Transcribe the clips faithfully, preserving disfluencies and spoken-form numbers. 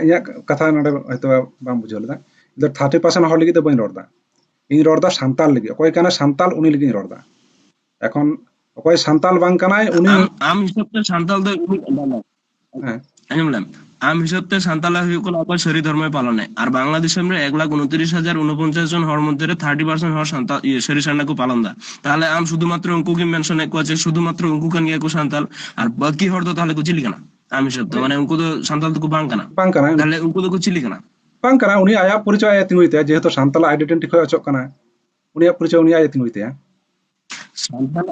ᱤᱧᱟᱹᱜ ᱠᱟᱛᱷᱟ ᱱᱚᱰᱮ ᱦᱚᱭᱛᱳ ᱵᱟᱢ ᱵᱩᱡᱷᱟᱹᱣ ᱞᱮᱫᱟ᱾ ᱤᱧ ᱫᱚ ᱛᱷᱟᱨᱴᱤ ᱯᱟᱨᱥᱮᱱᱴ ᱦᱚᱲ ᱞᱟᱹᱜᱤᱫ ᱫᱚ ᱵᱟᱹᱧ ᱨᱚᱲ ᱮᱫᱟ, ᱤᱧ ᱨᱚᱲ ᱮᱫᱟ ᱥᱟᱱᱛᱟᱲ ᱞᱟᱹᱜᱤᱫ᱾ ᱚᱠᱚᱭ ᱠᱟᱱᱟᱭ ᱥᱟᱱᱛᱟᱲ ᱩᱱᱤ ᱞᱟᱹᱜᱤᱫ ᱤᱧ ᱨᱚᱲ ᱮᱫᱟ᱾ ᱮᱠᱷᱚᱱ ᱚᱠᱚᱭ ᱥᱟᱱᱛᱟᱲ ᱵᱟᱝ ᱠᱟᱱᱟᱭ ᱩᱱᱤ ᱟᱢ ᱟᱢ ᱦᱤᱥᱟᱹᱵ ᱛᱮ ᱥᱟᱱᱛᱟᱲ ᱫᱚ ᱩᱱᱤ ᱵᱟᱝ, ᱵᱟᱝ᱾ ᱦᱮᱸ᱾ ᱟᱸᱡᱚᱢ ᱞᱮᱢ, ᱟᱢ ᱦᱤᱥᱟᱹᱵ ᱛᱮ ᱥᱟᱱᱛᱟᱲ ᱦᱩᱭᱩᱜ ᱠᱟᱱᱟ ᱚᱠᱚᱭ ᱥᱟᱹᱨᱤ ᱫᱷᱚᱨᱢᱚᱭ ᱯᱟᱞᱚᱱᱮ, ᱟᱨ ᱵᱟᱝᱞᱟᱫᱮᱥ ᱨᱮ ᱮᱠ ᱞᱟᱠᱷ ᱩᱱᱛᱤᱨᱤᱥ ᱦᱟᱡᱟᱨ ᱩᱱᱯᱚᱧᱪᱟᱥ ᱡᱚᱱ ᱦᱚᱲ ᱢᱚᱫᱽᱫᱷᱮ ᱨᱮ ᱛᱷᱟᱨᱴᱤ ᱯᱟᱨᱥᱮᱱᱴ ᱦᱚᱲ ᱥᱟᱱᱛᱟᱲ, ᱤᱭᱟᱹ, ᱥᱟᱹᱨᱤ ᱥᱟᱨᱱᱟ ᱠᱚ ᱯᱟᱞᱚᱱ ᱮᱫᱟ᱾ ᱛᱟᱦᱚᱞᱮ ᱟᱢ ᱥᱩᱫᱷᱩ ᱢᱟᱛᱨᱚ ᱩᱱᱠᱩ ᱜᱮᱢ ᱢᱮᱱᱥᱚᱱ ᱮᱫ ᱠᱚᱣᱟ ᱡᱮ ᱥᱩᱫᱷᱩ ᱢᱟᱛᱨᱚ ᱩᱱᱠᱩ ᱠᱟᱱ ᱜᱮᱭᱟ ᱠᱚ ᱥᱟᱱᱛᱟᱲ, ᱟᱨ ᱵᱟᱹᱠᱤ ᱦᱚᱲ ᱫᱚ ᱛᱟᱦᱚᱞᱮ ᱠᱚ ᱪᱤᱞᱤ ᱠᱟᱱᱟ ᱟᱢ ᱦᱤᱥᱟᱹᱵ ᱛᱮ? ᱢᱟᱱᱮ ᱩᱱᱠᱩ ᱫᱚ ᱥᱟᱱᱛᱟᱲ ᱫᱚᱠᱚ ᱵᱟᱝ ᱠᱟᱱᱟ᱾ ᱵᱟᱝ ᱠᱟᱱᱟ᱾ ᱛᱟᱦᱚᱞᱮ ᱩᱱᱠᱩ ᱫᱚᱠᱚ ᱪᱤᱞᱤ ᱠᱟᱱᱟ? ᱵᱟᱝ ᱠᱟᱱᱟ, ᱩᱱᱤ ᱟᱭᱟᱜ ᱯᱚᱨᱤᱪᱚᱭ ᱟᱡ ᱮ ᱛᱤᱸᱜᱩᱭ ᱛᱟᱭᱟ, ᱡᱮᱦᱮᱛᱩ ᱥᱟᱱᱛᱟᱲ ᱟᱭᱰᱮᱱᱴᱤᱴᱤ ᱠᱷᱚᱱ ᱚᱪᱚᱜ ᱠᱟᱱᱟ, ᱩᱱᱤᱭᱟᱜ ᱯᱚᱨᱤᱪᱚᱭ ᱩᱱᱤ ᱟᱡ ᱮ ᱛᱤᱸᱜᱩᱭ ᱛᱟᱭᱟ᱾ ᱥᱟᱱᱛᱟᱲ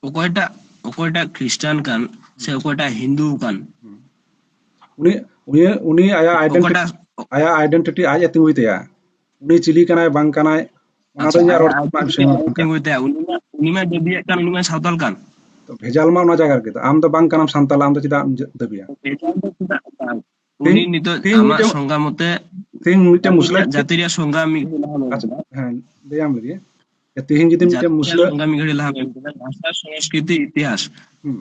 ᱚᱠᱚᱭᱴᱟᱜ, ᱚᱠᱚᱭᱴᱟᱜ ᱠᱷᱨᱤᱥᱴᱟᱱ ᱠᱟᱱ ᱥᱮ ᱚᱠᱚᱭᱴᱟᱜ ᱦᱤᱱᱫᱩ ᱠᱟᱱ, ᱩᱱᱤ ᱩᱱᱤ ᱩᱱᱤ ᱟᱭᱟᱜ ᱟᱭᱰᱮᱱᱴᱤᱴᱤ, ᱚᱠᱟᱴᱟᱜ ᱟᱭᱟᱜ ᱟᱭᱰᱮᱱᱴᱤᱴᱤ ᱟᱡ ᱮ ᱛᱤᱸᱜᱩᱭ ᱛᱟᱭᱟ, ᱩᱱᱤ ᱪᱤᱞᱤ ᱠᱟᱱᱟᱭ ᱵᱟᱝ ᱠᱟᱱᱟᱭ, ᱚᱱᱟ ᱫᱚ ᱤᱧᱟᱹᱜ ᱨᱚᱲ ᱨᱮᱱᱟᱜ ᱵᱤᱥᱚᱭ ᱵᱟᱝ ᱠᱟᱱᱟ᱾ ᱛᱚ ᱵᱷᱮᱡᱟᱞ ᱢᱟ ᱚᱱᱟ ᱡᱟᱭᱜᱟ ᱨᱮᱜᱮ᱾ ᱛᱚ ᱟᱢ ᱫᱚ ᱵᱟᱝ ᱠᱟᱱᱟᱢ ᱥᱟᱱᱛᱟᱲ, ᱟᱢ ᱫᱚ ᱪᱮᱫᱟᱜ ᱮᱢ ᱫᱟᱹᱵᱤᱭᱟ? ᱵᱷᱮᱡᱟᱞ ᱫᱚ ᱪᱮᱫᱟᱜ ᱵᱟᱝ? ᱛᱤᱦᱤᱧ, ᱩᱱᱤ ᱱᱤᱛᱚᱜ ᱛᱤᱦᱤᱧ ᱟᱢᱟᱜ ᱢᱤᱫᱴᱮᱱ, ᱥᱚᱝᱜᱟ ᱢᱚᱛᱮ ᱛᱤᱦᱤᱧ ᱢᱤᱫᱴᱮᱱ ᱡᱟᱹᱛᱤ ᱢᱩᱥᱞᱟᱹ, ᱨᱮᱭᱟᱜ, ᱡᱟᱹᱛᱤ ᱨᱮᱭᱟᱜ ᱥᱚᱝᱜᱟ ᱢᱤᱫ ᱜᱷᱟᱹᱲᱤ ᱞᱟᱦᱟ ᱢᱮᱱ ᱟᱪᱪᱷᱟ, ᱠᱮᱫᱟ᱾ ᱦᱮᱸ, ᱞᱟᱹᱭᱟᱢ ᱞᱟᱹᱜᱤᱫ᱾ ᱡᱮ ᱛᱤᱦᱤᱧ ᱡᱩᱫᱤ ᱢᱤᱫᱴᱮᱱ ᱡᱟᱹᱛᱤ ᱨᱮᱭᱟᱜ ᱢᱩᱥᱞᱟᱹ, ᱥᱚᱝᱜᱟ ᱢᱤᱫ ᱜᱷᱟᱹᱲᱤ ᱞᱟᱦᱟ ᱢᱮᱱ ᱠᱮᱫᱟ, ᱵᱷᱟᱥᱟ ᱥᱚᱝᱥᱠᱨᱤᱛᱤ ᱤᱛᱤᱦᱟᱥ᱾ ᱦᱩᱸ᱾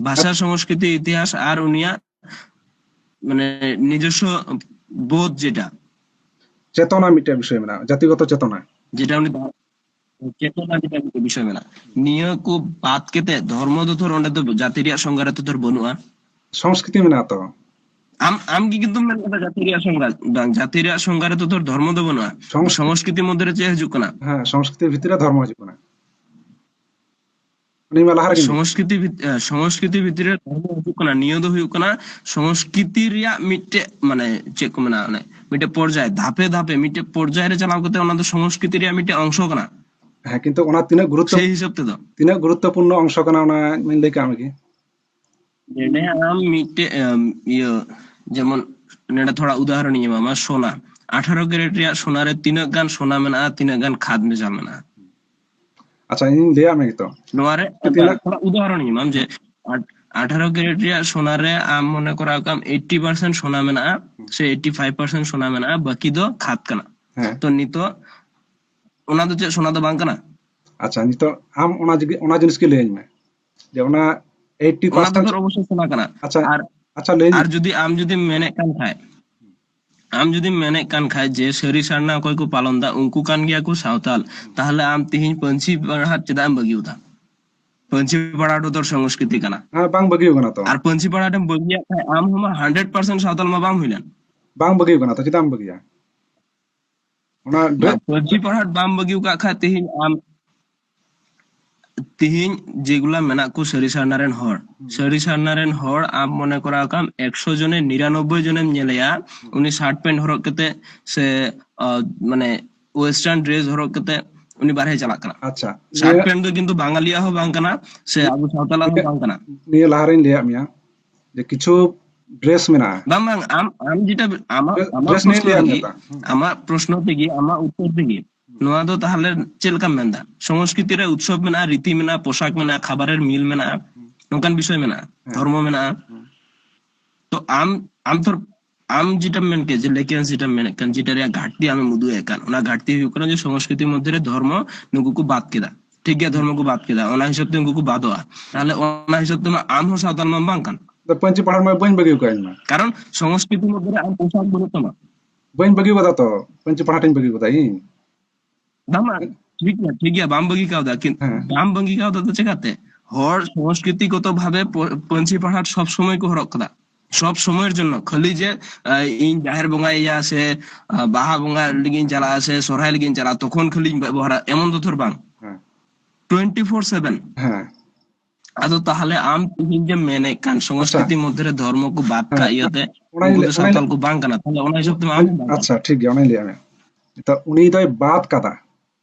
ᱵᱷᱟᱥᱟ ᱥᱚᱝᱥᱠᱨᱤᱛᱤ ᱤᱛᱤᱦᱟᱥ ᱟᱨ ᱩᱱᱤᱭᱟᱜ ᱢᱟᱱᱮ ᱱᱤᱡᱚᱥᱥᱚ ᱵᱳᱫᱷ ᱡᱮᱴᱟ᱾ ᱪᱮᱛᱚᱱᱟ ᱢᱤᱫᱴᱮᱱ ᱵᱤᱥᱚᱭ ᱢᱮᱱᱟᱜᱼᱟ, ᱡᱟᱛᱤᱜᱚᱛᱚ ᱪᱮᱛᱚᱱᱟ᱾ ᱡᱮᱴᱟ ᱩᱱᱤ ᱫᱷᱚᱨ-, ᱪᱮᱛᱚᱱᱟ ᱡᱮᱴᱟ ᱢᱤᱫᱴᱮᱱ ᱵᱤᱥᱚᱭ ᱢᱮᱱᱟᱜᱼᱟ᱾ ᱱᱤᱭᱟᱹ ᱠᱚ ᱵᱟᱫ ᱠᱟᱛᱮ ᱫᱷᱚᱨᱢᱚ ᱫᱚ ᱛᱚ ᱚᱸᱰᱮ ᱫᱚ ᱡᱟᱹᱛᱤ ᱨᱮᱭᱟᱜ ᱥᱚᱝᱜᱟ ᱨᱮ ᱛᱚ ᱛᱚ ᱵᱟᱹᱱᱩᱜᱼᱟ᱾ ᱥᱚᱝᱥᱠᱨᱤᱛᱤ ᱢᱮᱱᱟᱜᱼᱟ ᱛᱚ᱾ ᱟᱢ, ᱟᱢ ᱜᱮ ᱠᱤᱱᱛᱩᱢ ᱢᱮᱱ ᱠᱟᱫᱟ ᱡᱟᱹᱛᱤ ᱨᱮᱭᱟᱜ ᱥᱚᱝᱜᱟ, ᱵᱟᱝ, ᱡᱟᱹᱛᱤ ᱨᱮᱭᱟᱜ ᱥᱚᱝᱜᱟ ᱨᱮ ᱛᱚ ᱛᱚ ᱫᱷᱚᱨᱢᱚ ᱫᱚ ᱵᱟᱹᱱᱩᱜᱼᱟ᱾ ᱥᱚᱝᱥ- ᱥᱚᱝᱥᱠᱨᱤᱛᱤ ᱢᱚᱫᱽᱫᱷᱮ ᱨᱮ ᱪᱮᱫ ᱦᱤᱡᱩᱜ ᱠᱟᱱᱟ? ᱦᱮᱸ, ᱥᱚᱝᱥᱠᱨᱤᱛᱤ ᱵᱷᱤᱛᱤᱨ ᱨᱮ ᱫᱷᱚᱨᱢᱚ ᱦᱤᱡᱩᱜ ᱠᱟᱱᱟ᱾ ᱩᱱᱤ ᱢᱟ ᱞᱟᱦᱟ ᱨᱮᱜᱮ ᱢᱮᱱᱟᱭᱟ᱾ ᱥᱚᱝᱥᱠᱨᱤᱛᱤ ᱵᱷᱤᱛ-, ᱮ, ᱥᱚᱝᱥᱠᱨᱤᱛᱤ ᱵᱷᱤᱛᱨᱤ ᱨᱮ ᱫᱷᱚᱨᱢᱚ ᱦᱤᱡᱩᱜ ᱠᱟᱱᱟ᱾ ᱱᱤᱭᱟᱹ ᱫᱚ ᱦᱩᱭᱩᱜ ᱠᱟᱱᱟ ᱥᱚᱝᱥᱠᱨᱤᱛᱤ ᱨᱮᱭᱟᱜ ᱢᱤᱫᱴᱮᱡ, ᱢᱟᱱᱮ, ᱪᱮᱫ ᱠᱚ ᱢᱮᱱᱟ, ᱚᱱᱮ ᱢᱤᱫᱴᱮᱡ ᱯᱚᱨᱡᱟᱭ, ᱫᱷᱟᱯᱮ ᱫᱷᱟᱯᱮ ᱢᱤᱫᱴᱮᱡ ᱯᱚᱨᱡᱟᱭ ᱨᱮ ᱪᱟᱞᱟᱣ ᱠᱟᱛᱮ ᱚᱱᱟ ᱫᱚ ᱥᱚᱝᱥᱠᱨᱤᱛᱤ ᱨᱮᱭᱟᱜ ᱢᱤᱫᱴᱮᱡ ᱚᱝᱥᱚ ᱠᱟᱱᱟ᱾ ᱦᱮᱸ, ᱠᱤᱱᱛᱩ ᱚᱱᱟ ᱛᱤᱱᱟᱹᱜ ᱜᱩᱨᱩᱛᱛᱚ-, ᱥᱮᱭ ᱦᱤᱥᱟᱹᱵ ᱛᱮᱫᱚ ᱛᱤᱱᱟᱹᱜ ᱜᱩᱨᱩᱛᱛᱚᱯᱩᱨᱱᱚ ᱚᱝᱥᱚ ᱠᱟᱱᱟ, ᱚᱱᱟ ᱢᱟᱧ ᱞᱟᱹᱭ ᱠᱟᱜ ᱢᱮᱜᱮ᱾ ᱱᱚᱰᱮ ᱟᱢ ᱢᱤᱫᱴᱮᱡ, ᱮᱢ, ᱤᱭᱟᱹ, ᱡᱮᱢᱚᱱ ᱱᱚᱰᱮ ᱛᱷᱚᱲᱟ ᱩᱫᱟᱦᱚᱨᱚᱱ ᱤᱧ ᱮᱢᱟᱢᱟ, ᱥᱳᱱᱟ, ᱟᱴᱷᱟᱨᱚ ᱠᱮᱨᱮᱴ ᱨᱮᱭᱟᱜ ᱥᱳᱱᱟ ᱨᱮ ᱛᱤᱱᱟᱹᱜ ᱜᱟᱱ ᱥᱳᱱᱟ ᱢᱮᱱᱟᱜᱼᱟ, ᱛᱤᱱᱟᱹᱜ ᱜᱟᱱ ᱠᱷᱟᱫᱽ ᱢᱮᱥᱟᱞ ᱢᱮᱱᱟᱜᱼᱟ? ᱟᱪᱪᱷᱟ, ᱤᱧ ᱞᱟᱹᱭᱟᱜ ᱢᱮ ᱜᱮᱛᱚ᱾ ᱱᱚᱣᱟ ᱨᱮ ᱛᱤᱱᱟᱹᱜ? ᱛᱷᱚᱲᱟ ᱩᱫᱟᱦᱚᱨᱚᱱ ᱤᱧ ᱮᱢᱟᱢ ᱡᱮ, ᱟᱴ-, ᱟᱴᱷᱟᱨᱚ ᱠᱮᱨᱮᱴ ᱨᱮᱭᱟᱜ ᱥᱳᱱᱟ ᱨᱮ ᱟᱢ ᱢᱚᱱᱮ ᱠᱚᱨᱟᱣ ᱠᱟᱜ ᱟᱢ ᱮᱭᱤᱴᱴᱤ ᱯᱟᱨᱥᱮᱱᱴ ᱥᱳᱱᱟ ᱢᱮᱱᱟᱜᱼᱟ, ᱥᱮ ᱮᱭᱤᱴᱴᱤ ᱯᱷᱟᱭᱤᱵᱷ ᱯᱟᱨᱥᱮᱱᱴ ᱥᱳᱱᱟ ᱢᱮᱱᱟᱜᱼᱟ, ᱵᱟᱹᱠᱤ ᱫᱚ ᱠᱷᱟᱫᱽ ᱠᱟᱱᱟ᱾ ᱦᱮᱸ᱾ ᱛᱚ ᱱᱤᱛᱚᱜ ᱚᱱᱟ ᱫᱚ ᱪᱮᱫ ᱥᱳᱱᱟ ᱫᱚ ᱵᱟᱝ ᱠᱟᱱᱟ? ᱟᱪᱪᱷᱟ, ᱱᱤᱛᱚᱜ ᱟᱢ ᱚᱱᱟ ᱡᱤᱜᱤ-, ᱚᱱᱟ ᱡᱤᱱᱤᱥ ᱜᱮ ᱞᱟᱹᱭᱟᱹᱧ ᱢᱮ, ᱡᱮ ᱚᱱᱟ ᱚᱱᱟ ᱫᱚ ᱫᱷᱚᱨ ᱚᱵᱚᱥᱥᱳᱭ ᱥᱟᱱᱟ ᱠᱟᱱᱟ᱾ ᱟᱪᱪᱷᱟ, ᱟᱨ ᱟᱪᱪᱷᱟ, ᱞᱟᱹᱭ ᱟᱨ ᱡᱩᱫᱤ ᱟᱢ ᱡᱩᱫᱤᱢ ᱢᱮᱱᱮᱫ ᱠᱟᱱ ᱠᱷᱟᱡ, ᱟᱢ ᱡᱩᱫᱤᱢ ᱢᱮᱱᱮᱫ ᱠᱟᱱ ᱠᱷᱟᱡ ᱡᱮ ᱥᱟᱹᱨᱤ ᱥᱟᱨᱱᱟ ᱚᱠᱚᱭ ᱠᱚ ᱯᱟᱞᱚᱱ ᱫᱟ ᱩᱱᱠᱩ ᱠᱟᱱ ᱜᱮᱭᱟ ᱠᱚ ᱥᱟᱶᱛᱟᱞ, ᱛᱟᱦᱞᱮ ᱟᱢ ᱛᱤᱦᱤᱧ ᱯᱟᱹᱧᱪᱤ ᱯᱟᱲᱦᱟᱴ ᱪᱮᱫᱟᱜ ᱮᱢ ᱵᱟᱹᱜᱤ ᱩᱫᱟ? ᱯᱟᱹᱧᱪᱤ ᱯᱟᱲᱦᱟᱴ ᱫᱚ ᱥᱚᱝᱥᱠᱨᱤᱛᱤ ᱠᱟᱱᱟ᱾ ᱦᱮᱸ, ᱵᱟᱝ ᱵᱟᱹᱜᱤ ᱠᱟᱱᱟ ᱛᱚ᱾ ᱟᱨ ᱯᱟᱹᱧᱪᱤ ᱯᱟᱲᱦᱟᱴ ᱮᱢ ᱵᱟᱹᱜᱤᱭᱟᱜ ᱠᱷᱟᱡ ᱟᱢ ᱦᱚᱸ ᱢᱟ ᱦᱟᱱᱰᱨᱮᱰ ᱯᱟᱨᱥᱮᱱᱴ ᱥᱟᱶᱛᱟᱞ ᱢᱟ ᱵᱟᱢ ᱦᱩᱭ ᱞᱮᱱ᱾ ᱵᱟᱝ ᱵᱟᱹᱜᱤ ᱠᱟᱱᱟ ᱛᱚ, ᱪᱮᱫᱟᱜ ᱮᱢ ᱵᱟᱹᱜᱤᱭᱟ? ᱚᱱᱟ ᱵᱟᱝ, ᱯᱟᱹᱧᱪᱤ ᱯᱟᱲᱦᱟᱴ ᱵᱟᱢ ᱵᱟᱹᱜᱤ ᱟᱠᱟᱫ ᱠᱷᱟᱡ ᱛᱤᱦᱤᱧ ᱟᱢ, ᱛᱤᱦᱤᱧ ᱡᱮᱜᱩᱞᱟ ᱢᱮᱱᱟᱜ ᱠᱚ ᱥᱟᱹᱨᱤ ᱥᱟᱨᱱᱟ ᱨᱮᱱ ᱦᱚᱲ, ᱦᱩᱸ᱾ ᱥᱟᱹᱨᱤ ᱥᱟᱨᱱᱟ ᱨᱮᱱ ᱦᱚᱲ ᱟᱢ ᱢᱚᱱᱮ ᱠᱚᱨᱟᱣ ᱠᱟᱢ ᱮᱠᱥᱚ ᱡᱚᱱᱮ ᱱᱤᱨᱟᱱᱚᱵᱵᱳᱭ ᱡᱚᱱᱮᱢ ᱧᱮᱞᱮᱭᱟ, ᱦᱩᱸ᱾ ᱩᱱᱤ ᱥᱟᱨᱴ ᱯᱮᱱᱴ ᱦᱚᱨᱚᱜ ᱠᱟᱛᱮ ᱥᱮ, ᱟ, ᱢᱟᱱᱮ ᱳᱭᱮᱥᱴᱟᱨᱱ ᱰᱨᱮᱥ ᱦᱚᱨᱚᱜ ᱠᱟᱛᱮ ᱩᱱᱤ ᱵᱟᱨᱦᱮ ᱪᱟᱞᱟᱜ ᱠᱟᱱᱟ᱾ ᱟᱪᱪᱷᱟ, ᱥᱟᱨᱴ ᱱᱤᱭᱟᱹ ᱯᱮᱱᱴ ᱫᱚ ᱠᱤᱱᱛᱩ ᱵᱟᱝᱟᱞᱤᱭᱟᱜ ᱦᱚᱸ ᱵᱟᱝ ᱠᱟᱱᱟ, ᱥᱮ ᱟᱵᱚ ᱥᱟᱶᱛᱟᱞᱟᱜ ᱦᱚᱸ ᱵᱟᱝ ᱠᱟᱱᱟ᱾ ᱱᱤᱭᱟᱹ ᱞᱟᱦᱟᱨᱤᱧ ᱞᱟᱹᱭᱟᱫ ᱢᱮᱭᱟ ᱡᱮ ᱠᱤᱪᱷᱩ ᱰᱨᱮᱥ ᱢᱮᱱᱟᱜᱼᱟ᱾ ᱵᱟᱝ, ᱵᱟᱝ, ᱟᱢ, ᱟᱢ ᱡᱮᱴᱟ ᱟᱢᱟᱜ, ᱰᱨᱮ-, ᱟᱢᱟᱜ ᱰᱨᱮᱥ ᱱᱤᱭᱮ ᱯᱨᱚᱥᱱᱚ ᱞᱟᱹᱭᱟᱫ ᱞᱟᱹᱜᱤᱫ, ᱢᱮᱭᱟ ᱛᱚ᱾ ᱦᱩᱸ᱾ ᱟᱢᱟᱜ ᱯᱨᱚᱥᱱᱚ ᱛᱮᱜᱮ, ᱟᱢᱟᱜ ᱩᱛᱛᱚᱨ ᱛᱮᱜᱮ, ᱦᱩᱸ᱾ ᱱᱚᱣᱟ ᱫᱚ ᱛᱟᱦᱞᱮ ᱪᱮᱫ ᱞᱮᱠᱟᱢ ᱢᱮᱱᱫᱟ? ᱥᱚᱝᱥᱠᱨᱤᱛᱤ ᱨᱮ ᱩᱛᱥᱚᱵ ᱢᱮᱱᱟᱜᱼᱟ, ᱨᱤᱛᱤ ᱢᱮᱱᱟᱜᱼᱟ, ᱯᱳᱥᱟᱠ ᱢᱮᱱᱟᱜᱼᱟ, ᱠᱷᱟᱵᱟᱨᱮᱨ ᱢᱤᱞ ᱢᱮᱱᱟᱜᱼᱟ, ᱦᱩᱸ᱾ ᱱᱚᱝᱠᱟᱱ ᱵᱤᱥᱚᱭ ᱢᱮᱱᱟᱜᱼᱟ, ᱦᱮᱸ᱾ ᱫᱷᱚᱨᱢᱚ ᱢᱮᱱᱟᱜᱼᱟ᱾ ᱦᱩᱸ᱾ ᱛᱚ ᱟᱢ, ᱟᱢ ᱛᱚ, ᱟᱢ ᱡᱮᱴᱟᱢ ᱢᱮᱱ ᱠᱮᱫ, ᱡᱮ ᱞᱮᱠᱮᱱ ᱡᱮᱴᱟᱢ ᱢᱮᱱᱮᱫ ᱠᱟᱱ, ᱡᱮᱴᱟ ᱨᱮᱭᱟᱜ ᱜᱷᱟᱴᱛᱤ ᱟᱢᱮᱢ ᱩᱫᱩᱜ ᱮᱫ ᱠᱟᱱ, ᱚᱱᱟ ᱜᱷᱟᱴᱛᱤ ᱦᱩᱭᱩᱜ ᱠᱟᱱᱟ ᱡᱮ ᱥᱚᱝᱥᱠᱨᱤᱛᱤ ᱢᱚᱫᱽᱫᱷᱮ ᱨᱮ ᱫᱷᱚᱨᱢᱚ ᱱᱩᱠᱩ ᱠᱚ ᱵᱟᱫ ᱠᱮᱫᱟ᱾ ᱴᱷᱤᱠ ᱜᱮᱭᱟ, ᱫᱷᱚᱨᱢᱚ ᱠᱚ ᱵᱟᱫ ᱠᱮᱫᱟ, ᱚᱱᱟ ᱦᱤᱥᱟᱹᱵ ᱛᱮ ᱩᱱᱠᱩ ᱠᱚ ᱵᱟᱫᱚᱜᱼᱟ᱾ ᱛᱟᱦᱞᱮ ᱚᱱᱟ ᱦᱤᱥᱟᱹᱵ ᱛᱮᱢᱟ ᱟᱢ ᱦᱚᱸ ᱥᱟᱶᱛᱟᱞ ᱢᱟᱢ ᱵᱟᱝ ᱠᱟᱱ᱾ ᱟᱫᱚ ᱯᱟᱹᱧᱪᱤ ᱯᱟᱲᱦᱟᱴ ᱢᱟ ᱵᱟᱹᱧ ᱵᱟᱹᱜᱤ ᱟᱠᱟᱫ ᱤᱧ ᱢᱟ᱾ ᱠᱟᱨᱚᱱ ᱥᱚᱝᱥᱠᱨᱤᱛᱤ ᱢᱚᱫᱽᱫᱷᱮ ᱨᱮ ᱟᱢ ᱯᱳᱥᱟᱠ ᱵᱟᱹᱱᱩᱜ ᱛᱟᱢᱟ᱾ ᱵᱟᱹᱧ ᱵᱟᱹᱜᱤ ᱟᱠᱟᱫᱟ ᱛᱚ, ᱯᱟᱹᱧᱪᱤ ᱯᱟᱲᱦᱟᱴ ᱤᱧ ᱵᱟᱹᱜᱤ ᱟᱠᱟᱫᱟ ᱤᱧ᱾ ᱵᱟᱝ, ᱵᱟᱝ, ᱴᱷᱤᱠ ᱜᱮᱭᱟ, ᱴᱷᱤᱠ ᱜᱮᱭᱟ, ᱵᱟᱢ ᱵᱟᱹᱜᱤ ᱠᱟᱣᱫᱟ, ᱠᱤᱱ-, ᱦᱮᱸ᱾ ᱵᱟᱢ ᱵᱟᱹᱜᱤ ᱠᱟᱣᱫᱟ ᱫᱚ ᱪᱮᱠᱟᱛᱮ? ᱦᱚᱲ ᱥᱚᱝᱥᱠᱨᱤᱛᱤ ᱜᱚᱛᱚ ᱵᱷᱟᱵᱮ ᱯᱚ-, ᱯᱟᱹᱧᱪᱤ ᱯᱟᱲᱦᱟᱴ ᱥᱚᱵ ᱥᱚᱢᱚᱭ ᱠᱚ ᱦᱚᱨᱚᱜ ᱠᱟᱫᱟ, ᱥᱚᱵ ᱥᱚᱢᱚᱭᱮᱨ ᱡᱚᱱᱱᱚ, ᱠᱷᱟᱹᱞᱤ ᱡᱮ, ᱟ, ᱤᱧ ᱡᱟᱦᱮᱨ ᱵᱚᱸᱜᱟᱭᱮᱭᱟ ᱥᱮ, ᱟ, ᱵᱟᱦᱟ ᱵᱚᱸᱜᱟ ᱞᱟᱹᱜᱤᱫ ᱤᱧ ᱪᱟᱞᱟᱜᱼᱟ ᱥᱮ ᱥᱚᱨᱦᱟᱭ ᱞᱟᱹᱜᱤᱫ ᱤᱧ ᱪᱟᱞᱟᱜᱼᱟ, ᱛᱚᱠᱷᱚᱱ ᱠᱷᱟᱹᱞᱤᱧ ᱵᱮᱵᱚᱦᱟᱨᱟ, ᱮᱢᱚᱱ ᱫᱚ ᱛᱷᱚᱨ ᱵᱟᱝ᱾ ᱦᱮᱸ᱾ Twenty four seven. ᱦᱮᱸ᱾ ᱟᱫᱚ ᱛᱟᱦᱞᱮ ᱟᱢ ᱛᱤᱦᱤᱧ ᱡᱮᱢ ᱢᱮᱱᱮᱫ ᱠᱟᱱ ᱥᱚᱝᱥᱠᱨᱤᱛᱤ ᱟᱪᱪᱷᱟ᱾ ᱢᱚᱫᱽᱫᱷᱮ ᱨᱮ ᱫᱷᱚᱨᱢᱚ ᱠᱚ ᱵᱟᱫ ᱦᱮᱸ, ᱠᱟᱜ ᱤᱭᱟᱹᱛᱮ ᱚᱱᱟᱧ ᱩᱱᱠᱩ ᱞᱟᱹᱭ-, ᱫᱚ ᱚᱱᱟᱧ ᱥᱟᱶᱛᱟᱞ ᱞᱟᱹᱭ-, ᱠᱚ ᱵᱟᱝ ᱠᱟᱱᱟ, ᱛᱟᱦᱞᱮ ᱚᱱᱟ ᱦᱤᱥᱟᱹᱵ ᱛᱮ ᱟᱢ ᱦᱚᱸ ᱵᱟᱝ ᱠᱟᱱᱟ᱾ ᱟᱪᱪᱷᱟ, ᱴᱷᱤᱠ ᱜᱮᱭᱟ, ᱚᱱᱟᱧ ᱞᱟᱹᱭᱟᱫ ᱢᱮᱭᱟ᱾ ᱱᱤᱛᱚᱜ ᱩᱱᱤ ᱫᱚᱭ ᱵᱟᱫ ᱠᱟᱫᱟ,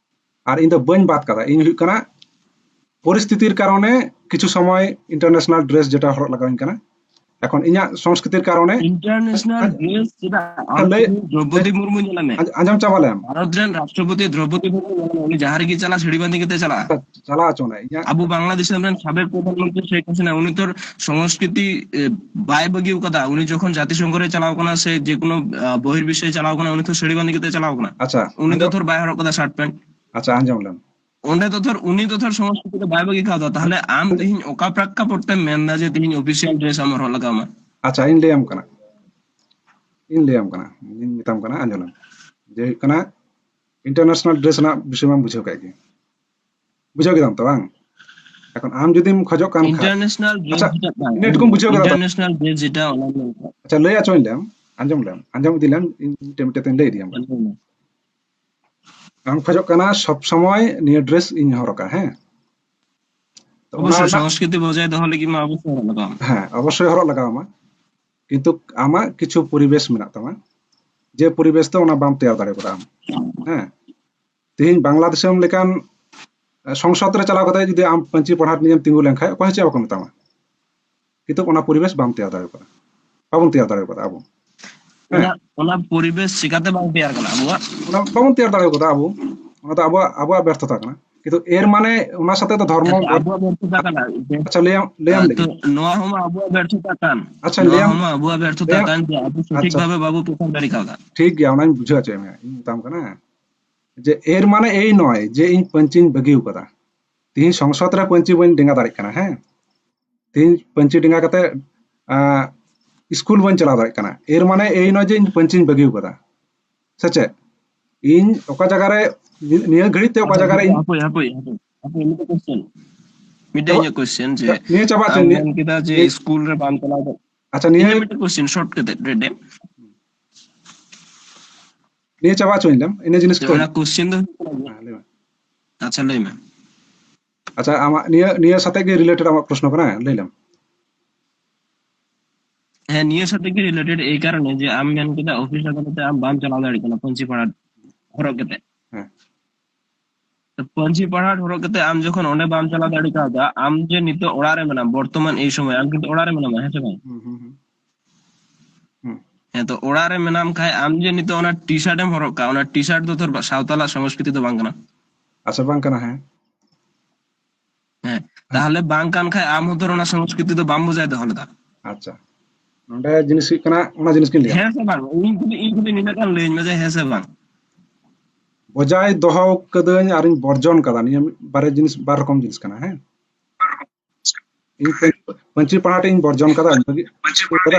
ᱟᱨ ᱤᱧ ᱫᱚ ᱵᱟᱹᱧ ᱵᱟᱫ ᱠᱟᱫᱟ᱾ ᱤᱧ ᱦᱩᱭᱩᱜ ᱠᱟᱱᱟ ᱯᱚᱨᱤᱥᱛᱷᱤᱛᱤᱨ ᱠᱟᱨᱚᱱᱮ ᱠᱤᱪᱷᱩ ᱥᱚᱢᱚᱭ international dress ᱡᱮᱴᱟ ᱦᱚᱨᱚᱜ ᱞᱟᱜᱟᱣᱤᱧ ᱠᱟᱱᱟ, ᱮᱠᱷᱚᱱ ᱤᱧᱟᱹᱜ ᱥᱚᱝᱥᱠᱨᱤᱛᱤᱨ ᱠᱟᱨᱚᱱᱮ᱾ International dress ᱪᱮᱫᱟᱜ? ᱟᱢ ᱞᱟᱹᱭ, ᱛᱮᱦᱮᱧ ᱫᱨᱚᱣᱯᱚᱫᱤ ᱢᱩᱨᱢᱩ ᱧᱮᱞ ᱢᱮ᱾ ᱟᱸᱡ-, ᱟᱸᱡᱚᱢ ᱪᱟᱵᱟ ᱞᱮᱢ᱾ ᱵᱷᱟᱨᱚᱛ ᱨᱮᱱ ᱨᱟᱥᱴᱨᱚᱯᱚᱛᱤ ᱫᱨᱚᱣᱯᱚᱫᱤ ᱢᱩᱨᱢᱩ ᱧᱮᱞ ᱢᱮ, ᱩᱱᱤ ᱡᱟᱦᱟᱸ ᱨᱮᱜᱮ ᱪᱟᱞᱟᱜ ᱥᱟᱹᱲᱤ ᱵᱟᱸᱫᱮ ᱠᱟᱛᱮ ᱪᱟᱞᱟᱜᱼᱟ᱾ ᱪᱟᱞᱟᱣ ᱦᱚᱪᱚ ᱢᱮ᱾ ᱤᱧᱟᱹᱜ ᱟᱵᱚ ᱵᱟᱝᱞᱟᱫᱮᱥ ᱨᱮᱱ ᱥᱟᱵᱮᱠ ᱯᱨᱚᱫᱷᱟᱱ ᱢᱚᱱᱛᱨᱤ ᱥᱮᱠ ᱦᱟᱥᱤᱱᱟ, ᱩᱱᱤ ᱛᱚ ᱥᱚᱝᱥᱠᱨᱤᱛᱤ, ᱮ, ᱵᱟᱭ ᱵᱟᱹᱜᱤ ᱟᱠᱟᱫᱟ᱾ ᱩᱱᱤ ᱡᱚᱠᱷᱚᱱ ᱡᱟᱛᱤᱥᱚᱝᱜᱷᱚ ᱨᱮ ᱪᱟᱞᱟᱣ ᱠᱟᱱᱟ ᱥᱮ ᱡᱮᱠᱳᱱᱳ, ᱟ, ᱵᱚᱦᱤᱨ ᱵᱤᱥᱥᱚᱭ ᱪᱟᱞᱟᱣ ᱠᱟᱱᱟ, ᱩᱱᱤ ᱛᱚ ᱥᱟᱹᱲᱤ ᱵᱟᱸᱫᱮ ᱠᱟᱛᱮ ᱪᱟᱞᱟᱣ ᱠᱟᱱᱟ᱾ ᱟᱪᱪᱷᱟ, ᱩᱱᱤ ᱫᱚ ᱟᱸᱡᱚᱢ᱾ ᱛᱚ ᱵᱟᱭ ᱦᱚᱨᱚᱜ ᱠᱟᱫᱟ ᱥᱟᱨᱴ ᱯᱮᱱᱴ᱾ ᱟᱪᱪᱷᱟ, ᱟᱸᱡᱚᱢ ᱞᱮᱢ᱾ ᱚᱸᱰᱮ ᱫᱚ ᱫᱷᱚᱨ, ᱩᱱᱤ ᱫᱚ ᱫᱷᱚᱨ ᱥᱚᱝᱥᱠᱨᱤᱛᱤ ᱫᱚ ᱵᱟᱭ ᱵᱟᱹᱜᱤ ᱠᱟᱣᱫᱟ, ᱛᱟᱦᱞᱮ ᱟᱢ ᱛᱮᱦᱮᱧ ᱚᱠᱟ ᱯᱨᱮᱠᱠᱟᱯᱚᱴ ᱛᱮᱢ ᱢᱮᱱᱫᱟ ᱡᱮ ᱛᱮᱦᱮᱧ ᱚᱯᱷᱤᱥᱤᱭᱟᱞ ᱰᱨᱮᱥ ᱟᱢ ᱦᱚᱨᱚᱜ ᱞᱟᱜᱟᱣ ᱟᱢᱟ? ᱟᱪᱪᱷᱟ, ᱤᱧ ᱞᱟᱹᱭᱟᱢ ᱠᱟᱱᱟ, ᱤᱧ ᱞᱟᱹᱭᱟᱢ ᱠᱟᱱᱟ, ᱤᱧ ᱢᱮᱛᱟᱢ ᱠᱟᱱᱟ, ᱟᱸᱡᱚᱢ ᱞᱮᱢ᱾ ᱡᱮ ᱦᱩᱭᱩᱜ ᱠᱟᱱᱟ, ᱤᱱᱴᱟᱨᱱᱮᱥᱱᱟᱞ ᱰᱨᱮᱥ ᱨᱮᱱᱟᱜ ᱵᱤᱥᱚᱭ ᱢᱟᱢ ᱵᱩᱡᱷᱟᱹᱣ ᱠᱮᱫ ᱜᱮ, ᱵᱩᱡᱷᱟᱹᱣ ᱠᱮᱫᱟᱢ ᱛᱚ, ᱵᱟᱝ? ᱮᱠᱷᱚᱱ ᱟᱢ ᱡᱩᱫᱤᱢ ᱠᱷᱚᱡᱚᱜ ᱠᱟᱱ ᱠᱷᱟᱡ, ᱤᱱᱴᱟᱨᱱᱮᱥᱱᱟᱞ ᱰᱨᱮᱥ ᱟᱪᱪᱷᱟ, ᱡᱮᱴᱟ, ᱤᱱᱟᱹ ᱴᱩᱠᱩᱢ ᱵᱩᱡᱷᱟᱹᱣ ᱠᱮᱫᱟ ᱛᱚ? ᱤᱱᱴᱟᱨᱱᱮᱥᱱᱟᱞ ᱰᱨᱮᱥ ᱡᱮᱴᱟ, ᱚᱱᱟ ᱧᱮᱞ ᱠᱟᱜ᱾ ᱟᱪᱪᱷᱟ, ᱞᱟᱹᱭ ᱟᱪᱚᱧ ᱞᱮᱢ, ᱟᱸᱡᱚᱢ ᱞᱮᱢ, ᱟᱸᱡᱚᱢ ᱤᱫᱤ ᱞᱮᱢ, ᱤᱧ ᱢᱤᱫᱴᱮᱱ ᱢᱤᱫᱴᱮᱱ ᱛᱮᱧ ᱞᱟᱹᱭ ᱤᱫᱤᱭᱟᱢ ᱠᱟᱱᱟ᱾ ᱟᱸᱡᱚᱢ ᱢᱮ᱾ ᱟᱢ ᱠᱷᱚᱡᱚᱜ ᱠᱟᱱᱟ ᱥᱚᱵ ᱥᱚᱢᱚᱭ ᱱᱤᱭᱟᱹ ᱰᱨᱮᱥ ᱤᱧ ᱦᱚᱨᱚᱜᱟ, ᱦᱮᱸ? ᱛᱚ ᱚᱱᱟ ᱚᱵᱚᱥᱥᱳᱭ, ᱨᱮᱱᱟᱜ ᱥᱚᱝᱥᱠᱨᱤᱛᱤ ᱵᱚᱡᱟᱭ ᱫᱚᱦᱚ ᱞᱟᱹᱜᱤᱫ ᱢᱟ ᱚᱵᱚᱥᱥᱳᱭ ᱦᱚᱨᱚᱜ ᱞᱟᱜᱟᱣ ᱟᱢᱟ᱾ ᱦᱮᱸ, ᱚᱵᱚᱥᱥᱳᱭ ᱦᱚᱨᱚᱜ ᱞᱟᱜᱟᱣ ᱟᱢᱟ, ᱠᱤᱱᱛᱩ ᱟᱢᱟᱜ ᱠᱤᱪᱷᱩ ᱯᱚᱨᱤᱵᱮᱥ ᱢᱮᱱᱟᱜ ᱛᱟᱢᱟ, ᱡᱮ ᱯᱚᱨᱤᱵᱮᱥ ᱫᱚ ᱚᱱᱟ ᱵᱟᱢ ᱛᱮᱭᱟᱨ ᱫᱟᱲᱮ ᱠᱟᱫᱟ ᱟᱢ᱾ ᱦᱮᱸ, ᱛᱮᱦᱮᱧ ᱵᱟᱝᱞᱟ ᱫᱤᱥᱚᱢ ᱞᱮᱠᱟᱱ ᱥᱚᱝᱥᱚᱫ ᱨᱮ ᱪᱟᱞᱟᱣ ᱠᱟᱛᱮ ᱡᱩᱫᱤ ᱟᱢ ᱯᱟᱹᱧᱪᱤ ᱯᱟᱲᱦᱟᱴ ᱱᱤᱭᱮᱢ ᱛᱤᱸᱜᱩ ᱞᱮᱱᱠᱷᱟᱱ, ᱚᱠᱚᱭ ᱦᱚᱸ ᱪᱮᱫ ᱵᱟᱠᱚ ᱢᱮᱛᱟᱢᱟ, ᱠᱤᱱᱛᱩ ᱚᱱᱟ ᱯᱚᱨᱤᱵᱮᱥ ᱵᱟᱢ ᱛᱮᱭᱟᱨ ᱫᱟᱲᱮ ᱠᱟᱫᱟ, ᱵᱟᱵᱚᱱ ᱛᱮᱭᱟᱨ ᱫᱟᱲᱮ ᱠᱟᱫᱟ ᱟᱵᱚ᱾ ᱦᱮᱸ, ᱚᱱᱟ ᱚᱱᱟ ᱯᱚᱨᱤᱵᱮᱥ ᱪᱤᱠᱟᱛᱮ ᱵᱟᱝ ᱛᱮᱭᱟᱨ ᱠᱟᱱᱟ ᱟᱵᱚᱣᱟᱜ? ᱚᱱᱟ ᱵᱟᱵᱚᱱ ᱛᱮᱭᱟᱨ ᱫᱟᱲᱮ ᱠᱟᱫᱟ ᱟᱵᱚ, ᱚᱱᱟ ᱫᱚ ᱟᱵᱚᱣᱟᱜ ᱟᱵᱚᱣᱟᱜ ᱵᱮᱨᱛᱷᱚᱛᱟ ᱠᱟᱱᱟ, ᱠᱤᱱᱛᱩ ᱮᱨ ᱢᱟᱱᱮ ᱚᱱᱟ ᱥᱟᱛᱮ ᱫᱚ ᱫᱷᱚᱨᱢᱚ ᱟᱪᱪᱷᱟ, ᱟᱵᱚᱣᱟᱜ ᱵᱮᱨᱛᱷᱚᱛᱟ ᱠᱟᱱᱟ᱾ ᱟᱪᱪᱷᱟ, ᱞᱟᱹᱭᱟᱢ ᱞᱟᱹᱭᱟᱢ ᱟᱨ ᱞᱟᱹᱜᱤᱫ ᱛᱚ ᱱᱚᱣᱟ ᱦᱚᱸᱢᱟ ᱟᱵᱚᱣᱟᱜ ᱵᱮᱨᱛᱷᱚᱛᱟ ᱠᱟᱱ᱾ ᱟᱪᱪᱷᱟ, ᱱᱚᱣᱟ ᱞᱟᱹᱭᱟᱢ ᱦᱚᱸᱢᱟ ᱟᱵᱚᱣᱟᱜ ᱵᱮᱨᱛᱷᱚᱛᱟ ᱞᱟᱹᱭᱟᱢ ᱠᱟᱱ ᱡᱮ ᱟᱵᱚ ᱥᱚᱴᱷᱤᱠ ᱟᱪᱪᱷᱟ᱾ ᱵᱷᱟᱵᱮ ᱵᱟᱵᱚ ᱯᱨᱚᱪᱟᱨ ᱫᱟᱲᱮ ᱠᱟᱣᱫᱟ᱾ ᱴᱷᱤᱠ ᱜᱮᱭᱟ, ᱚᱱᱟᱧ ᱵᱩᱡᱷᱟᱹᱣ ᱦᱚᱪᱚᱭᱮᱫ ᱢᱮᱭᱟ, ᱤᱧ ᱢᱮᱛᱟᱢ ᱠᱟᱱᱟ ᱡᱮ ᱮᱨ ᱢᱟᱱᱮ ᱮᱭ ᱱᱚᱭ ᱡᱮ ᱤᱧ ᱯᱟᱹᱧᱪᱤᱧ ᱵᱟᱹᱜᱤ ᱟᱠᱟᱫᱟ, ᱛᱤᱦᱤᱧ ᱥᱚᱝᱥᱚᱫ ᱨᱮ ᱯᱟᱹᱧᱪᱤ ᱵᱟᱹᱧ ᱰᱮᱸᱜᱟ ᱫᱟᱲᱮᱭᱟᱜ ᱠᱟᱱᱟ, ᱦᱮᱸ, ᱛᱤᱦᱤᱧ ᱯᱟᱹᱧᱪᱤ ᱰᱮᱸᱜᱟ ᱠᱟᱛᱮ ᱟᱸ, ᱥᱠᱩᱞ ᱵᱟᱹᱧ ᱪᱟᱞᱟᱣ ᱫᱟᱲᱮᱭᱟᱜ ᱠᱟᱱᱟ, ᱮᱨ ᱢᱟᱱᱮ ᱮᱭ ᱱᱚᱭ ᱡᱮ ᱤᱧ ᱯᱟᱹᱧᱪᱤᱧ ᱵᱟᱹᱜᱤ ᱟᱠᱟᱫᱟ, ᱥᱮ ᱪᱮᱫ? ᱤᱧ ᱚᱠᱟ ᱡᱟᱭᱜᱟ ᱨᱮ ᱱᱤ- ᱱᱤᱭᱟᱹ ᱜᱷᱟᱹᱲᱤᱡ ᱛᱮ ᱚᱠᱟ ᱟᱪᱪᱷᱟ, ᱡᱟᱭᱜᱟ ᱨᱮ ᱤᱧ ᱦᱟᱯᱳᱭ, ᱦᱟᱯᱳᱭ, ᱦᱟᱯᱳᱭ, ᱦᱟᱯᱳᱭ, ᱢᱤᱫᱴᱮᱡ ᱠᱚᱥᱪᱮᱱ, ᱢᱤᱫᱴᱮᱡ ᱪᱟᱵᱟ-, ᱤᱧᱟᱹᱜ ᱠᱚᱥᱪᱮᱱ ᱡᱮ ᱱᱤᱭᱟᱹ ᱪᱟᱵᱟ ᱦᱚᱪᱚ ᱟᱢ ᱱᱤᱭᱟᱹ, ᱢᱮᱱ ᱠᱮᱫᱟ ᱡᱮ ᱱᱤᱭᱟᱹ ᱥᱠᱩᱞ ᱨᱮ ᱵᱟᱢ ᱪᱟᱞᱟᱣ ᱫᱟᱲᱮᱭᱟᱜ᱾ ᱟᱪᱪᱷᱟ, ᱱᱤᱭᱟᱹ ᱤᱧᱟᱹᱜ ᱢᱤᱫᱴᱮᱡ ᱠᱚᱥᱪᱮᱱ ᱥᱚᱨᱴ ᱠᱟᱛᱮ ᱰᱮᱰᱮ ᱱᱤᱭᱟᱹ ᱪᱟᱵᱟ ᱦᱚᱪᱚᱧ ᱞᱮᱢ, ᱤᱱᱟᱹ ᱡᱤᱱᱤᱥ ᱠᱚ᱾ ᱚᱱᱟ ᱠᱚᱥᱪᱮᱱ ᱫᱚ ᱦᱩᱭᱩᱜ ᱠᱟᱱᱟ ᱡᱮ, ᱦᱮᱸ, ᱞᱟᱹᱭ ᱢᱮ᱾ ᱟᱪᱪᱷᱟ, ᱞᱟᱹᱭ ᱢᱮ᱾ ᱟᱪᱪᱷᱟ, ᱟᱢᱟᱜ ᱱᱤᱭᱟᱹ ᱱᱤᱭᱟᱹ ᱥᱟᱛᱮ ᱜᱮ ᱨᱤᱞᱮᱴᱮᱰ ᱟᱢᱟᱜ ᱯᱨᱚᱥᱱᱚ ᱠᱟᱱᱟ, ᱞᱟᱹᱭ ᱞᱮᱢ᱾ ᱦᱮᱸ, ᱱᱤᱭᱟᱹ ᱥᱟᱛᱮ ᱜᱮ ᱨᱤᱞᱮᱴᱮᱰ, ᱮᱭ ᱠᱟᱨᱚᱱᱮ ᱡᱮ ᱟᱢ ᱢᱮᱱ ᱠᱮᱫᱟ ᱚᱯᱷᱤᱥ ᱟᱫᱟᱞᱚᱛ ᱛᱮ ᱟᱢ ᱵᱟᱢ ᱪᱟᱞᱟᱣ ᱫᱟᱲᱮᱭᱟᱜ ᱠᱟᱱᱟ ᱯᱟᱹᱧᱪᱤ ᱯᱟᱲᱦᱟᱴ ᱦᱚᱨᱚᱜ ᱠᱟᱛᱮ᱾ ᱦᱮᱸ᱾ ᱛᱚ ᱯᱟᱹᱧᱪᱤ ᱯᱟᱲᱦᱟᱴ ᱦᱚᱨᱚᱜ ᱠᱟᱛᱮ ᱟᱢ ᱡᱚᱠᱷᱚᱱ ᱚᱸᱰᱮ ᱵᱟᱢ ᱪᱟᱞᱟᱣ ᱫᱟᱲᱮ ᱠᱟᱣᱫᱟ, ᱟᱢ ᱡᱮ ᱱᱤᱛᱚᱜ ᱚᱲᱟᱜ ᱨᱮ ᱢᱮᱱᱟᱢ, ᱵᱚᱨᱛᱚᱢᱟᱱ ᱮᱭ ᱥᱚᱢᱚᱭ ᱟᱢ ᱠᱤᱱᱛᱩ ᱚᱲᱟᱜ ᱨᱮ ᱢᱮᱱᱟᱢᱟ, ᱦᱮᱸ ᱥᱮ ᱵᱟᱝ? ᱦᱩᱸ, ᱦᱩᱸ, ᱦᱩᱸ᱾ ᱦᱩᱸ᱾ ᱦᱮᱸ, ᱛᱚ ᱚᱲᱟᱜ ᱨᱮ ᱢᱮᱱᱟᱢ ᱠᱷᱟᱡ, ᱟᱢ ᱡᱮ ᱱᱤᱛᱚᱜ ᱚᱱᱟ ᱴᱤ ᱥᱟᱨᱴ ᱮᱢ ᱦᱚᱨᱚᱜ ᱠᱟᱜᱼᱟ, ᱚᱱᱟ ᱴᱤ ᱥᱟᱨᱴ ᱫᱚ ᱛᱚ ᱥᱟᱶᱛᱟᱞᱟᱜ ᱥᱚᱝᱥᱠᱨᱤᱛᱤ ᱫᱚ ᱵᱟᱝ ᱠᱟᱱᱟ᱾ ᱟᱪᱪᱷᱟ, ᱵᱟᱝ ᱠᱟᱱᱟ, ᱦᱮᱸ᱾ ᱦᱮᱸ, ᱛᱟᱦᱞᱮ ᱵᱟᱝ ᱠᱟᱱ ᱠᱷᱟᱡ ᱟᱢ ᱦᱚᱸ ᱛᱚ ᱚᱱᱟ ᱥᱚᱝᱥᱠᱨᱤᱛᱤ ᱫᱚ ᱵᱟᱢ ᱵᱚᱡᱟᱭ ᱫᱚᱦᱚ ᱞᱮᱫᱟ᱾ ᱟᱪᱪᱷᱟ, ᱱᱚᱰᱮ ᱡᱤᱱᱤᱥ ᱦᱩᱭᱩᱜ ᱠᱟᱱᱟ, ᱚᱱᱟ ᱡᱤᱱᱤᱥ ᱜᱤᱧ ᱞᱟᱹᱭᱟ᱾ ᱦᱮᱸ ᱥᱮ ᱵᱟᱝ? ᱤᱧ ᱠᱷᱟᱹᱞᱤ, ᱤᱧ ᱠᱷᱟᱹᱞᱤ ᱱᱤᱱᱟᱹᱜ ᱜᱟᱱ ᱞᱟᱹᱭᱟᱹᱧ ᱢᱮ ᱡᱮ ᱦᱮᱸ ᱥᱮ ᱵᱟᱝ? ᱵᱚᱡᱟᱭ ᱫᱚᱦᱚ ᱠᱟᱹᱫᱟᱹᱧ ᱟᱨᱤᱧ ᱵᱚᱨᱡᱚᱱ ᱠᱟᱫᱟ᱾ ᱱᱤᱭᱟᱹ ᱢᱤᱫ ᱵᱟᱨᱭᱟ ᱡᱤᱱᱤᱥ, ᱵᱟᱨ ᱨᱚᱠᱚᱢ ᱡᱤᱱᱤᱥ ᱠᱟᱱᱟ, ᱦᱮᱸ? ᱤᱧ ᱯᱟᱹᱧ-, ᱯᱟᱹᱧᱪᱤ ᱯᱟᱲᱦᱟᱴ ᱤᱧ ᱵᱚᱨᱡᱚᱱ ᱠᱟᱫᱟ, ᱤᱧ ᱵᱟᱹᱜᱤ ᱠᱟᱫᱟ᱾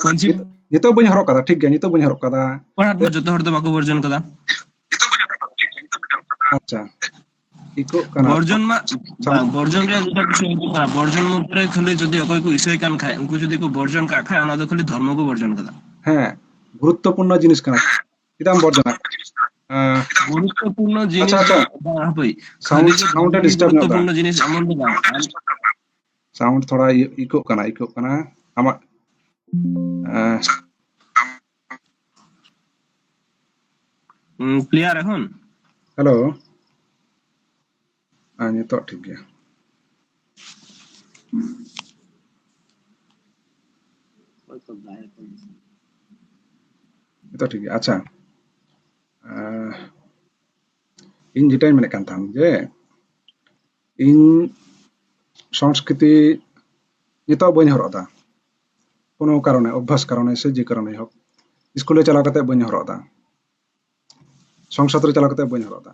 ᱯᱟᱹᱧᱪᱤ ᱱᱤᱛ-, ᱱᱤᱛᱚᱜ ᱵᱟᱹᱧ ᱦᱚᱨᱚᱜ ᱠᱟᱫᱟ, ᱴᱷᱤᱠ ᱜᱮᱭᱟ, ᱱᱤᱛᱚᱜ ᱵᱟᱹᱧ ᱦᱚᱨᱚᱜ ᱠᱟᱫᱟ᱾ ᱯᱟᱲᱦᱟᱴ ᱫᱚ ᱡᱚᱛᱚ ᱦᱚᱲ ᱫᱚ ᱵᱟᱠᱚ ᱵᱚᱨᱡᱚᱱ ᱠᱟᱫᱟ᱾ ᱟᱪᱪᱷᱟ, ᱤᱠᱳᱜ ᱠᱟᱱᱟ᱾ ᱵᱚᱨᱡᱚᱱ ᱢᱟ, sound ᱵᱟᱝ, ᱵᱚᱨᱡᱚᱱ ᱨᱮᱭᱟᱜ ᱡᱮᱴᱟ ᱠᱤᱪᱷᱩ ᱦᱤᱡᱩᱜ ᱠᱟᱱᱟ, ᱵᱚᱨᱡᱚᱱ ᱢᱚᱫᱽᱫᱷᱮ ᱨᱮ ᱠᱷᱟᱹᱞᱤ ᱡᱩᱫᱤ ᱚᱠᱚᱭ ᱠᱚ ᱤᱥᱟᱹᱭ ᱠᱟᱱ ᱠᱷᱟᱡ, ᱩᱱᱠᱩ ᱡᱩᱫᱤ ᱠᱚ ᱵᱚᱨᱡᱚᱱ ᱠᱟᱜ ᱠᱷᱟᱡ, ᱚᱱᱟ ᱫᱚ ᱠᱷᱟᱹᱞᱤ ᱫᱷᱚᱨᱢᱚ ᱠᱚ ᱵᱚᱨᱡᱚᱱ ᱠᱟᱫᱟ᱾ ᱦᱮᱸ, ᱜᱩᱨᱩᱛᱛᱚᱯᱩᱨᱱᱚ ᱡᱤᱱᱤᱥ ᱠᱟᱱᱟ᱾ ᱪᱮᱫᱟᱜ ᱮᱢ ᱵᱚᱨᱡᱚᱱᱟ? ᱮᱸ, ᱜᱩᱨᱩᱛᱛᱚᱯᱩᱨᱱᱚ ᱡᱤᱱᱤᱥ ᱟᱪᱪᱷᱟ, ᱟᱪᱪᱷᱟ᱾ ᱫᱚ ᱵᱟᱝ, ᱦᱟᱯᱳᱭ, sound, ᱠᱷᱟᱹᱞᱤ sound ᱮ ᱠᱷᱟᱹᱞᱤ disturb ᱧᱚᱜ ᱫᱟ᱾ ᱜᱩᱨᱩᱛᱛᱚᱯᱩᱨᱱᱚ ᱡᱤᱱᱤᱥ ᱮᱢᱚᱱ ᱫᱚ ᱵᱟᱝ᱾ Sound ᱛᱷᱚᱲᱟ ᱤᱭᱟᱹ, ᱤᱠᱳᱜ ᱠᱟᱱᱟ, ᱤᱠᱳᱜ ᱠᱟᱱᱟ᱾ ᱟᱢᱟᱜ, ᱮᱸ, ᱦᱩᱸ, clear ᱮᱠᱷᱚᱱ? Hello? ᱦᱮᱸ, ᱱᱤᱛᱚᱜ ᱴᱷᱤᱠ ᱜᱮᱭᱟ᱾ ᱱᱤᱛᱚᱜ ᱴᱷᱤᱠ ᱜᱮᱭᱟ᱾ ᱟᱪᱪᱷᱟ, ᱟᱸ, ᱤᱧ ᱡᱮᱴᱟᱧ ᱢᱮᱱᱮᱫ ᱠᱟᱱ ᱛᱟᱦᱮᱸᱱ ᱡᱮ ᱤᱧ ᱥᱚᱝᱥᱠᱨᱤᱛᱤ ᱱᱤᱛᱚᱜ ᱵᱟᱹᱧ ᱦᱚᱨᱚᱜ ᱮᱫᱟ, ᱠᱳᱱᱳ ᱠᱟᱨᱚᱱᱮ, ᱚᱵᱵᱷᱟᱥ ᱠᱟᱨᱚᱱᱮ ᱥᱮ ᱡᱮ ᱠᱟᱨᱚᱱᱮ ᱦᱳᱠ, ᱥᱠᱩᱞ ᱨᱮ ᱪᱟᱞᱟᱣ ᱠᱟᱛᱮ ᱵᱟᱹᱧ ᱦᱚᱨᱚᱜ ᱮᱫᱟ, ᱥᱚᱝᱥᱚᱫ ᱨᱮ ᱪᱟᱞᱟᱣ ᱠᱟᱛᱮ ᱵᱟᱹᱧ ᱦᱚᱨᱚᱜ ᱮᱫᱟ᱾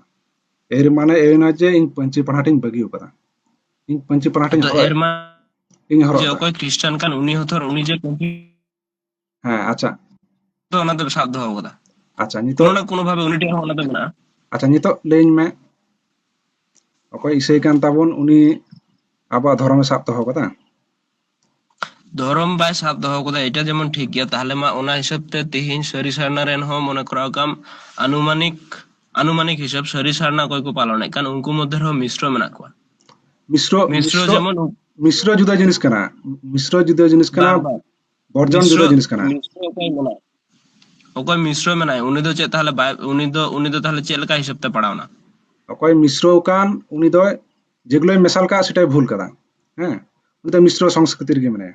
ᱮᱨ ᱢᱟᱱᱮ ᱮᱭ ᱱᱚᱭ ᱡᱮ ᱤᱧ ᱯᱟᱹᱧᱪᱤ ᱯᱟᱲᱦᱟᱴ ᱤᱧ ᱵᱟᱹᱜᱤ ᱟᱠᱟᱫᱟ᱾ ᱤᱧ ᱯᱟᱹᱧᱪᱤ ᱯᱟᱲᱦᱟᱴ ᱤᱧ ᱟᱫᱚ ᱦᱚᱨᱚᱜ ᱮᱨ ᱢᱟ ᱤᱧ ᱦᱚᱨᱚᱜ ᱡᱮ ᱮᱫᱟ᱾ ᱚᱠᱚᱭ ᱠᱷᱨᱤᱥᱴᱟᱱ ᱠᱟᱱ, ᱩᱱᱤ ᱦᱚᱸ ᱛᱷᱚᱨ ᱩᱱᱤ ᱡᱮ ᱯᱟᱹᱧᱪᱤ ᱦᱮᱸ, ᱟᱪᱪᱷᱟ᱾ ᱫᱚ ᱚᱱᱟ ᱫᱚ ᱥᱟᱵ ᱫᱚᱦᱚ ᱠᱟᱫᱟ᱾ ᱟᱪᱪᱷᱟ, ᱱᱤᱛᱚᱜ ᱠᱳᱱᱳ ᱱᱟ ᱠᱳᱱᱳ ᱵᱷᱟᱵᱮ ᱩᱱᱤ ᱴᱷᱮᱱ ᱦᱚᱸ ᱚᱱᱟ ᱫᱚ ᱢᱮᱱᱟᱜᱼᱟ᱾ ᱟᱪᱪᱷᱟ, ᱱᱤᱛᱚᱜ ᱞᱟᱹᱭᱟᱹᱧ ᱢᱮ, ᱚᱠᱚᱭ ᱤᱥᱟᱹᱭ ᱠᱟᱱ ᱛᱟᱵᱚᱱ, ᱩᱱᱤ ᱟᱵᱚᱣᱟᱜ ᱫᱷᱚᱨᱚᱢᱮ ᱥᱟᱵ ᱫᱚᱦᱚ ᱠᱟᱫᱟ? ᱫᱷᱚᱨᱚᱢ ᱵᱟᱭ ᱥᱟᱵ ᱫᱚᱦᱚ ᱠᱟᱫᱟ, ᱮᱴᱟ ᱡᱮᱢᱚᱱ ᱴᱷᱤᱠ ᱜᱮᱭᱟ, ᱛᱟᱦᱞᱮ ᱢᱟ ᱚᱱᱟ ᱦᱤᱥᱟᱹᱵ ᱛᱮ ᱛᱤᱦᱤᱧ ᱥᱟᱹᱨᱤ ᱥᱟᱨᱱᱟ ᱨᱮᱱ ᱦᱚᱸ, ᱢᱚᱱᱮ ᱠᱚᱨᱟᱣ ᱠᱟᱢ, ᱟᱱᱩᱢᱟᱱᱤᱠ, ᱟᱱᱩᱢᱟᱱᱤᱠ ᱦᱤᱥᱟᱹᱵ ᱥᱟᱹᱨᱤ ᱥᱟᱨᱱᱟ ᱚᱠᱚᱭ ᱠᱚ ᱯᱟᱞᱚᱱᱮᱫ ᱠᱟᱱ, ᱩᱱᱠᱩ ᱢᱚᱫᱽᱫᱷᱮ ᱨᱮᱦᱚᱸ ᱢᱤᱥᱨᱚ ᱢᱮᱱᱟᱜ ᱠᱚᱣᱟ᱾ ᱢᱤᱥᱨᱚ, ᱢᱤᱥᱨᱚ ᱢᱤᱥᱨᱚ, ᱡᱮᱢᱚᱱ ᱩ- ᱢᱤᱥᱨᱚ ᱡᱩᱫᱟ ᱡᱤᱱᱤᱥ ᱠᱟᱱᱟ, ᱢᱤᱥᱨᱚ ᱡᱩᱫᱟ ᱡᱤᱱᱤᱥ ᱠᱟᱱᱟ, ᱵᱟᱝ, ᱵᱟᱝ᱾ ᱵᱚᱨᱡᱚᱱ ᱡᱩᱫᱟ ᱢᱤᱥᱨᱚ, ᱡᱤᱱᱤᱥ ᱠᱟᱱᱟ᱾ ᱢᱤᱥᱨᱚ ᱚᱠᱚᱭ ᱢᱮᱱᱟᱭ? ᱚᱠᱚᱭ ᱢᱤᱥᱨᱚ ᱢᱮᱱᱟᱭ, ᱩᱱᱤ ᱫᱚ ᱪᱮᱫ ᱛᱟᱦᱞᱮ ᱵᱟᱭ, ᱩᱱᱤ ᱫᱚ, ᱩᱱᱤ ᱫᱚ ᱛᱟᱦᱞᱮ ᱪᱮᱫ ᱞᱮᱠᱟ ᱦᱤᱥᱟᱹᱵ ᱛᱮ ᱯᱟᱲᱟᱣᱱᱟ? ᱚᱠᱚᱭ ᱢᱤᱥᱨᱚ ᱠᱟᱱ, ᱩᱱᱤ ᱫᱚ ᱡᱮᱜᱩᱞᱳᱭ ᱢᱮᱥᱟᱞ ᱠᱟᱜ, ᱥᱮᱴᱟᱭ ᱵᱷᱩᱞ ᱠᱟᱫᱟ᱾ ᱦᱮᱸ, ᱩᱱᱤ ᱫᱚ ᱢᱤᱥᱨᱚ ᱥᱚᱝᱥᱠᱨᱤᱛᱤ ᱨᱮᱜᱮ ᱢᱮᱱᱟᱭᱟ᱾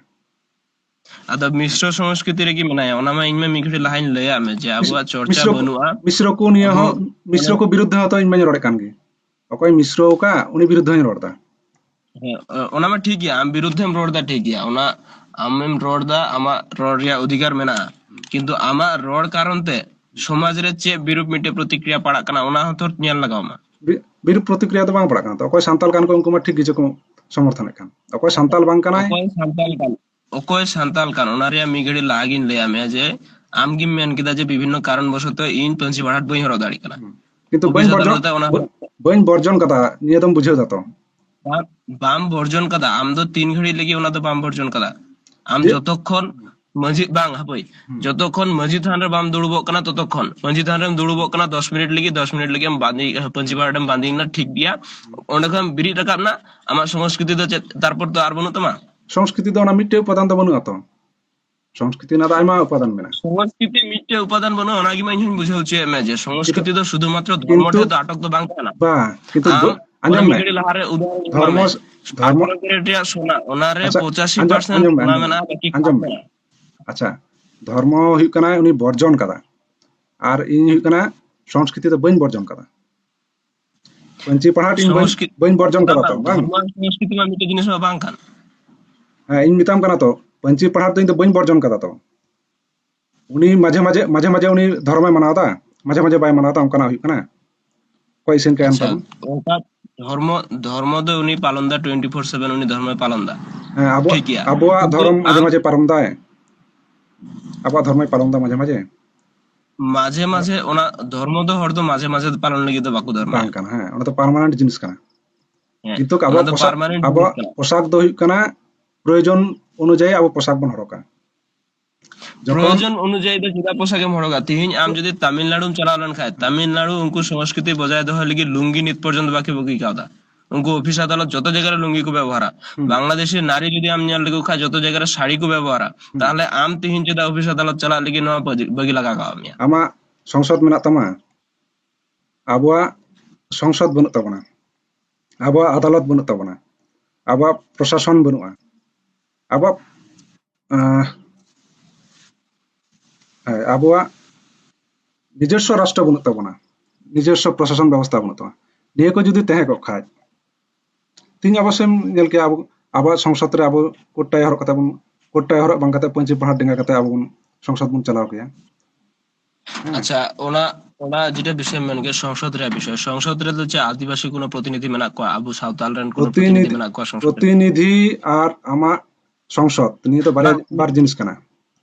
ᱟᱫᱚ ᱢᱤᱥᱨᱚ ᱥᱚᱝᱥᱠᱨᱤᱛᱤ ᱨᱮᱜᱮ ᱢᱮᱱᱟᱭᱟ, ᱚᱱᱟ ᱢᱟ ᱤᱧ ᱢᱟ ᱢᱤᱫ ᱜᱷᱟᱹᱲᱤ ᱞᱟᱦᱟᱧ ᱞᱟᱹᱭᱟᱫ ᱢᱮ ᱡᱮ ᱟᱵᱚᱣᱟᱜ ᱪᱚᱨᱪᱟ ᱢᱤᱥᱨᱚ ᱠᱚ, ᱵᱟᱹᱱᱩᱜᱼᱟ᱾ ᱢᱤᱥᱨᱚ ᱠᱚ ᱱᱤᱭᱟᱹ ᱟᱵᱚ ᱦᱚᱸ, ᱢᱤᱥᱨᱚ ᱢᱟᱱᱮ ᱠᱚ ᱵᱤᱨᱩᱫᱽᱫᱷᱮ ᱦᱚᱸᱛᱚ ᱤᱧ ᱢᱟᱧ ᱨᱚᱲᱮᱫ ᱠᱟᱱ ᱜᱮ᱾ ᱚᱠᱚᱭ ᱢᱤᱥᱨᱚ ᱟᱠᱟᱫ, ᱩᱱᱤ ᱵᱤᱨᱩᱫᱽᱫᱷᱮ ᱦᱚᱸᱧ ᱨᱚᱲ ᱮᱫᱟ᱾ ᱦᱮᱸ, ᱚ-, ᱚᱱᱟ ᱢᱟ ᱴᱷᱤᱠ ᱜᱮᱭᱟ, ᱟᱢ ᱵᱤᱨᱩᱫᱽᱫᱷᱮᱢ ᱨᱚᱲ ᱮᱫᱟ, ᱴᱷᱤᱠ ᱜᱮᱭᱟ, ᱚᱱᱟ ᱟᱢᱮᱢ ᱨᱚᱲ ᱮᱫᱟ, ᱟᱢᱟᱜ ᱨᱚᱲ ᱨᱮᱭᱟᱜ ᱚᱫᱷᱤᱠᱟᱨ ᱢᱮᱱᱟᱜᱼᱟ, ᱠᱤᱱᱛᱩ ᱟᱢᱟᱜ ᱨᱚᱲ ᱠᱟᱨᱚᱱ ᱛᱮ ᱥᱚᱢᱟᱡᱽ ᱨᱮ ᱪᱮᱫ ᱵᱤᱨᱩᱯ ᱢᱤᱫᱴᱮᱡ ᱯᱨᱚᱛᱤᱠᱨᱤᱭᱟ ᱯᱟᱲᱟᱜ ᱠᱟᱱᱟ, ᱚᱱᱟ ᱦᱚᱸ ᱛᱚ ᱧᱮᱞ ᱞᱟᱜᱟᱣ ᱢᱟ᱾ ᱵᱤ- ᱵᱤᱨᱩᱯ ᱯᱨᱚᱛᱤᱠᱨᱤᱭᱟ ᱫᱚ ᱵᱟᱝ ᱯᱟᱲᱟᱜ ᱠᱟᱱᱟ᱾ ᱛᱚ ᱚᱠᱚᱭ ᱥᱟᱱᱛᱟᱲ ᱠᱟᱱ ᱠᱚ, ᱩᱱᱠᱩ ᱢᱟ ᱴᱷᱤᱠ ᱜᱮ ᱠᱚ ᱥᱚᱢᱚᱨᱛᱷᱚᱱᱮᱫ ᱠᱟᱱ᱾ ᱚᱠᱚᱭ ᱥᱟᱱᱛᱟᱲ ᱠᱟᱱ, ᱚᱠᱚᱭ ᱥᱟᱱᱛᱟᱲ ᱠᱟᱱ, ᱚᱠᱚᱭ ᱥᱟᱱᱛᱟᱲ ᱠᱟᱱ, ᱚᱱᱟ ᱨᱮᱭᱟᱜ ᱢᱤᱫ ᱜᱷᱟᱹᱲᱤ ᱞᱟᱦᱟ ᱜᱤᱧ ᱞᱟᱹᱭᱟᱫ ᱢᱮᱭᱟ ᱡᱮ ᱟᱢ ᱜᱮᱢ ᱢᱮᱱ ᱠᱮᱫᱟ ᱡᱮ ᱵᱤᱵᱷᱤᱱᱱᱚ ᱠᱟᱨᱚᱱ ᱵᱚᱥᱚᱛᱚ ᱤᱧ ᱯᱟᱹᱧᱪᱤ ᱯᱟᱲᱦᱟᱴ ᱵᱟᱹᱧ ᱦᱚᱨᱚᱜ ᱫᱟᱲᱮᱭᱟᱜ ᱠᱟᱱᱟ᱾ ᱦᱩᱸ᱾ ᱠᱤᱱᱛᱩ ᱵᱟᱹᱧ ᱚᱯᱷᱤᱥ ᱵᱚᱨᱡᱚᱱ, ᱟᱫᱟᱞᱚᱛ ᱨᱮ ᱚᱱᱟ ᱵᱟᱹ- ᱵᱟᱹᱧ ᱵᱚᱨᱡᱚᱱ ᱠᱟᱫᱟ, ᱱᱤᱭᱟᱹ ᱫᱚᱢ ᱵᱩᱡᱷᱟᱹᱣ ᱫᱟᱛᱚ᱾ ᱵᱟᱢ, ᱵᱟᱢ ᱵᱚᱨᱡᱚᱱ ᱠᱟᱫᱟ, ᱟᱢ ᱫᱚ ᱛᱤᱱ ᱜᱷᱟᱹᱲᱤᱡ ᱞᱟᱹᱜᱤᱫ ᱚᱱᱟ ᱫᱚ ᱵᱟᱢ ᱵᱚᱨᱡᱚᱱ ᱠᱟᱫᱟ᱾ ᱟᱢ ᱡᱮ- ᱡᱚᱛᱚᱠᱷᱚᱱ ᱢᱟᱹᱡᱷᱤ, ᱵᱟᱝ, ᱦᱟᱯᱳᱭ, ᱦᱩᱸ᱾ ᱡᱚᱛᱚᱠᱷᱚᱱ ᱢᱟᱹᱡᱷᱤ ᱛᱷᱟᱱ ᱨᱮ ᱵᱟᱢ ᱫᱩᱲᱩᱵᱚᱜ ᱠᱟᱱᱟ ᱛᱚᱛᱚᱠᱷᱚᱱ, ᱢᱟᱹᱡᱷᱤ ᱛᱷᱟᱱ ᱨᱮᱢ ᱫᱩᱲᱩᱵᱚᱜ ᱠᱟᱱᱟ ᱫᱚᱥ ᱢᱤᱱᱤᱴ ᱞᱟᱹᱜᱤᱫ, ᱫᱚᱥ ᱢᱤᱱᱤᱴ ᱞᱟᱹᱜᱤᱫ ᱮᱢ ᱵᱟᱸᱫᱮ, ᱯᱟᱹᱧᱪᱤ ᱯᱟᱲᱦᱟᱴ ᱮᱢ ᱵᱟᱸᱫᱮᱭᱮᱱᱟ, ᱴᱷᱤᱠ ᱜᱮᱭᱟ᱾ ᱚᱸᱰᱮ ᱠᱷᱚᱱ ᱵᱤᱨᱤᱫ ᱨᱟᱠᱟᱵ ᱱᱟ, ᱟᱢᱟᱜ ᱥᱚᱝᱥᱠᱨᱤᱛᱤ ᱫᱚ ᱪᱮᱫ ᱛᱟᱨᱯᱚᱨ ᱫᱚ ᱟᱨ ᱵᱟᱹᱱᱩᱜ ᱛᱟᱢᱟ? ᱥᱚᱝᱥᱠᱨᱤᱛᱤ ᱫᱚ ᱚᱱᱟ ᱢᱤᱫᱴᱮᱡ ᱩᱯᱟᱫᱟᱱ ᱫᱚ ᱵᱟᱹᱱᱩᱜᱼᱟ ᱛᱚ᱾ ᱥᱚᱝᱥᱠᱨᱤᱛᱤ ᱨᱮᱱᱟᱜ ᱫᱚ ᱟᱭᱢᱟ ᱩᱯᱟᱫᱟᱱ ᱢᱮᱱᱟᱜᱼᱟ᱾ ᱥᱚᱝᱥᱠᱨᱤᱛᱤ ᱢᱤᱫᱴᱮᱡ ᱩᱯᱟᱫᱟᱱ ᱵᱟᱹᱱᱩᱜᱼᱟ, ᱚᱱᱟ ᱜᱮ ᱢᱟ ᱤᱧ ᱦᱚᱸᱧ ᱵᱩᱡᱷᱟᱹᱣ ᱦᱚᱪᱚᱭᱮᱫ ᱢᱮᱭᱟ ᱡᱮ ᱥᱚᱝᱥᱠᱨᱤᱛᱤ ᱠᱤᱱᱛᱩ- ᱫᱚ ᱥᱩᱫᱷᱩ ᱢᱟᱛᱨᱚ ᱫᱷᱚᱨᱢᱚ ᱠᱤᱱᱛᱩ- ᱴᱷᱮᱡ ᱫᱚ ᱟᱴᱚᱠ ᱫᱚ ᱵᱟᱝ ᱠᱟᱱᱟ᱾ ᱵᱟᱝ, ᱠᱤᱱᱛᱩ ᱟᱢ ᱵᱟᱹ-, ᱚᱱᱟ ᱟᱸᱡᱚᱢ ᱢᱤᱫ ᱢᱮ᱾ ᱜᱷᱟᱹᱲᱤ ᱞᱟᱦᱟᱨᱮ ᱩᱫᱟᱦᱚᱨᱚᱱ ᱤᱧ ᱫᱷᱚᱨᱢᱚ, ᱮᱢᱟᱫ ᱢᱮ᱾ ᱫᱷᱚᱨᱢᱚ, ᱟᱴᱷᱨᱚ ᱠᱮᱨᱮᱴ ᱨᱮᱭᱟᱜ ᱥᱚᱱᱟ, ᱚᱱᱟ ᱨᱮ ᱟᱪᱪᱷᱟ, ᱯᱚᱸᱪᱟᱥᱤ ᱟᱸᱡᱚᱢ, ᱯᱟᱨᱥᱮᱱᱴ ᱟᱸᱡᱚᱢ ᱢᱮ, ᱥᱚᱱᱟ ᱟᱸᱡᱚᱢ ᱢᱮ, ᱢᱮᱱᱟᱜᱼᱟ, ᱵᱟᱹᱠᱤ ᱟᱸᱡᱚᱢ ᱠᱟᱯ ᱢᱮ᱾ ᱢᱮᱱᱟᱜᱼᱟ᱾ ᱟᱪᱪᱷᱟ, ᱫᱷᱚᱨᱢᱚ ᱦᱩᱭᱩᱜ ᱠᱟᱱᱟ ᱩᱱᱤ ᱵᱚᱨᱡᱚᱱ ᱠᱟᱫᱟ, ᱟᱨ ᱤᱧ ᱦᱩᱭᱩᱜ ᱠᱟᱱᱟ ᱥᱚᱝᱥᱠᱨᱤᱛᱤ ᱫᱚ ᱵᱟᱹᱧ ᱵᱚᱨᱡᱚᱱ ᱠᱟᱫᱟ᱾ ᱯᱟᱹᱧᱪᱤ ᱯᱟᱲᱦᱟᱴ ᱤᱧ ᱵᱟᱹᱧ, ᱥᱚᱝᱥᱠᱨᱤᱛ-, ᱵᱟᱹᱧ ᱵᱚᱨᱡᱚᱱ ᱠᱟᱫᱟ ᱵᱟᱝ, ᱛᱚ, ᱵᱟᱝ? ᱫᱷᱚᱨᱢᱚ ᱟᱨ ᱥᱚᱝᱥᱠᱨᱤᱛᱤ ᱢᱟ ᱢᱤᱫᱴᱮᱡ ᱡᱤᱱᱤᱥ ᱢᱟ ᱵᱟᱝ ᱠᱟᱱ᱾ ᱦᱮᱸ, ᱤᱧ ᱢᱮᱛᱟᱢ ᱠᱟᱱᱟ ᱛᱚ, ᱯᱟᱹᱧᱪᱤ ᱯᱟᱲᱦᱟᱴ ᱫᱚ ᱤᱧ ᱫᱚ ᱵᱟᱹᱧ ᱵᱚᱨᱡᱚᱱ ᱠᱟᱫᱟ ᱛᱚ᱾ ᱩᱱᱤ ᱢᱟᱡᱷᱮ ᱢᱟᱡᱷᱮ, ᱢᱟᱡᱷᱮ ᱢᱟᱡᱷᱮ ᱩᱱᱤ ᱫᱷᱚᱨᱚᱢᱮ ᱢᱟᱱᱟᱣ ᱫᱟ, ᱢᱟᱡᱷᱮ ᱢᱟᱡᱷᱮ ᱵᱟᱭ ᱢᱟᱱᱟᱣ ᱫᱟ, ᱚᱱᱠᱟᱱᱟᱜ ᱦᱩᱭᱩᱜ ᱠᱟᱱᱟ᱾ ᱚᱠᱚᱭ ᱤᱥᱤᱱ ᱠᱟᱭᱟᱢ ᱟᱪᱪᱷᱟ, ᱛᱟᱵᱚᱱ? ᱚᱱᱠᱟ ᱫᱷᱚᱨᱢᱚ, ᱫᱷᱚᱨᱢᱚ ᱫᱚ ᱩᱱᱤ ᱯᱟᱞᱚᱱ ᱫᱟ, ᱴᱩᱭᱮᱱᱴᱤ ᱯᱷᱳᱨ ᱥᱮᱵᱷᱮᱱ ᱩᱱᱤ ᱫᱷᱚᱨᱢᱚᱭ ᱯᱟᱞᱚᱱ ᱫᱟ᱾ ᱦᱮᱸ, ᱟᱵᱚᱣᱟᱜ, ᱴᱷᱤᱠ ᱜᱮᱭᱟ᱾ ᱟᱵᱚᱣᱟᱜ ᱠᱤᱱᱛᱩ ᱫᱷᱚᱨᱚᱢ ᱢᱟᱡᱷᱮ ᱟᱢ ᱢᱟᱡᱷᱮ ᱯᱟᱨᱚᱢ ᱫᱟᱭ᱾ ᱟᱵᱚᱣᱟᱜ ᱫᱷᱚᱨᱢᱚᱭ ᱯᱟᱞᱚᱱ ᱫᱟ ᱢᱟᱡᱷᱮ ᱢᱟᱡᱷᱮ᱾ ᱢᱟᱡᱷᱮ ᱢᱟᱡᱷᱮ ᱚᱱᱟ ᱫᱷᱚᱨᱢᱚ ᱫᱚ ᱦᱚᱲ ᱫᱚ ᱢᱟᱡᱷᱮ ᱢᱟᱡᱷᱮ ᱫᱚ ᱯᱟᱞᱚᱱ ᱞᱟᱹᱜᱤᱫ ᱫᱚ ᱵᱟᱠᱚ ᱫᱷᱚᱨᱢᱚᱭᱟ᱾ ᱵᱟᱝ ᱠᱟᱱᱟ, ᱦᱮᱸ, ᱚᱱᱟ ᱫᱚ permanent ᱡᱤᱱᱤᱥ ᱠᱟᱱᱟ᱾ ᱦᱮᱸ, ᱠᱤᱱᱛᱩ ᱚᱱᱟ ᱟᱵᱚᱣᱟᱜ ᱫᱚ ᱯᱚᱥᱟᱠ, permanent ᱡᱤᱱᱤᱥ ᱟᱵᱚᱣᱟᱜ ᱠᱟᱱᱟ᱾ ᱯᱚᱥᱟᱠ ᱫᱚ ᱦᱩᱭᱩᱜ ᱠᱟᱱᱟ ᱯᱨᱚᱭᱳᱡᱚᱱ ᱚᱱᱩᱡᱟᱭᱤ ᱟᱵᱚ ᱯᱚᱥᱟᱠ ᱵᱚᱱ ᱦᱚᱨᱚᱜᱟ᱾ ᱡᱚᱠᱷᱚᱱ ᱯᱨᱚᱭᱳᱡᱚᱱ ᱚᱱᱩᱡᱟᱭᱤ ᱫᱚ ᱪᱮᱫᱟᱜ ᱯᱚᱥᱟᱠ ᱮᱢ ᱦᱚᱨᱚᱜᱟ? ᱛᱤᱦᱤᱧ ᱟᱢ ᱡᱩᱫᱤ ᱛᱟᱢᱤᱞᱱᱟᱲᱩᱢ ᱪᱟᱞᱟᱣ ᱞᱮᱱᱠᱷᱟᱱ, ᱛᱟᱢᱤᱞᱱᱟᱲᱩ ᱩᱱᱠᱩ ᱥᱚᱝᱥᱠᱨᱤᱛᱤ ᱵᱚᱡᱟᱭ ᱫᱚᱦᱚ ᱞᱟᱹᱜᱤᱫ ᱞᱩᱝᱜᱤ ᱱᱤᱛ ᱯᱚᱨᱡᱚᱱᱛᱚ ᱵᱟᱠᱚ ᱵᱟᱹᱜᱤ ᱠᱟᱣᱫᱟ᱾ ᱩᱱᱠᱩ ᱚᱯᱷᱤᱥ ᱟᱫᱟᱞᱚᱛ ᱡᱚᱛᱚ ᱡᱟᱭᱜᱟ ᱨᱮ ᱞᱩᱝᱜᱤ ᱠᱚ ᱵᱮᱵᱚᱦᱟᱨᱟ᱾ ᱦᱩᱸ᱾ ᱵᱟᱝᱞᱟᱫᱮᱥᱤ ᱱᱟᱨᱤ ᱡᱩᱫᱤ ᱟᱢ ᱧᱮᱞ ᱞᱮᱠᱚ ᱠᱷᱟᱱ, ᱡᱚᱛᱚ ᱡᱟᱭᱜᱟ ᱨᱮ ᱥᱟᱹᱲᱤ ᱠᱚ ᱵᱮᱵᱚᱦᱟᱨᱟ᱾ ᱦᱩᱸ᱾ ᱛᱟᱦᱞᱮ ᱟᱢ ᱛᱤᱦᱤᱧ ᱪᱮᱫᱟᱜ ᱚᱯᱷᱤᱥ ᱟᱫᱟᱞᱚᱛ ᱪᱟᱞᱟᱜ ᱞᱟᱹᱜᱤᱫ ᱱᱚᱣᱟ ᱵᱟᱹᱜᱤ, ᱵᱟᱹᱜᱤ ᱞᱟᱜᱟᱣ ᱠᱟᱣ ᱢᱮᱭᱟ? ᱟᱢᱟᱜ ᱥᱚᱝᱥᱚᱫ ᱢᱮᱱᱟᱜ ᱛᱟᱢᱟ, ᱟᱵᱚᱣᱟᱜ ᱥᱚᱝᱥᱚᱫ ᱵᱟᱹᱱᱩᱜ ᱛᱟᱵᱚᱱᱟ, ᱟᱵᱚᱣᱟᱜ ᱟᱫᱟᱞᱚᱛ ᱵᱟᱹᱱᱩᱜ ᱛᱟᱵᱚᱱᱟ, ᱟᱵᱚᱣᱟᱜ ᱯᱨᱚᱥᱟᱥᱚᱱ ᱵᱟᱹᱱᱩᱜᱼᱟ, ᱟᱵᱚᱣᱟᱜ, ᱟᱸ, ᱦᱮᱸ, ᱟᱵᱚᱣᱟᱜ ᱱᱤᱡᱚᱥᱥᱚ ᱨᱟᱥᱴᱨᱚ ᱵᱟᱹᱱᱩᱜ ᱛᱟᱵᱚᱱᱟ, ᱱᱤᱡᱚᱥᱥᱚ ᱯᱨᱚᱥᱟᱥᱚᱱ ᱵᱮᱵᱚᱥᱛᱷᱟ ᱵᱟᱹᱱᱩᱜ ᱛᱟᱵᱚᱱᱟ᱾ ᱱᱤᱭᱟᱹ ᱠᱚ ᱡᱩᱫᱤ ᱛᱟᱦᱮᱸ ᱠᱚᱜ ᱠᱷᱟᱡ, ᱛᱤᱦᱤᱧ ᱟᱵᱚ ᱥᱮᱢ ᱧᱮᱞ ᱠᱮᱭᱟ, ᱟᱵᱚ, ᱟᱵᱚᱣᱟᱜ ᱥᱚᱝᱥᱚᱫ ᱨᱮ ᱟᱵᱚ ᱠᱳᱴ ᱴᱟᱭ ᱦᱚᱨᱚᱜ ᱠᱟᱛᱮ ᱵᱚᱱ, ᱠᱳᱴ ᱴᱟᱭ ᱦᱚᱨᱚᱜ ᱵᱟᱝ ᱠᱟᱛᱮ ᱯᱟᱹᱧᱪᱤ ᱯᱟᱲᱦᱟᱴ ᱰᱮᱸᱜᱟ ᱠᱟᱛᱮ ᱟᱵᱚ ᱵᱚᱱ ᱥᱚᱝᱥᱚᱫ ᱵᱚᱱ ᱪᱟᱞᱟᱣ ᱠᱮᱭᱟ᱾ ᱟᱪᱪᱷᱟ, ᱚᱱᱟ, ᱚᱱᱟ ᱡᱮᱴᱟ ᱵᱤᱥᱚᱭ ᱢᱮᱱ ᱜᱮ, ᱥᱚᱝᱥᱚᱫ ᱨᱮᱭᱟᱜ ᱵᱤᱥᱚᱭ, ᱥᱚᱝᱥᱚᱫ ᱨᱮᱫᱚ ᱪᱮᱫ ᱟᱹᱫᱤᱵᱟᱹᱥᱤ ᱠᱳᱱᱳ ᱯᱨᱚᱛᱤᱱᱤᱫᱷᱤ ᱢᱮᱱᱟᱜ ᱠᱚᱣᱟ? ᱟᱵᱚ ᱥᱟᱶᱛᱟᱞ ᱨᱮᱱ ᱠᱳᱱᱳ ᱯᱨᱚᱛᱤᱱᱤᱫᱷᱤ ᱯᱨᱚᱛᱤᱱᱤᱫᱷᱤ, ᱢᱮᱱᱟᱜ ᱠᱚᱣᱟ ᱥᱚᱝᱥᱚᱫ ᱨᱮ? ᱯᱨᱚᱛᱤᱱᱤᱫᱷᱤ ᱟᱨ ᱟᱢᱟᱜ ᱥᱚᱝᱥᱚᱫ, ᱱᱤᱭᱟᱹ ᱫᱚ ᱵᱟᱨᱭᱟ, ᱵᱟᱝ᱾ ᱵᱟᱨ ᱡᱤᱱᱤᱥ ᱠᱟᱱᱟ᱾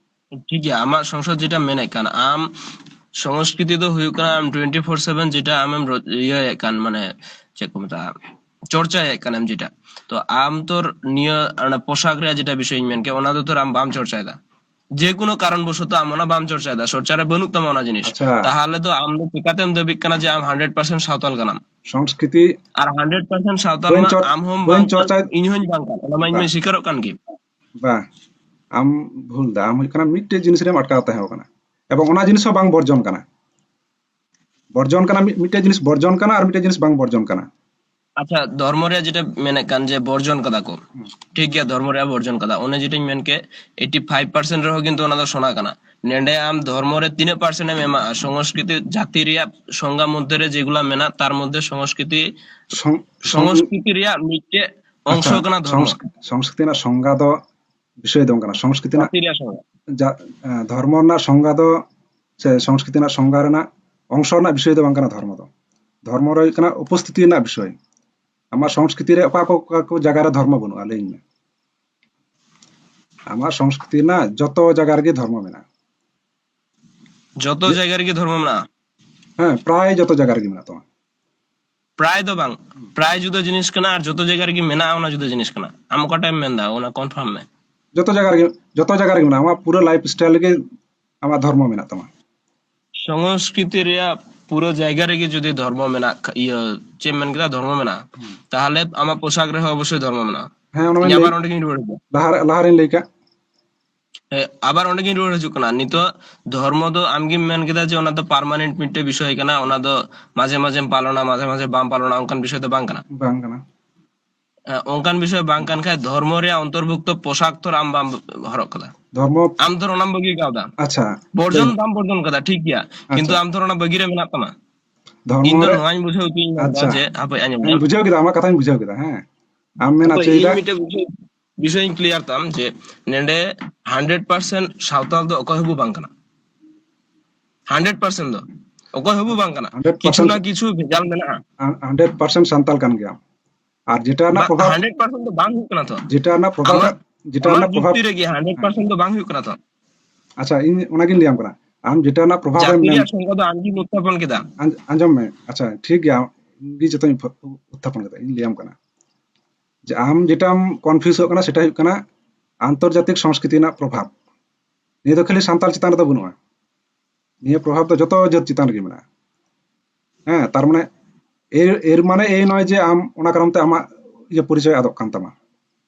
ᱴᱷᱤᱠ ᱜᱮᱭᱟ, ᱟᱢᱟᱜ ᱥᱚᱝᱥᱚᱫ ᱡᱮᱴᱟ ᱢᱮᱱᱮᱫ ᱠᱟᱱ, ᱟᱢ ᱥᱚᱝᱥᱠᱨᱤᱛᱤ ᱫᱚ ᱦᱩᱭᱩᱜ ᱠᱟᱱᱟ ᱟᱢ ᱴᱩᱭᱮᱱᱴᱤ ᱯᱷᱳᱨ ᱥᱮᱵᱷᱮᱱ ᱡᱮᱴᱟ ᱟᱢᱮᱢ ᱨᱚ-, ᱤᱭᱟᱹᱭᱮᱫ ᱠᱟᱱ, ᱢᱟᱱᱮ ᱪᱮᱫ ᱠᱚ ᱢᱮᱛᱟᱜᱼᱟ, ᱪᱚᱨᱪᱟᱭᱮᱫ ᱠᱟᱱᱟᱢ ᱡᱮᱴᱟ᱾ ᱛᱚ ᱟᱢ ᱛᱚ ᱱᱤᱭᱟᱹ ᱚᱱᱟ ᱯᱳᱥᱟᱠ ᱨᱮᱭᱟᱜ ᱡᱮᱴᱟ ᱵᱤᱥᱚᱭ ᱤᱧ ᱢᱮᱱ ᱠᱮᱫ, ᱚᱱᱟ ᱫᱚ ᱛᱚ ᱟᱢ ᱵᱟᱢ ᱪᱚᱨᱪᱟᱭᱮᱫᱟ᱾ ᱡᱮ ᱠᱳᱱᱳ ᱠᱟᱨᱚᱱ ᱵᱚᱥᱚᱛᱚ ᱟᱢ ᱚᱱᱟ ᱵᱟᱢ ᱪᱚᱨᱪᱟᱭᱮᱫᱟ, ᱪᱚᱨᱪᱟ ᱨᱮ ᱵᱟᱹᱱᱩᱜ ᱛᱟᱢᱟ ᱚᱱᱟ ᱡᱤᱱᱤᱥ᱾ ᱟᱪᱪᱷᱟ᱾ ᱛᱟᱦᱚᱞᱮ ᱫᱚ ᱟᱢ ᱫᱚ ᱪᱤᱠᱟᱛᱮᱢ ᱫᱟᱹᱵᱤᱜ ᱠᱟᱱᱟ ᱡᱮ ᱟᱢ ᱦᱟᱱᱰᱨᱮᱰ ᱯᱟᱨᱥᱮᱱᱴ ᱥᱟᱶᱛᱟᱞ ᱠᱟᱱᱟᱢ? ᱥᱚᱝᱥᱠᱨᱤᱛᱤ ᱟᱨ ᱦᱟᱱᱰᱨᱮᱰ ᱯᱟᱨᱥᱮᱱᱴ ᱥᱟᱶᱛᱟᱞ ᱵᱟᱹᱧ ᱢᱟ ᱪᱚᱨ-, ᱟᱢ ᱦᱚᱸᱢ ᱵᱟᱹᱧ ᱵᱟᱝ ᱠᱟᱱ, ᱪᱚᱨᱪᱟᱭ-, ᱤᱧ ᱦᱚᱸᱧ ᱵᱟᱝ ᱠᱟᱱ, ᱚᱱᱟ ᱢᱟ ᱤᱧ ᱢᱟ ᱵᱟᱝ᱾ ᱥᱤᱠᱟᱨᱚᱜ ᱠᱟᱱ ᱜᱮ᱾ ᱵᱟᱝ, ᱟᱢ ᱵᱷᱩᱞ ᱫᱟ᱾ ᱟᱢ ᱦᱩᱭᱩᱜ ᱠᱟᱱᱟ ᱢᱤᱫᱴᱮᱡ ᱡᱤᱱᱤᱥ ᱨᱮᱢ ᱟᱴᱠᱟᱣ ᱛᱟᱦᱮᱸ ᱠᱟᱱᱟ, ᱮᱵᱚᱝ ᱚᱱᱟ ᱡᱤᱱᱤᱥ ᱦᱚᱸ ᱵᱟᱝ ᱵᱚᱨᱡᱚᱱ ᱠᱟᱱᱟ᱾ ᱵᱚᱨᱡᱚᱱ ᱠᱟᱱᱟ, ᱢᱤᱫ-, ᱢᱤᱫᱴᱮᱡ ᱡᱤᱱᱤᱥ ᱵᱚᱨᱡᱚᱱ ᱠᱟᱱᱟ ᱟᱨ ᱢᱤᱫᱴᱮᱡ ᱡᱤᱱᱤᱥ ᱵᱟᱝ ᱵᱚᱨᱡᱚᱱ ᱠᱟᱱᱟ᱾ ᱟᱪᱪᱷᱟ, ᱫᱷᱚᱨᱢᱚ ᱨᱮᱭᱟᱜ ᱡᱮᱴᱟ ᱢᱮᱱᱮᱫ ᱠᱟᱱ ᱡᱮ ᱵᱚᱨᱡᱚᱱ ᱠᱟᱫᱟ ᱠᱚ, ᱦᱩᱸ᱾ ᱴᱷᱤᱠ ᱜᱮᱭᱟ, ᱫᱷᱚᱨᱢᱚ ᱨᱮᱭᱟᱜ ᱵᱚᱨᱡᱚᱱ ᱠᱟᱫᱟ, ᱚᱱᱮ ᱡᱮᱴᱟᱧ ᱢᱮᱱ ᱠᱮᱫ, ᱮᱭᱤᱴᱤ ᱯᱷᱟᱭᱤᱵᱷ ᱯᱟᱨᱥᱮᱱᱴ ᱨᱮᱦᱚᱸ ᱠᱤᱱᱛᱩ ᱚᱱᱟ ᱫᱚ ᱥᱚᱱᱟ ᱠᱟᱱᱟ᱾ ᱱᱮᱰᱮ ᱟᱢ ᱫᱷᱚᱨᱢᱚ ᱨᱮ ᱛᱤᱱᱟᱹᱜ ᱯᱟᱨᱥᱮᱱᱴ ᱮᱢ ᱮᱢᱟᱜᱼᱟ? ᱥᱚᱝᱥᱠᱨᱤᱛᱤ ᱡᱟᱹᱛᱤ ᱨᱮᱭᱟᱜ ᱥᱚᱝᱜᱟ ᱢᱚᱫᱽᱫᱷᱮ ᱨᱮ ᱡᱮᱜᱩᱞᱟ ᱢᱮᱱᱟᱜ, ᱛᱟᱨ ᱢᱚᱫᱽᱫᱷᱮ ᱥᱚᱝᱥᱠᱨᱤᱛᱤ, ᱥᱚᱝ-, ᱥᱚᱝ-, ᱥᱚᱝᱥᱠᱨᱤᱛᱤ ᱨᱮᱭᱟᱜ ᱢᱤᱫᱴᱮᱡ ᱚᱝᱥᱚ ᱟᱪᱪᱷᱟ, ᱠᱟᱱᱟ ᱫᱷᱚᱨᱢᱚ᱾ ᱥᱚᱝᱥ-, ᱥᱚᱝᱥᱠᱨᱤᱛᱤ ᱨᱮᱱᱟᱜ ᱥᱚᱝᱜᱟ ᱫᱚ ᱵᱤᱥᱚᱭ ᱫᱚ ᱵᱟᱝ ᱠᱟᱱᱟ᱾ ᱥᱚᱝᱥᱠᱨᱤᱛᱤ ᱨᱮᱱᱟᱜ ᱡᱟᱹᱛᱤ ᱨᱮᱭᱟᱜ ᱥᱚᱝᱜᱟ᱾ ᱡᱟ-, ᱮ, ᱫᱷᱚᱨᱢᱚ ᱨᱮᱱᱟᱜ ᱥᱚᱝᱜᱟ ᱫᱚ, ᱥᱮ ᱥᱚᱝᱥᱠᱨᱤᱛᱤ ᱨᱮᱱᱟᱜ ᱥᱚᱝᱜᱟ ᱨᱮᱱᱟᱜ ᱚᱝᱥᱚ ᱨᱮᱱᱟᱜ ᱵᱤᱥᱚᱭ ᱫᱚ ᱵᱟᱝ ᱠᱟᱱᱟ ᱫᱷᱚᱨᱢᱚ ᱫᱚ᱾ ᱫᱷᱚᱨᱢᱚ ᱫᱚ ᱦᱩᱭᱩᱜ ᱠᱟᱱᱟ ᱩᱯᱚᱥᱛᱷᱤᱛᱤ ᱨᱮᱱᱟᱜ ᱵᱤᱥᱚᱭ᱾ ᱟᱢᱟᱜ ᱥᱚᱝᱥᱠᱨᱤᱛᱤ ᱨᱮ ᱚᱠᱟ ᱠᱚ, ᱚᱠᱟ ᱠᱚ ᱡᱟᱭᱜᱟ ᱨᱮ ᱫᱷᱚᱨᱢᱚ ᱵᱟᱹᱱᱩᱜᱼᱟ, ᱞᱟᱹᱭᱟᱹᱧ ᱢᱮ᱾ ᱟᱢᱟᱜ ᱥᱚᱝᱥᱠᱨᱤᱛᱤ ᱨᱮᱱᱟᱜ ᱡᱚᱛᱚ ᱡᱟᱭᱜᱟ ᱨᱮᱜᱮ ᱫᱷᱚᱨᱢᱚ ᱢᱮᱱᱟᱜᱼᱟ᱾ ᱡᱚᱛᱚ ᱡᱮ- ᱡᱟᱭᱜᱟ ᱨᱮᱜᱮ ᱫᱷᱚᱨᱢᱚ ᱢᱮᱱᱟᱜᱼᱟ? ᱦᱮᱸ, ᱯᱨᱟᱭ ᱡᱚᱛᱚ ᱡᱟᱭᱜᱟ ᱨᱮᱜᱮ ᱢᱮᱱᱟᱜ ᱛᱟᱢᱟ᱾ ᱯᱨᱟᱭ ᱫᱚ ᱵᱟᱝ, ᱯᱨᱟᱭ ᱡᱩᱫᱟᱹ ᱡᱤᱱᱤᱥ ᱠᱟᱱᱟ ᱟᱨ ᱡᱚᱛᱚ ᱡᱟᱭᱜᱟ ᱨᱮᱜᱮ ᱢᱮᱱᱟᱜᱼᱟ, ᱚᱱᱟ ᱡᱩᱫᱟᱹ ᱡᱤᱱᱤᱥ ᱠᱟᱱᱟ᱾ ᱟᱢ ᱚᱠᱟᱴᱟᱜ ᱮᱢ ᱢᱮᱱᱫᱟ, ᱚᱱᱟ ᱠᱚᱱᱯᱷᱟᱨᱢ ᱢᱮ᱾ ᱡᱚᱛᱚ ᱡᱟᱭᱜᱟ ᱨᱮᱜᱮ, ᱡᱚᱛᱚ ᱡᱟᱭᱜᱟ ᱨᱮᱜᱮ ᱢᱮᱱᱟᱜᱼᱟ᱾ ᱟᱢᱟᱜ ᱯᱩᱨᱟᱹ ᱞᱟᱭᱤᱯᱷ ᱥᱴᱟᱭᱤᱞ ᱨᱮᱜᱮ ᱟᱢᱟᱜ ᱫᱷᱚᱨᱢᱚ ᱢᱮᱱᱟᱜ ᱛᱟᱢᱟ᱾ ᱥᱚᱝᱥᱠᱨᱤᱛᱤ ᱨᱮᱭᱟᱜ ᱯᱩᱨᱟᱹ ᱡᱟᱭᱜᱟ ᱨᱮᱜᱮ ᱡᱩᱫᱤ ᱫᱷᱚᱨᱢᱚ ᱢᱮᱱᱟᱜ ᱠᱷᱟ-, ᱤᱭᱟᱹ, ᱪᱮᱫ ᱮᱢ ᱢᱮᱱ ᱠᱮᱫᱟ, ᱫᱷᱚᱨᱢᱚ ᱢᱮᱱᱟᱜᱼᱟ, ᱦᱩᱸ᱾ ᱛᱟᱦᱞᱮ ᱟᱢᱟᱜ ᱯᱳᱥᱟᱠ ᱨᱮᱦᱚᱸ ᱚᱵᱚᱥᱥᱳᱭ ᱫᱷᱚᱨᱢᱚ ᱢᱮᱱᱟᱜᱼᱟ᱾ ᱦᱮᱸ, ᱚᱱᱟ ᱢᱟᱧ ᱤᱧ ᱞᱟᱹᱭ, ᱟᱵᱟᱨ ᱚᱸᱰᱮ ᱜᱤᱧ ᱨᱩᱣᱟᱹᱲ ᱦᱤᱡᱩᱜᱼᱟ᱾ ᱞᱟᱦᱟ ᱨᱮ, ᱞᱟᱦᱟ ᱨᱮᱧ ᱞᱟᱹᱭ ᱠᱟᱜ᱾ ᱦᱮᱸ, ᱟᱵᱟᱨ ᱚᱸᱰᱮ ᱜᱤᱧ ᱨᱩᱣᱟᱹᱲ ᱦᱤᱡᱩᱜ ᱠᱟᱱᱟ᱾ ᱱᱤᱛᱚᱜ ᱫᱷᱚᱨᱢᱚ ᱫᱚ ᱟᱢᱜᱮᱢ ᱢᱮᱱ ᱠᱮᱫᱟ ᱡᱮ ᱚᱱᱟ ᱫᱚ ᱯᱟᱨᱢᱟᱱᱮᱱᱴ ᱢᱤᱫᱴᱮᱡ ᱵᱤᱥᱚᱭ ᱠᱟᱱᱟ, ᱚᱱᱟ ᱫᱚ ᱢᱟᱡᱷᱮ ᱢᱟᱡᱷᱮᱢ ᱯᱟᱞᱚᱱᱟ, ᱢᱟᱡᱷᱮ ᱢᱟᱡᱷᱮ ᱵᱟᱢ ᱯᱟᱞᱚᱱᱟ, ᱚᱱᱠᱟᱱ ᱵᱤᱥᱚᱭ ᱫᱚ ᱵᱟᱝ ᱠᱟᱱᱟ᱾ ᱵᱟᱝ ᱠᱟᱱᱟ᱾ ᱮ, ᱚᱱᱠᱟᱱ ᱵᱤᱥᱚᱭ ᱵᱟᱝ ᱠᱟᱱ ᱠᱷᱟᱡ ᱫᱷᱚᱨᱢᱚ ᱨᱮᱭᱟᱜ ᱚᱱᱛᱚᱨᱵᱷᱩᱠᱛᱚ ᱯᱳᱥᱟᱠ ᱛᱚ ᱟᱢ ᱵᱟᱢ ᱦᱚᱨᱚᱜ ᱠᱟᱫᱟ᱾ ᱫᱷᱚᱨᱢᱚ ᱟᱢ ᱛᱚ ᱚᱱᱟᱢ ᱵᱟᱹᱜᱤ ᱠᱟᱣᱫᱟ᱾ ᱟᱪᱪᱷᱟ᱾ ᱵᱚᱨᱡᱚᱱ ᱞᱟᱹᱭ ᱢᱮ᱾ ᱵᱟᱢ ᱵᱚᱨᱡᱚᱱ ᱠᱟᱫᱟ, ᱴᱷᱤᱠ ᱜᱮᱭᱟ᱾ ᱟᱪᱪᱷᱟ᱾ ᱠᱤᱱᱛᱩ ᱟᱢ ᱛᱚ ᱚᱱᱟ ᱵᱟᱹᱜᱤ ᱨᱮ ᱢᱮᱱᱟᱜ ᱛᱟᱢᱟ᱾ ᱫᱷᱚᱨᱢᱚ ᱤᱧ ᱫᱚ ᱨᱮ ᱱᱚᱣᱟᱧ ᱵᱩᱡᱷᱟᱹᱣ ᱦᱚᱪᱚᱧ ᱢᱮᱱᱫᱟ ᱟᱪᱪᱷᱟ᱾ ᱡᱮ, ᱦᱟᱯᱮ, ᱟᱸᱡᱚᱢ ᱤᱧ ᱞᱮᱢ᱾ ᱵᱩᱡᱷᱟᱹᱣ ᱠᱮᱫᱟ, ᱟᱢᱟᱜ ᱠᱟᱛᱷᱟᱧ ᱵᱩᱡᱷᱟᱹᱣ ᱠᱮᱫᱟ, ᱦᱮᱸ᱾ ᱟᱢ ᱢᱮᱱ ᱦᱟᱯᱮ, ᱦᱚᱪᱚᱭᱮᱫᱟ ᱤᱧ ᱢᱤᱫᱴᱮᱡ ᱵᱤᱥᱚᱭ, ᱵᱤᱥᱚᱭ ᱤᱧ ᱠᱞᱤᱭᱟᱨ ᱛᱟᱢ ᱡᱮ, ᱱᱮᱰᱮ ᱦᱟᱱᱰᱨᱮᱰ ᱯᱟᱨᱥᱮᱱᱴ ᱥᱟᱶᱛᱟᱞ ᱫᱚ ᱚᱠᱚᱭ ᱦᱚᱸᱵᱚ ᱵᱟᱝ ᱠᱟᱱᱟ᱾ ᱦᱟᱱᱰᱨᱮᱰ ᱯᱟᱨᱥᱮᱱᱴ ᱫᱚ ᱚᱠᱚᱭ ᱦᱚᱸ ᱵᱟᱝ ᱠᱟᱱᱟ᱾ ᱦᱟᱱᱰᱨᱮᱰ ᱯᱟᱨᱥᱮᱱᱴ ᱠᱤᱪᱷᱩ ᱥᱟᱱ- ᱱᱟ ᱠᱤᱪᱷᱩ ᱵᱷᱮᱡᱟᱞ ᱢᱮᱱᱟᱜᱼᱟ᱾ ᱦᱟᱱᱰᱨᱮᱰ ᱯᱟᱨᱥᱮᱱᱴ ᱥᱟᱱᱛᱟᱞ ᱠᱟᱱ ᱜᱮᱭᱟᱢ᱾ ᱟᱨ ᱡᱮᱴᱟ ᱨᱮᱱᱟᱜ ᱯᱨᱚᱵᱷᱟᱵᱽ, ᱦᱟᱱᱰᱨᱮᱰ ᱯᱟᱨᱥᱮᱱᱴ ᱫᱚ ᱵᱟᱝ ᱦᱩᱭᱩᱜ ᱠᱟᱱᱟ ᱛᱚ᱾ ᱡᱮᱴᱟ ᱨᱮᱱᱟᱜ ᱯᱨᱚᱵᱷᱟᱵᱽ, ᱟᱢᱟᱜ, ᱡᱮᱴᱟ ᱟᱢᱟᱜ ᱨᱮᱱᱟᱜ ᱯᱨᱚᱵᱷᱟᱵᱽ, ᱡᱩᱠᱛᱤ ᱨᱮᱜᱮ ᱦᱟᱱᱰᱨᱮᱰ ᱯᱟᱨᱥᱮᱱᱴ ᱫᱚ ᱵᱟᱝ ᱦᱩᱭᱩᱜ ᱠᱟᱱᱟ ᱛᱚ᱾ ᱟᱪᱪᱷᱟ, ᱤᱧ ᱚᱱᱟᱜᱤᱧ ᱞᱟᱹᱭᱟᱢ ᱠᱟᱱᱟ᱾ ᱟᱢ ᱡᱮᱴᱟ ᱨᱮᱱᱟᱜ ᱯᱨᱚᱵᱷᱟᱵᱽ ᱮᱢ ᱡᱟᱹᱛᱤ ᱢᱮᱱ, ᱨᱮᱭᱟᱜ ᱥᱚᱝᱜᱚ ᱫᱚ ᱟᱢᱜᱮᱢ ᱩᱛᱛᱷᱟᱯᱚᱱ ᱠᱮᱫᱟ᱾ ᱟᱸᱡ-, ᱟᱸᱡᱚᱢ ᱢᱮ᱾ ᱟᱪᱪᱷᱟ, ᱴᱷᱤᱠ ᱜᱮᱭᱟ, ᱤᱧ ᱜᱮ ᱡᱚᱛᱚᱧ ᱩᱛᱛᱷᱟᱯᱚᱱ ᱠᱮᱫᱟ, ᱤᱧ ᱞᱟᱹᱭᱟᱢ ᱠᱟᱱᱟ᱾ ᱡᱮ ᱟᱢ ᱡᱮᱴᱟᱢ ᱠᱚᱱᱯᱷᱤᱭᱩᱡᱚᱜ ᱠᱟᱱᱟ, ᱥᱮᱴᱟ ᱦᱩᱭᱩᱜ ᱠᱟᱱᱟ ᱟᱱᱛᱚᱨᱡᱟᱛᱤᱠ ᱥᱚᱝᱥᱠᱨᱤᱛᱤ ᱨᱮᱱᱟᱜ ᱯᱨᱚᱵᱷᱟᱵᱽ᱾ ᱱᱤᱭᱟᱹ ᱫᱚ ᱠᱷᱟᱹᱞᱤ ᱥᱟᱱᱛᱟᱲ ᱪᱮᱛᱟᱱ ᱨᱮᱫᱚ ᱵᱟᱹᱱᱩᱜᱼᱟ᱾ ᱱᱤᱭᱟᱹ ᱯᱨᱚᱵᱷᱟᱵᱽ ᱫᱚ ᱡᱚᱛᱚ ᱡᱟᱹᱛ ᱪᱮᱛᱟᱱ ᱨᱮᱜᱮ ᱢᱮᱱᱟᱜᱼᱟ᱾ ᱦᱮᱸ, ᱛᱟᱨ ᱢᱟᱱᱮ ᱮᱨ, ᱮᱨ ᱢᱟᱱᱮ ᱮᱭ ᱱᱚᱭ ᱡᱮ ᱟᱢ ᱚᱱᱟ ᱠᱟᱨᱚᱱ ᱛᱮ ᱟᱢᱟᱜ ᱤᱭᱟᱹ ᱯᱚᱨᱤᱪᱚᱭ ᱟᱫᱚᱜ ᱠᱟᱱ ᱛᱟᱢᱟ᱾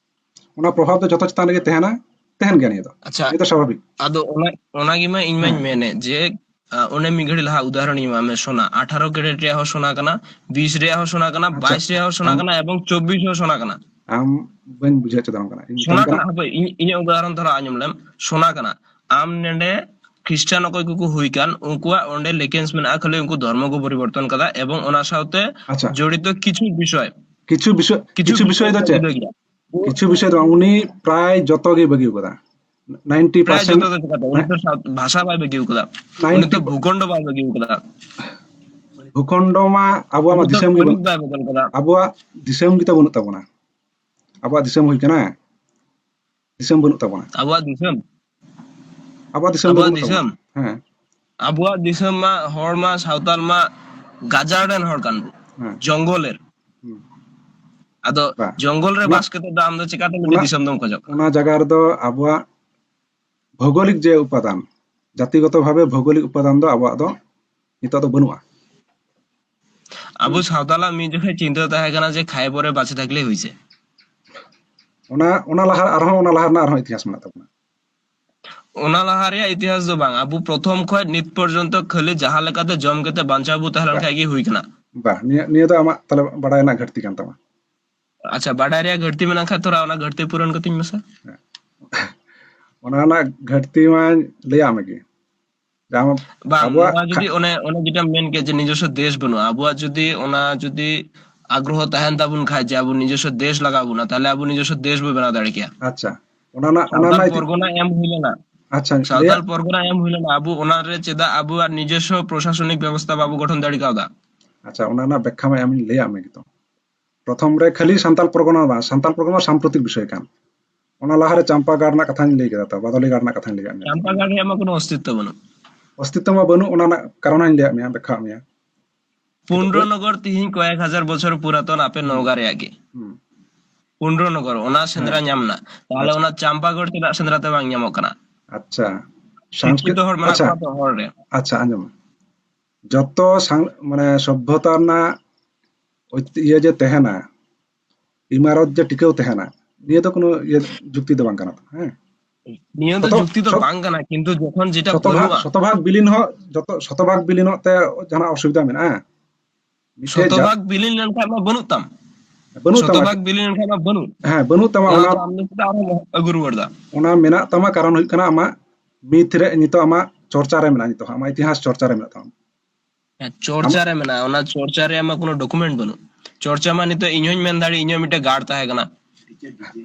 ᱚᱱᱟ ᱯᱨᱚᱵᱷᱟᱵᱽ ᱫᱚ ᱡᱚᱛᱚ ᱪᱮᱛᱟᱱ ᱨᱮᱜᱮ ᱛᱟᱦᱮᱱᱟ, ᱛᱟᱦᱮᱱ ᱜᱮᱭᱟ ᱱᱤᱭᱟᱹ ᱫᱚ᱾ ᱟᱪᱪᱷᱟ, ᱱᱤᱭᱟᱹ ᱫᱚ ᱥᱟᱵᱷᱟᱵᱤᱠ᱾ ᱟᱫᱚ ᱚᱱᱟ, ᱚᱱᱟ ᱜᱮ ᱢᱟ ᱤᱧ ᱢᱟᱧ ᱦᱮᱸ᱾ ᱢᱮᱱᱮᱫ ᱡᱮ, ᱟ, ᱚᱱᱮ ᱢᱤᱫ ᱜᱷᱟᱹᱲᱤ ᱞᱟᱦᱟ ᱩᱫᱟᱦᱚᱨᱚᱱ ᱤᱧ ᱮᱢᱟᱫ ᱢᱮ, ᱥᱳᱱᱟ, ᱟᱴᱷᱟᱨᱚ ᱠᱮᱨᱮᱴ ᱨᱮᱭᱟᱜ ᱦᱚᱸ ᱥᱳᱱᱟ ᱠᱟᱱᱟ, ᱵᱤᱥ ᱨᱮᱭᱟᱜ ᱦᱚᱸ ᱥᱳᱱᱟ ᱠᱟᱱᱟ, ᱟᱪᱪᱷᱟ, ᱵᱟᱭᱤᱥ ᱨᱮᱭᱟᱜ ᱦᱚᱸ ᱥᱳᱱᱟ ᱟᱢ ᱠᱟᱱᱟ, ᱮᱵᱚᱝ ᱪᱚᱵᱵᱤᱥ ᱦᱚᱸ ᱥᱳᱱᱟ ᱠᱟᱱᱟ᱾ ᱟᱢ ᱵᱟᱹᱧ ᱵᱩᱡᱷᱟᱹᱣ ᱦᱚᱪᱚ ᱫᱟᱲᱮᱭᱟᱢ ᱠᱟᱱᱟ᱾ ᱤᱧ ᱥᱳᱱᱟ ᱢᱮᱛᱟᱢ ᱠᱟᱱᱟ, ᱠᱟᱱᱟ᱾ ᱦᱟᱯᱳᱭ, ᱤᱧ, ᱤᱧᱟᱹᱜ ᱩᱫᱟᱦᱚᱨᱚᱱ ᱫᱷᱚᱨᱟ ᱟᱸᱡᱚᱢ ᱞᱮᱢ, ᱥᱳᱱᱟ ᱠᱟᱱᱟ᱾ ᱟᱢ ᱱᱮᱰᱮ ᱠᱷᱨᱤᱥᱴᱟᱱ ᱚᱠᱚᱭ ᱠᱚᱠᱚ ᱦᱩᱭ ᱠᱟᱱ, ᱩᱱᱠᱩᱣᱟᱜ ᱚᱸᱰᱮ ᱞᱤᱠᱮᱱᱥ ᱢᱮᱱᱟᱜᱼᱟ, ᱠᱷᱟᱹᱞᱤ ᱩᱱᱠᱩ ᱫᱷᱚᱨᱢᱚ ᱠᱚ ᱯᱚᱨᱤᱵᱚᱨᱛᱚᱱ ᱠᱟᱫᱟ, ᱮᱵᱚᱝ ᱚᱱᱟ ᱥᱟᱶᱛᱮ ᱟᱪᱪᱷᱟ᱾ ᱡᱚᱲᱤᱛᱚ ᱠᱤᱪᱷᱩ ᱵᱤᱥᱚᱭ, ᱠᱤᱪᱷᱩ ᱵᱤᱥᱚᱭ, ᱠᱤᱪᱷᱩ ᱠᱤᱪᱷᱩ ᱵᱤᱥᱚᱭ ᱵᱤᱥᱚᱭ ᱫᱚ ᱪᱮᱫ? ᱡᱩᱫᱟᱹ ᱜᱮᱭᱟ᱾ ᱠᱤᱪᱷᱩ ᱵᱤᱥᱚᱭ ᱫᱚ ᱵᱟᱝ, ᱩᱱᱤ ᱯᱨᱟᱭ ᱡᱚᱛᱚ ᱜᱮ ᱵᱟᱹᱜᱤ ᱟᱠᱟᱫᱟ᱾ ᱱᱟᱭᱤᱱᱴᱤ ᱯᱨᱟᱭ ᱯᱟᱨᱥᱮᱱᱴ᱾ ᱡᱚᱛᱚ ᱫᱚ ᱪᱮᱠᱟᱛᱮ? ᱩᱱᱤ ᱦᱮᱸ? ᱛᱚ ᱥᱟᱶ-, ᱵᱷᱟᱥᱟ ᱵᱟᱭ ᱵᱟᱹᱜᱤ ᱟᱠᱟᱫᱟ, ᱩᱱᱤ ᱱᱟᱭᱤᱱᱴᱤ ᱛᱚ ᱵᱷᱩᱠᱷᱚᱱᱰ ᱵᱟᱭ ᱵᱟᱹᱜᱤ ᱟᱠᱟᱫᱟ, ᱵᱷᱩᱠᱷᱚᱱᱰ ᱢᱟ ᱟᱵᱚᱣᱟᱜ ᱢᱟ ᱩᱱᱤ ᱛᱚ ᱫᱤᱥᱚᱢ ᱜᱮ ᱠᱷᱚᱱᱤᱡ ᱵᱟᱹᱱᱩᱜ᱾ ᱵᱟᱭ ᱵᱚᱫᱚᱞ ᱟᱠᱟᱫᱟ᱾ ᱟᱵᱚᱣᱟᱜ ᱫᱤᱥᱚᱢ ᱜᱮᱛᱚ ᱵᱟᱹᱱᱩᱜ ᱛᱟᱵᱚᱱᱟ᱾ ᱟᱵᱚᱣᱟᱜ ᱫᱤᱥᱚᱢ ᱦᱩᱭ ᱠᱟᱱᱟ, ᱫᱤᱥᱚᱢ ᱵᱟᱹᱱᱩᱜ ᱛᱟᱵᱚᱱᱟ᱾ ᱟᱵᱚᱣᱟᱜ ᱫᱤᱥᱚᱢ, ᱟᱵᱚᱣᱟᱜ ᱫᱤᱥᱚᱢ ᱫᱚ ᱟᱵᱚᱣᱟᱜ ᱵᱟᱹᱱᱩᱜ ᱛᱟᱵᱚᱱᱟ᱾ ᱫᱤᱥᱚᱢ, ᱦᱮᱸ᱾ ᱟᱵᱚᱣᱟᱜ ᱫᱤᱥᱚᱢ ᱢᱟ, ᱦᱚᱲ ᱢᱟ, ᱥᱟᱶᱛᱟᱞ ᱢᱟ ᱜᱟᱡᱟᱲ ᱨᱮᱱ ᱦᱚᱲ ᱠᱟᱱ ᱵᱚ, ᱦᱮᱸ᱾ ᱡᱚᱝᱜᱚᱞ ᱨᱮᱱ᱾ ᱦᱩᱸ᱾ ᱟᱫᱚ ᱵᱟ, ᱡᱚᱝᱜᱚᱞ ᱨᱮ ᱚᱱᱟ, ᱵᱟᱥ ᱠᱟᱛᱮ ᱫᱚ ᱟᱢ ᱫᱚ ᱪᱮᱠᱟᱛᱮ ᱢᱤᱫᱴᱮᱱ ᱚᱱᱟ, ᱫᱤᱥᱚᱢ ᱫᱚᱢ ᱠᱷᱚᱡᱚᱜ ᱠᱟᱱᱟ? ᱚᱱᱟ ᱡᱟᱭᱜᱟ ᱨᱮᱫᱚ ᱟᱵᱚᱣᱟᱜ ᱵᱷᱳᱜᱳᱞᱤᱠ ᱡᱮ ᱩᱯᱟᱫᱟᱱ, ᱡᱟᱛᱤᱜᱚᱛᱚ ᱵᱷᱟᱵᱮ ᱵᱷᱳᱜᱳᱞᱤᱠ ᱩᱯᱟᱫᱟᱱ ᱫᱚ ᱟᱵᱚᱣᱟᱜ ᱫᱚ ᱱᱤᱛᱚᱜ ᱫᱚ ᱵᱟᱹᱱᱩᱜᱼᱟ᱾ ᱟᱵᱚ ᱥᱟᱶᱛᱟᱞᱟᱜ ᱢᱤᱫ ᱡᱚᱠᱷᱮᱡ ᱪᱤᱱᱛᱟᱹ ᱛᱟᱦᱮᱸ ᱠᱟᱱᱟ ᱡᱮ ᱠᱷᱟᱭ ᱯᱚᱨᱮ ᱵᱟᱪᱮ ᱛᱷᱟᱠᱞᱮ ᱦᱩᱭ ᱥᱮ᱾ ᱚᱱᱟ, ᱚᱱᱟ ᱞᱟᱦᱟ ᱟᱨᱦᱚᱸ, ᱚᱱᱟ ᱞᱟᱦᱟ ᱨᱮᱱᱟᱜ ᱟᱨᱦᱚᱸ ᱤᱛᱤᱦᱟᱥ ᱢᱮᱱᱟᱜ ᱛᱟᱵᱚᱱᱟ᱾ ᱚᱱᱟ ᱞᱟᱦᱟ ᱨᱮᱭᱟᱜ ᱤᱛᱤᱦᱟᱥ ᱫᱚ ᱵᱟᱝ, ᱟᱵᱚ ᱯᱨᱚᱛᱷᱚᱢ ᱠᱷᱚᱱ ᱱᱤᱛ ᱯᱚᱨᱡᱚᱱᱛᱚ ᱠᱷᱟᱹᱞᱤ ᱡᱟᱦᱟᱸ ᱞᱮᱠᱟᱛᱮ ᱡᱚᱢ ᱠᱟᱛᱮ ᱵᱟᱧᱪᱟᱣ ᱵᱚ ᱛᱟᱦᱮᱸ ᱞᱮᱱ ᱵᱟ-, ᱠᱷᱟᱡ ᱜᱮ ᱦᱩᱭ ᱠᱟᱱᱟ᱾ ᱵᱟ, ᱱᱤᱭᱟᱹ, ᱱᱤᱭᱟᱹ ᱫᱚ ᱟᱢᱟᱜ ᱛᱟᱦᱞᱮ ᱵᱟᱰᱟᱭ ᱨᱮᱱᱟᱜ ᱜᱷᱟᱹᱴᱛᱤ ᱠᱟᱱ ᱛᱟᱢᱟ᱾ ᱟᱪᱪᱷᱟ, ᱵᱟᱰᱟᱭ ᱨᱮᱭᱟᱜ ᱜᱷᱟᱹᱴᱛᱤ ᱢᱮᱱᱟᱜ ᱠᱷᱟᱡ ᱛᱷᱚᱲᱟ ᱚᱱᱟ ᱜᱷᱟᱹᱴᱛᱤ ᱯᱩᱨᱚᱱ ᱠᱟᱹᱛᱤᱧ ᱢᱮᱥᱮ᱾ ᱦᱮᱸ᱾ ᱚᱱᱟ ᱨᱮᱱᱟᱜ ᱜᱷᱟᱹᱴᱛᱤ ᱢᱟᱧ ᱞᱟᱹᱭᱟᱫ ᱢᱮᱜᱮ᱾ ᱡᱮ ᱟᱢ ᱵᱟᱝ, ᱟᱵᱚᱣᱟᱜ ᱱᱚᱣᱟ ᱠᱷᱟ- ᱡᱩᱫᱤ ᱚᱱᱮ, ᱚᱱᱮ ᱡᱮᱴᱟᱢ ᱢᱮᱱ ᱠᱮᱫ ᱡᱮ ᱱᱤᱡᱚᱥᱥᱚ ᱫᱮᱥ ᱵᱟᱹᱱᱩᱜᱼᱟ, ᱟᱵᱚᱣᱟᱜ ᱡᱩᱫᱤ ᱚᱱᱟ ᱡᱩᱫᱤ ᱟᱜᱽᱨᱚᱦᱚ ᱛᱟᱦᱮᱱ ᱛᱟᱵᱚᱱ ᱠᱷᱟᱡ ᱡᱮ ᱟᱵᱚ ᱱᱤᱡᱚᱥᱥᱚ ᱫᱮᱥ ᱞᱟᱜᱟᱣ ᱵᱚᱱᱟ, ᱛᱟᱦᱞᱮ ᱟᱵᱚ ᱱᱤᱡᱚᱥᱥᱚ ᱫᱮᱥ ᱵᱚ ᱵᱮᱱᱟᱣ ᱫᱟᱲᱮ ᱠᱮᱭᱟ᱾ ᱟᱪᱪᱷᱟ, ᱚᱱᱟ ᱨᱮᱱᱟᱜ, ᱚᱱᱟ ᱥᱟᱱᱛᱟᱲ ᱨᱮᱱᱟᱜ ᱤᱛᱤ- ᱯᱚᱨᱜᱚᱱᱟ ᱮᱢ ᱦᱩᱭ ᱞᱮᱱᱟ, ᱟᱪᱪᱷᱟ, ᱞᱟᱹᱭᱟ᱾ ᱥᱟᱶᱛᱟᱞ ᱯᱚᱨᱜᱚᱱᱟ ᱮᱢ ᱦᱩᱭ ᱞᱮᱱᱟ, ᱟᱵᱚ ᱚᱱᱟ ᱨᱮ ᱪᱮᱫᱟᱜ ᱟᱵᱚᱣᱟᱜ ᱱᱤᱡᱚᱥᱥᱚ ᱯᱨᱚᱥᱟᱥᱚᱱᱤᱠ ᱵᱮᱵᱚᱥᱛᱷᱟ ᱵᱟᱵᱚ ᱜᱚᱴᱷᱚᱱ ᱫᱟᱲᱮ ᱠᱟᱣᱫᱟ? ᱟᱪᱪᱷᱟ, ᱚᱱᱟ ᱨᱮᱱᱟᱜ ᱵᱮᱠᱠᱷᱟ ᱢᱟ ᱟᱢᱤᱧ ᱞᱟᱹᱭᱟᱫ ᱢᱮ ᱜᱮᱛᱚ᱾ ᱯᱨᱚᱛᱷᱚᱢ ᱨᱮ ᱠᱷᱟᱹᱞᱤ ᱥᱟᱱᱛᱟᱞ ᱯᱚᱨᱜᱚᱱᱟ ᱵᱟᱝ, ᱥᱟᱱᱛᱟᱞ ᱯᱚᱨᱜᱚᱱᱟ ᱥᱟᱢᱯᱨᱚᱛᱤᱠ ᱵᱤᱥᱚᱭ ᱠᱟᱱ᱾ ᱚᱱᱟ ᱞᱟᱦᱟᱨᱮ ᱪᱟᱢᱯᱟ ᱜᱟᱲ ᱨᱮᱱᱟᱜ ᱠᱟᱛᱷᱟᱧ ᱞᱟᱹᱭ ᱠᱮᱫᱟ, ᱛᱚ ᱵᱟᱫᱚᱞᱤ ᱜᱟᱲ ᱨᱮᱱᱟᱜ ᱠᱟᱛᱷᱟᱧ ᱞᱟᱹᱭᱟᱫ ᱢᱮᱭᱟ᱾ ᱪᱟᱢᱯᱟ ᱜᱟᱲ ᱨᱮᱭᱟᱜ ᱢᱟ ᱠᱳᱱᱳ ᱚᱥᱛᱤᱛᱛᱚ ᱵᱟᱹᱱᱩᱜ᱾ ᱚᱥᱛᱤᱛᱛᱚ ᱢᱟ ᱵᱟᱹᱱᱩᱜ, ᱚᱱᱟ ᱨᱮᱱᱟᱜ ᱠᱟᱨᱚᱱ ᱦᱚᱸᱧ ᱞᱟᱹᱭᱟᱫ ᱢᱮᱭᱟ, ᱵᱮᱠᱠᱷᱟᱣᱟᱫ ᱢᱮᱭᱟ᱾ ᱯᱩᱱᱰᱨᱚᱱᱚᱜᱚᱨ ᱛᱤᱦᱤᱧ ᱠᱚᱭᱮᱠ ᱦᱟᱡᱟᱨ ᱵᱚᱪᱷᱚᱨ ᱯᱩᱨᱟᱛᱚᱱ ᱟᱯᱮ ᱱᱚᱣᱜᱟ ᱨᱮᱭᱟᱜ ᱜᱮ᱾ ᱦᱩᱸ᱾ ᱯᱩᱱᱰᱨᱚᱱᱚᱜᱚᱨ, ᱚᱱᱟ ᱥᱮᱸᱫᱽᱨᱟ ᱦᱮᱸ᱾ ᱧᱟᱢ ᱮᱱᱟ᱾ ᱛᱟᱦᱞᱮ ᱟᱪᱪᱷᱟ᱾ ᱚᱱᱟ ᱪᱟᱢᱯᱟᱜᱚᱲ ᱪᱮᱫᱟᱜ ᱥᱮᱸᱫᱽᱨᱟ ᱛᱮ ᱵᱟᱝ ᱧᱟᱢᱚᱜ ᱠᱟᱱᱟ? ᱟᱪᱪᱷᱟ᱾ ᱥᱤᱠᱠᱷᱤᱛᱚ ᱥᱟᱝᱥᱠᱨᱤᱛ-, ᱦᱚᱲ ᱢᱮᱱᱟᱜ ᱟᱪᱪᱷᱟ᱾ ᱠᱚᱣᱟ ᱛᱚ ᱦᱚᱲ ᱨᱮ᱾ ᱟᱪᱪᱷᱟ, ᱟᱸᱡᱚᱢ ᱢᱮ᱾ ᱡᱚᱛᱚ ᱥᱟᱝ-, ᱢᱟᱱᱮ ᱥᱚᱵᱷᱚᱛᱟ ᱨᱮᱱᱟᱜ ᱳᱭᱛᱤ-, ᱤᱭᱟᱹ ᱡᱮ ᱛᱟᱦᱮᱱᱟ, ᱤᱢᱟᱨᱚᱛ ᱡᱮ ᱴᱤᱠᱟᱹᱣ ᱛᱟᱦᱮᱱᱟ, ᱱᱤᱭᱟᱹ ᱫᱚ ᱠᱳᱱᱳ ᱤᱭᱟᱹ ᱡᱩᱠᱛᱤ ᱫᱚ ᱵᱟᱝ ᱠᱟᱱᱟ ᱛᱚ, ᱦᱮᱸ? ᱱᱤᱭᱟᱹ ᱫᱚ ᱥᱚᱛᱚ-, ᱡᱩᱠᱛᱤ ᱫᱚ ᱥᱚᱛ-, ᱵᱟᱝ ᱠᱟᱱᱟ, ᱠᱤᱱᱛᱩ ᱡᱚᱠᱷᱚᱱ ᱡᱮᱴᱟ ᱥᱚᱛᱚᱵᱷᱟᱜᱽ, ᱵᱟᱹᱱᱩᱜᱼᱟ᱾ ᱥᱚᱛᱚᱵᱷᱟᱜᱽ ᱵᱤᱞᱤᱱ ᱦᱚᱸ, ᱡᱚᱛᱚ ᱥᱚᱛᱚᱵᱷᱟᱜᱽ ᱵᱤᱞᱤᱱᱚᱜ ᱛᱮ ᱡᱟᱦᱟᱱᱟᱜ ᱚᱥᱩᱵᱤᱫᱷᱟ ᱢᱮᱱᱟᱜᱼᱟ? ᱢᱤᱫᱴᱮᱡ ᱡᱟ-, ᱥᱚᱛᱚᱵᱷᱟᱜᱽ ᱵᱤᱞᱤᱱ ᱞᱮᱱᱠᱷᱟᱱ ᱢᱟ ᱵᱟᱹᱱᱩᱜ ᱛᱟᱢ᱾ ᱵᱟᱹᱱᱩᱜ ᱛᱟᱢᱟ᱾ ᱥᱚᱛᱚᱵᱷᱟᱜᱽ ᱵᱤᱞᱤᱱ ᱞᱮᱱᱠᱷᱟᱱ ᱢᱟ ᱵᱟᱹᱱᱩᱜ᱾ ᱦᱮᱸ, ᱵᱟᱹᱱᱩᱜ ᱛᱟᱢᱟ᱾ ᱚᱱᱟ ᱚᱱᱟ, ᱫᱚ ᱟᱢ ᱫᱚ ᱪᱮᱫᱟᱜ ᱟᱨᱦᱚᱸ ᱟᱹᱜᱩ ᱨᱩᱣᱟᱹᱲ ᱫᱟ? ᱚᱱᱟ ᱢᱮᱱᱟᱜ ᱛᱟᱢᱟ, ᱠᱟᱨᱚᱱ ᱦᱩᱭᱩᱜ ᱠᱟᱱᱟ ᱟᱢᱟᱜ ᱢᱤᱛ ᱨᱮ ᱱᱤᱛᱚᱜ ᱟᱢᱟᱜ ᱪᱚᱨᱪᱟ ᱨᱮ ᱢᱮᱱᱟᱜᱼᱟ, ᱱᱤᱛᱚᱜ ᱟᱢᱟᱜ ᱤᱛᱤᱦᱟᱥ ᱪᱚᱨᱪᱟ ᱨᱮ ᱢᱮᱱᱟᱜ ᱛᱟᱢᱟ᱾ ᱦᱮᱸ, ᱪᱚᱨᱪᱟ ᱟᱢᱟᱜ ᱨᱮ ᱢᱮᱱᱟᱜᱼᱟ, ᱚᱱᱟ ᱪᱚᱨᱪᱟ ᱨᱮᱭᱟᱜ ᱢᱟ ᱠᱳᱱᱳ document ᱵᱟᱹᱱᱩᱜ᱾ ᱪᱚᱨᱪᱟ ᱢᱟ ᱱᱤᱛᱚᱜ ᱤᱧ ᱦᱚᱸᱧ ᱢᱮᱱ ᱫᱟᱲᱮᱭᱟᱜ, ᱤᱧᱟᱹᱜ ᱢᱤᱫᱴᱮᱡ ᱜᱟᱲ ᱛᱟᱦᱮᱸ ᱠᱟᱱᱟ᱾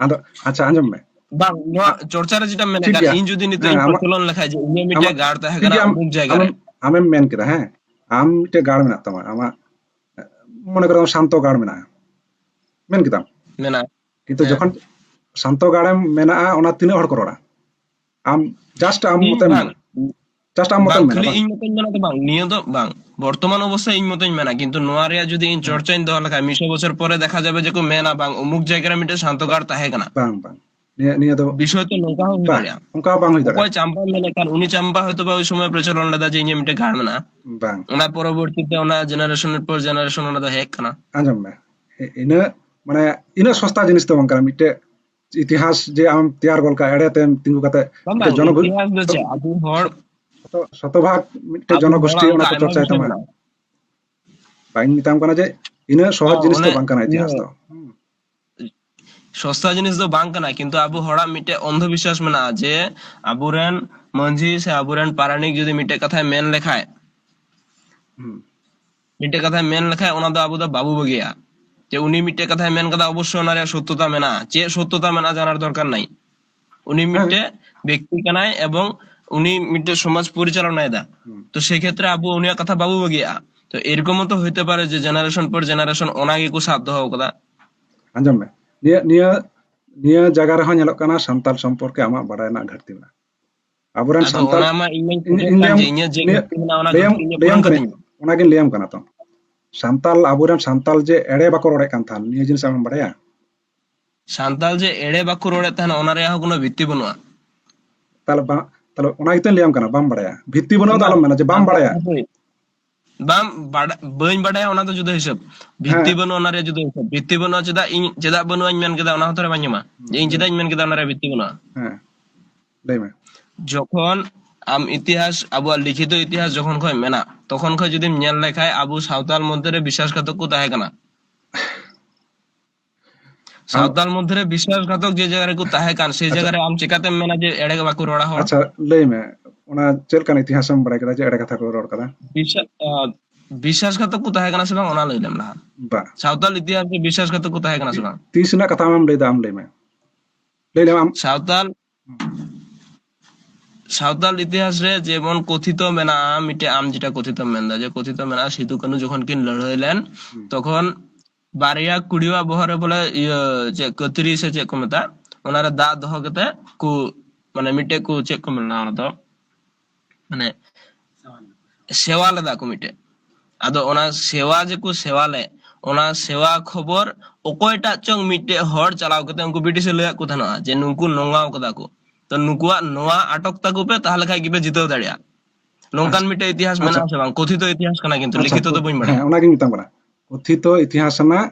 ᱟᱫᱚ, ᱟᱪᱪᱷᱟ, ᱟᱸᱡᱚᱢ ᱢᱮ᱾ ᱵᱟᱝ, ᱱᱚᱣᱟ ᱟ-, ᱪᱚᱨᱪᱟ ᱨᱮ ᱡᱮᱴᱟ ᱢᱮᱱᱮᱫ ᱴᱷᱤᱠ ᱠᱟᱱ, ᱜᱮᱭᱟ᱾ ᱤᱧ ᱡᱩᱫᱤ ᱱᱤᱛᱚᱜ ᱦᱮᱸ, ᱤᱧ ᱟᱢᱟᱜ, ᱯᱨᱚᱪᱚᱞᱚᱱ ᱞᱮᱠᱷᱟᱡ ᱡᱮ ᱤᱧᱟᱹᱜ ᱢᱤᱫᱴᱮᱡ ᱟᱢᱟᱜ, ᱜᱟᱲ ᱛᱟᱦᱮᱸ ᱴᱷᱤᱠ ᱠᱟᱱᱟ ᱜᱮᱭᱟ, ᱟᱢ, ᱚᱢᱩᱠ ᱡᱟᱭᱜᱟ ᱨᱮ᱾ ᱟᱢᱮᱢ, ᱟᱢᱮᱢ ᱢᱮᱱ ᱠᱮᱫᱟ, ᱦᱮᱸ, ᱟᱢ ᱢᱤᱫᱴᱮᱡ ᱜᱟᱲ ᱢᱮᱱᱟᱜ ᱛᱟᱢᱟ, ᱟᱢᱟᱜ, ᱢᱚᱱᱮ ᱠᱚᱨᱚ ᱥᱟᱱᱛᱚ ᱜᱟᱲ ᱢᱮᱱᱟᱜᱼᱟ, ᱢᱮᱱ ᱠᱮᱫᱟᱢ᱾ ᱢᱮᱱᱟᱜᱼᱟ᱾ ᱠᱤᱱᱛᱩ ᱦᱮᱸ᱾ ᱡᱚᱠᱷᱚᱱ ᱥᱟᱱᱛᱚ ᱜᱟᱲᱮᱢ ᱢᱮᱱᱟᱜᱼᱟ, ᱚᱱᱟ ᱛᱤᱱᱟᱹᱜ ᱦᱚᱲ ᱠᱚ ᱨᱚᱲᱟ? ᱟᱢ, just ᱟᱢ ᱤᱧ ᱢᱚᱛᱚᱢ ᱵᱟᱝ, ᱢᱮᱱᱟ᱾ Just ᱟᱢ ᱢᱚᱛᱚᱢ ᱵᱟᱝ, ᱢᱮᱱᱟ, ᱠᱷᱟᱹᱞᱤ ᱵᱟᱝ? ᱤᱧ ᱢᱚᱛᱚᱧ ᱢᱮᱱᱟ ᱫᱚ ᱵᱟᱝ, ᱱᱤᱭᱟᱹ ᱫᱚ ᱵᱟᱝ᱾ ᱵᱚᱨᱛᱚᱢᱟᱱ ᱚᱵᱚᱥᱛᱟ ᱤᱧ ᱢᱚᱛᱚᱧ ᱢᱮᱱᱟ, ᱠᱤᱱᱛᱩ ᱱᱚᱣᱟ ᱨᱮᱭᱟᱜ ᱡᱩᱫᱤ ᱤᱧ ᱦᱮᱸ᱾ ᱪᱚᱨᱪᱟᱧ ᱫᱚᱦᱚ ᱞᱮᱠᱷᱟᱱ, ᱢᱤᱫᱥᱚ ᱵᱚᱪᱷᱚᱨ ᱯᱚᱨᱮ ᱫᱮᱠᱷᱟ ᱡᱟᱵᱮ ᱡᱮ ᱠᱚ ᱢᱮᱱᱟ, "ᱵᱟᱝ, ᱚᱢᱩᱠ ᱡᱟᱭᱜᱟ ᱨᱮ ᱢᱤᱫᱴᱮᱱ ᱥᱟᱱᱛᱚ ᱜᱟᱲ ᱛᱟᱦᱮᱸ ᱠᱟᱱᱟ᱾" ᱵᱟᱝ, ᱵᱟᱝ᱾ ᱱᱤᱭᱟᱹ, ᱱᱤᱭᱟᱹ ᱫᱚ ᱵᱤᱥᱚᱭ ᱛᱚ ᱱᱚᱝᱠᱟ ᱦᱚᱸ ᱦᱩᱭ ᱵᱟᱝ, ᱫᱟᱲᱮᱭᱟᱜᱼᱟ᱾ ᱚᱱᱠᱟ ᱦᱚᱸ ᱵᱟᱝ ᱦᱩᱭ ᱚᱠᱚᱭ ᱫᱟᱲᱮᱭᱟᱜᱼᱟ᱾ ᱪᱟᱢᱯᱟᱭ ᱢᱮᱱᱮᱫ ᱠᱟᱱ, ᱩᱱᱤ ᱪᱟᱢᱯᱟ ᱦᱚᱭᱛᱳ ᱵᱟ ᱳᱭ ᱥᱚᱢᱚᱭ ᱯᱨᱚᱪᱚᱞᱚᱱ ᱞᱮᱫᱟ ᱡᱮ ᱤᱧᱟᱹᱜ ᱢᱤᱫᱴᱮᱱ ᱜᱟᱲ ᱢᱮᱱᱟᱜᱼᱟ᱾ ᱵᱟᱝ᱾ ᱚᱱᱟ ᱯᱚᱨᱚᱵᱚᱨᱛᱤ ᱛᱮ ᱚᱱᱟ generation ᱯᱚᱨ generation ᱚᱱᱟ ᱫᱚ ᱦᱮᱡ ᱠᱟᱱᱟ᱾ ᱟᱸᱡᱚᱢ ᱢᱮ, ᱤ-, ᱤᱱᱟᱹ, ᱢᱟᱱᱮ, ᱤᱱᱟᱹᱜ ᱥᱚᱥᱛᱟ ᱡᱤᱱᱤᱥ ᱫᱚ ᱵᱟᱝ ᱠᱟᱱᱟ᱾ ᱢᱤᱫᱴᱮᱡ ᱤᱛᱤᱦᱟᱥ ᱡᱮ ᱟᱢ ᱛᱮᱭᱟᱨ ᱜᱚᱫ ᱠᱟᱜᱼᱟ, ᱮᱲᱮ ᱛᱮᱢ ᱛᱤᱸᱜᱩ ᱠᱟᱛᱮ ᱵᱟᱝ, ᱢᱤᱫᱴᱮᱡ ᱵᱟᱝ, ᱡᱚᱱᱚᱜᱳ-, ᱤᱛᱤᱦᱟᱥ ᱫᱚ ᱪᱮᱫ? ᱟᱵᱚ ᱦᱚᱲ, ᱥᱚᱛᱚ-, ᱥᱚᱛᱚᱵᱷᱟᱜᱽ ᱢᱤᱫᱴᱮᱡ ᱟᱵᱚ ᱡᱚᱱᱚᱜᱳᱥᱴᱤ ᱦᱚᱲᱟᱜ ᱚᱱᱟ ᱚᱱᱠᱟ ᱠᱚ ᱟᱭᱢᱟ ᱪᱚᱨᱪᱟᱭ ᱵᱤᱥᱚᱭ ᱛᱟᱢᱟ᱾ ᱢᱮᱱᱟᱜᱼᱟ᱾ ᱵᱟᱹᱧ ᱢᱮᱛᱟᱢ ᱠᱟᱱᱟ ᱡᱮ ᱤᱱᱟᱹᱜ ᱥᱚᱦᱚᱡ ᱦᱚᱸ, ᱡᱤᱱᱤᱥ ᱫᱚ ᱚᱱᱮ ᱵᱟᱝ ᱠᱟᱱᱟ ᱤᱛᱤᱦᱟᱥ ᱤᱭᱟᱹ ᱫᱚ᱾ ᱦᱩᱸ᱾ ᱥᱚᱥᱛᱟ ᱡᱤᱱᱤᱥ ᱫᱚ ᱵᱟᱝ ᱠᱟᱱᱟ, ᱠᱤᱱᱛᱩ ᱟᱵᱚ ᱦᱚᱲᱟᱜ ᱢᱤᱫᱴᱮᱡ ᱚᱱᱫᱷᱚ ᱵᱤᱥᱣᱟᱥ ᱢᱮᱱᱟᱜᱼᱟ ᱡᱮ ᱟᱵᱚᱨᱮᱱ ᱢᱟᱹᱡᱷᱤ ᱥᱮ ᱟᱵᱚᱨᱮᱱ ᱯᱟᱨᱟᱱᱤᱠ ᱡᱩᱫᱤ ᱢᱤᱫᱴᱮᱡ ᱠᱟᱛᱷᱟᱭ ᱢᱮᱱ ᱞᱮᱠᱷᱟᱡ, ᱦᱩᱸ᱾ ᱢᱤᱫᱴᱮᱡ ᱠᱟᱛᱷᱟᱭ ᱢᱮᱱ ᱞᱮᱠᱷᱟᱡ ᱚᱱᱟ ᱫᱚ ᱟᱵᱚ ᱫᱚ ᱵᱟᱵᱚ ᱵᱟᱹᱜᱤᱭᱟ᱾ ᱡᱮ ᱩᱱᱤ ᱢᱤᱫᱴᱮᱡ ᱠᱟᱛᱷᱟᱭ ᱢᱮᱱ ᱠᱟᱫᱟ, ᱚᱵᱚᱥᱥᱳᱭ ᱚᱱᱟ ᱨᱮᱭᱟᱜ ᱥᱚᱛᱛᱚᱛᱟ ᱢᱮᱱᱟᱜᱼᱟ᱾ ᱪᱮᱫ ᱥᱚᱛᱛᱚᱛᱟ ᱢᱮᱱᱟᱜᱼᱟ ᱡᱟᱱᱟᱨ ᱫᱚᱨᱠᱟᱨ ᱱᱟᱭ᱾ ᱩᱱᱤ ᱦᱮᱸ᱾ ᱢᱤᱫᱴᱮᱡ ᱵᱮᱠᱛᱤ ᱠᱟᱱᱟᱭ ᱮᱵᱚᱝ ᱩᱱᱤ ᱢᱤᱫᱴᱮᱡ ᱥᱚᱢᱟᱡᱽ ᱯᱚᱨᱤᱪᱟᱞᱚᱱᱟᱭ ᱫᱟ᱾ ᱦᱩᱸ᱾ ᱛᱚ ᱥᱮ ᱠᱷᱮᱛᱨᱮ ᱟᱵᱚ ᱩᱱᱤᱭᱟᱜ ᱠᱟᱛᱷᱟ ᱵᱟᱵᱚ ᱵᱟᱹᱜᱤᱭᱟᱜᱼᱟ᱾ ᱛᱚ ᱮᱨᱚᱠᱚᱢ ᱦᱚᱸ ᱛᱚ ᱦᱚᱭᱛᱮ ᱯᱟᱨᱮ ᱡᱮ generation ᱯᱚᱨ generation ᱚᱱᱟ ᱜᱮᱠᱚ ᱥᱟᱵ ᱫᱚᱦᱚ ᱠᱟᱫᱟ᱾ ᱟᱸᱡᱚᱢ ᱢᱮ, ᱱᱤᱭᱟᱹ, ᱱᱤᱭᱟᱹ, ᱱᱤᱭᱟᱹ ᱡᱟᱭᱜᱟ ᱨᱮᱦᱚᱸ ᱧᱮᱞᱚᱜ ᱠᱟᱱᱟ ᱥᱟᱱᱛᱟᱞ ᱥᱚᱢᱯᱚᱨᱠᱮ ᱟᱢᱟᱜ ᱵᱟᱲᱟᱭ ᱨᱮᱱᱟᱜ ᱜᱷᱟᱴᱛᱤ ᱢᱮᱱᱟᱜᱼᱟ᱾ ᱟᱵᱚᱨᱮᱱ ᱟᱫᱚ ᱥᱟᱱᱛᱟᱞ, ᱚᱱᱟ ᱢᱟ ᱤᱧ ᱢᱟᱧ ᱤᱧ, ᱠᱷᱚᱡᱚᱜ ᱤᱧ ᱠᱟᱱ ᱞᱟᱹᱭᱟᱢ, ᱡᱮ ᱤᱧᱟᱹᱜ ᱡᱮ ᱱᱤᱭᱟᱹ, ᱜᱷᱟᱴᱛᱤ ᱢᱮᱱᱟᱜᱼᱟ, ᱚᱱᱟ ᱞᱟᱹᱭᱟᱢ, ᱜᱷᱟᱴᱛᱤ ᱤᱧᱟᱹᱜ ᱞᱟᱹᱭᱟᱢ ᱯᱩᱨᱚᱱ ᱠᱟᱹᱱᱟᱹᱧ, ᱠᱟᱹᱛᱤᱧ ᱢᱮ᱾ ᱚᱱᱟᱜᱤᱧ ᱞᱟᱹᱭᱟᱢ ᱠᱟᱱᱟ ᱛᱚ᱾ ᱥᱟᱱᱛᱟᱞ, ᱟᱵᱚᱨᱮᱱ ᱥᱟᱱᱛᱟᱞ ᱡᱮ ᱮᱲᱮ ᱵᱟᱠᱚ ᱨᱚᱲᱮᱫ ᱠᱟᱱ ᱛᱟᱦᱮᱸᱱ, ᱱᱤᱭᱟᱹ ᱡᱤᱱᱤᱥ ᱟᱢᱮᱢ ᱵᱟᱲᱟᱭᱟ? ᱥᱟᱱᱛᱟᱞ ᱡᱮ ᱮᱲᱮ ᱵᱟᱠᱚ ᱨᱚᱲᱮᱫ ᱛᱟᱦᱮᱸᱱ, ᱚᱱᱟ ᱨᱮᱭᱟᱜ ᱦᱚᱸ ᱠᱳᱱᱳ ᱵᱷᱤᱛᱛᱤ ᱵᱟᱹᱱᱩᱜᱼᱟ᱾ ᱛᱟᱦᱞᱮ ᱵᱟ-, ᱛᱟᱦᱞᱮ ᱚᱱᱟ ᱜᱮᱛᱚᱧ ᱞᱟᱹᱭᱟᱢ ᱠᱟᱱᱟ, ᱵᱟᱢ ᱵᱟᱲᱟᱭᱟ᱾ ᱵᱷᱤᱛᱛᱤ ᱵᱟᱹᱱᱩᱜᱼᱟ ᱫᱚ ᱵᱟᱝ, ᱟᱞᱚᱢ ᱢᱮᱱᱟ ᱡᱮ ᱵᱟᱢ ᱟᱫᱚ ᱵᱟᱲᱟᱭᱟ᱾ ᱦᱟᱯᱳᱭ, ᱵᱟᱢ ᱵᱟᱰᱟ-, ᱵᱟᱹᱧ ᱵᱟᱰᱟᱭᱟ, ᱚᱱᱟ ᱫᱚ ᱡᱩᱫᱟᱹ ᱦᱤᱥᱟᱹᱵ᱾ ᱵᱷᱤᱛᱛᱤ ᱦᱮᱸ᱾ ᱵᱟᱹᱱᱩᱜᱼᱟ, ᱚᱱᱟ ᱨᱮᱭᱟᱜ ᱡᱩᱫᱟᱹ ᱦᱤᱥᱟᱹᱵ᱾ ᱵᱷᱤᱛᱛᱤ ᱵᱟᱹᱱᱩᱜᱼᱟ, ᱪᱮᱫᱟᱜ ᱤᱧ, ᱪᱮᱫᱟᱜ ᱵᱟᱹᱱᱩᱜᱼᱟᱧ ᱢᱮᱱ ᱠᱮᱫᱟ, ᱚᱱᱟ ᱦᱚᱸ ᱛᱚ ᱵᱟᱹᱧ ᱧᱟᱢᱟ᱾ ᱡᱮ ᱤᱧ ᱦᱩᱸ᱾ ᱪᱮᱫᱟᱜ ᱤᱧ ᱢᱮᱱ ᱠᱮᱫᱟ, ᱚᱱᱟ ᱨᱮᱭᱟᱜ ᱵᱷᱤᱛᱛᱤ ᱵᱟᱹᱱᱩᱜᱼᱟ᱾ ᱦᱮᱸ, ᱞᱟᱹᱭ ᱢᱮ᱾ ᱡᱚᱠᱷᱚᱱ ᱟᱢ ᱤᱛᱤᱦᱟᱥ, ᱟᱵᱚᱣᱟᱜ ᱞᱤᱠᱷᱤᱛᱚ ᱤᱛᱤᱦᱟᱥ ᱡᱚᱠᱷᱚᱱ ᱠᱷᱚᱡ ᱢᱮᱱᱟᱜ, ᱛᱚᱠᱷᱚᱱ ᱠᱷᱚᱡ ᱡᱩᱫᱤᱢ ᱧᱮᱞ ᱞᱮᱠᱷᱟᱡ, ᱟᱵᱚ ᱥᱟᱶᱛᱟᱞ ᱢᱚᱫᱽᱫᱷᱮ ᱨᱮ ᱵᱤᱥᱣᱟᱥᱜᱷᱟᱛᱚᱠ ᱠᱚ ᱛᱟᱦᱮᱸ ᱠᱟᱱᱟ᱾ ᱟᱢ ᱥᱟᱶᱛᱟᱞ ᱢᱚᱫᱽᱫᱷᱮ ᱨᱮ ᱵᱤᱥᱣᱟᱥᱜᱷᱟᱛᱚᱠ ᱡᱮ ᱡᱟᱭᱜᱟ ᱨᱮᱠᱚ ᱛᱟᱦᱮᱸ ᱠᱟᱱ, ᱥᱮ ᱟᱪᱪᱷᱟ᱾ ᱡᱟᱭᱜᱟ ᱨᱮ ᱟᱢ ᱪᱮᱠᱟᱛᱮᱢ ᱢᱮᱱᱟ ᱡᱮ ᱮᱲᱮ ᱜᱮ ᱵᱟᱠᱚ ᱨᱚᱲᱟ ᱦᱚᱲ? ᱟᱪᱪᱷᱟ, ᱞᱟᱹᱭ ᱢᱮ, ᱚᱱᱟ ᱪᱮᱫ ᱞᱮᱠᱟᱱ ᱤᱛᱤᱦᱟᱥ ᱮᱢ ᱵᱟᱲᱟᱭ ᱠᱮᱫᱟ ᱡᱮ ᱮᱲᱮ ᱠᱟᱛᱷᱟ ᱠᱚ ᱨᱚᱲ ᱠᱟᱫᱟ? ᱵᱤᱥᱣᱟ-, ᱟ, ᱵᱤᱥᱣᱟᱥᱜᱷᱟᱛᱚᱠ ᱠᱚ ᱛᱟᱦᱮᱸ ᱠᱟᱱᱟ ᱥᱮ ᱵᱟᱝ, ᱚᱱᱟ ᱞᱟᱹᱭ ᱞᱮᱢ ᱞᱟᱦᱟ᱾ ᱵᱟ᱾ ᱥᱟᱶᱛᱟᱞ ᱤᱛᱤᱦᱟᱥ ᱨᱮ ᱵᱤᱥᱣᱟᱥᱜᱷᱟᱛᱚᱠ ᱠᱚ ᱛᱟᱦᱮᱸ ᱠᱟᱱᱟ ᱥᱮ ᱵᱟᱝ? ᱛᱤᱥ ᱨᱮᱱᱟᱜ ᱠᱟᱛᱷᱟ ᱟᱢᱮᱢ ᱞᱟᱹᱭᱫᱟ, ᱟᱢ ᱞᱟᱹᱭ ᱢᱮ᱾ ᱞᱟᱹᱭ ᱞᱮᱢ ᱟᱢ᱾ ᱥᱟᱶᱛᱟᱞ, ᱥᱟᱶᱛᱟᱞ ᱤᱛᱤᱦᱟᱥ ᱨᱮ ᱡᱮᱢᱚᱱ ᱠᱚᱛᱷᱤᱛᱚ ᱢᱮᱱᱟᱜᱼᱟ, ᱢᱤᱫᱴᱮᱡ ᱟᱢ ᱡᱮᱴᱟ ᱠᱚᱛᱷᱤᱛᱚᱢ ᱢᱮᱱᱫᱟ, ᱡᱮ ᱠᱚᱛᱷᱤᱛᱚ ᱢᱮᱱᱟᱜᱼᱟ, ᱥᱤᱫᱩ ᱠᱟᱹᱱᱦᱩ ᱡᱚᱠᱷᱚᱱ ᱠᱤᱱ ᱞᱟᱹᱲᱦᱟᱹᱭ ᱞᱮᱱ, ᱦᱩᱸ᱾ ᱛᱚᱠᱷᱚᱱ ᱵᱟᱨᱭᱟ ᱠᱩᱲᱤᱣᱟᱜ ᱵᱚᱦᱚᱜ ᱨᱮ ᱵᱚᱞᱮ ᱤᱭᱟᱹ ᱪᱮᱫ ᱠᱟᱹᱛᱨᱤ ᱥᱮ ᱪᱮᱫ ᱠᱚ ᱢᱮᱛᱟᱜ, ᱚᱱᱟᱨᱮ ᱫᱟᱜ ᱫᱚᱦᱚ ᱠᱟᱛᱮ ᱠᱚ, ᱢᱟᱱᱮ ᱢᱤᱫᱴᱮᱡ ᱠᱚ ᱪᱮᱫ ᱠᱚ ᱢᱮᱱᱟ ᱚᱱᱟ ᱫᱚ, ᱢᱟᱱᱮ ᱥᱮᱣᱟ ᱞᱮᱫᱟ ᱠᱚ ᱢᱤᱫᱴᱮᱡ᱾ ᱟᱫᱚ ᱚᱱᱟ ᱥᱮᱣᱟ ᱡᱮᱠᱚ ᱥᱮᱣᱟ ᱞᱮᱫ, ᱚᱱᱟ ᱥᱮᱣᱟ ᱠᱷᱚᱵᱚᱨ ᱚᱠᱚᱭᱴᱟᱜ ᱪᱚᱝ ᱢᱤᱫᱴᱮᱡ ᱦᱚᱲ ᱪᱟᱞᱟᱣ ᱠᱟᱛᱮ ᱩᱱᱠᱩ ᱵᱨᱤᱴᱤᱥ ᱮ ᱞᱟᱹᱭᱟᱫ ᱠᱚ ᱛᱟᱦᱮᱱᱟ ᱡᱮ ᱱᱩᱠᱩ ᱱᱚᱝᱜᱟᱣ ᱠᱟᱫᱟ ᱠᱚ, ᱛᱚ ᱱᱩᱠᱩᱣᱟᱜ ᱱᱚᱣᱟ ᱟᱴᱚᱠ ᱛᱟᱠᱚ ᱯᱮ, ᱛᱟᱦᱞᱮ ᱠᱷᱟᱡ ᱜᱮᱯᱮ ᱡᱤᱛᱟᱹᱣ ᱫᱟᱲᱮᱭᱟᱜᱼᱟ᱾ ᱱᱚᱝᱠᱟᱱ ᱟᱪᱪᱷᱟ᱾ ᱢᱤᱫᱴᱮᱡ ᱤᱛᱤᱦᱟᱥ ᱟᱪᱪᱷᱟ᱾ ᱢᱮᱱᱟᱜᱼᱟ ᱥᱮ ᱵᱟᱝ? ᱠᱚᱛᱷᱤᱛᱚ ᱤᱛᱤᱦᱟᱥ ᱠᱟᱱᱟ, ᱠᱤᱱᱛᱩ ᱟᱪᱪᱷᱟ, ᱞᱤᱠᱷᱤᱛᱚ ᱫᱚ ᱵᱟᱹᱧ ᱵᱟᱲᱟᱭᱟ᱾ ᱦᱮᱸ, ᱚᱱᱟᱜᱤᱧ ᱢᱮᱛᱟᱢ ᱠᱟᱱᱟ᱾ ᱠᱚᱛᱷᱤᱛᱚ ᱤᱛᱤᱦᱟᱥ ᱨᱮᱱᱟᱜ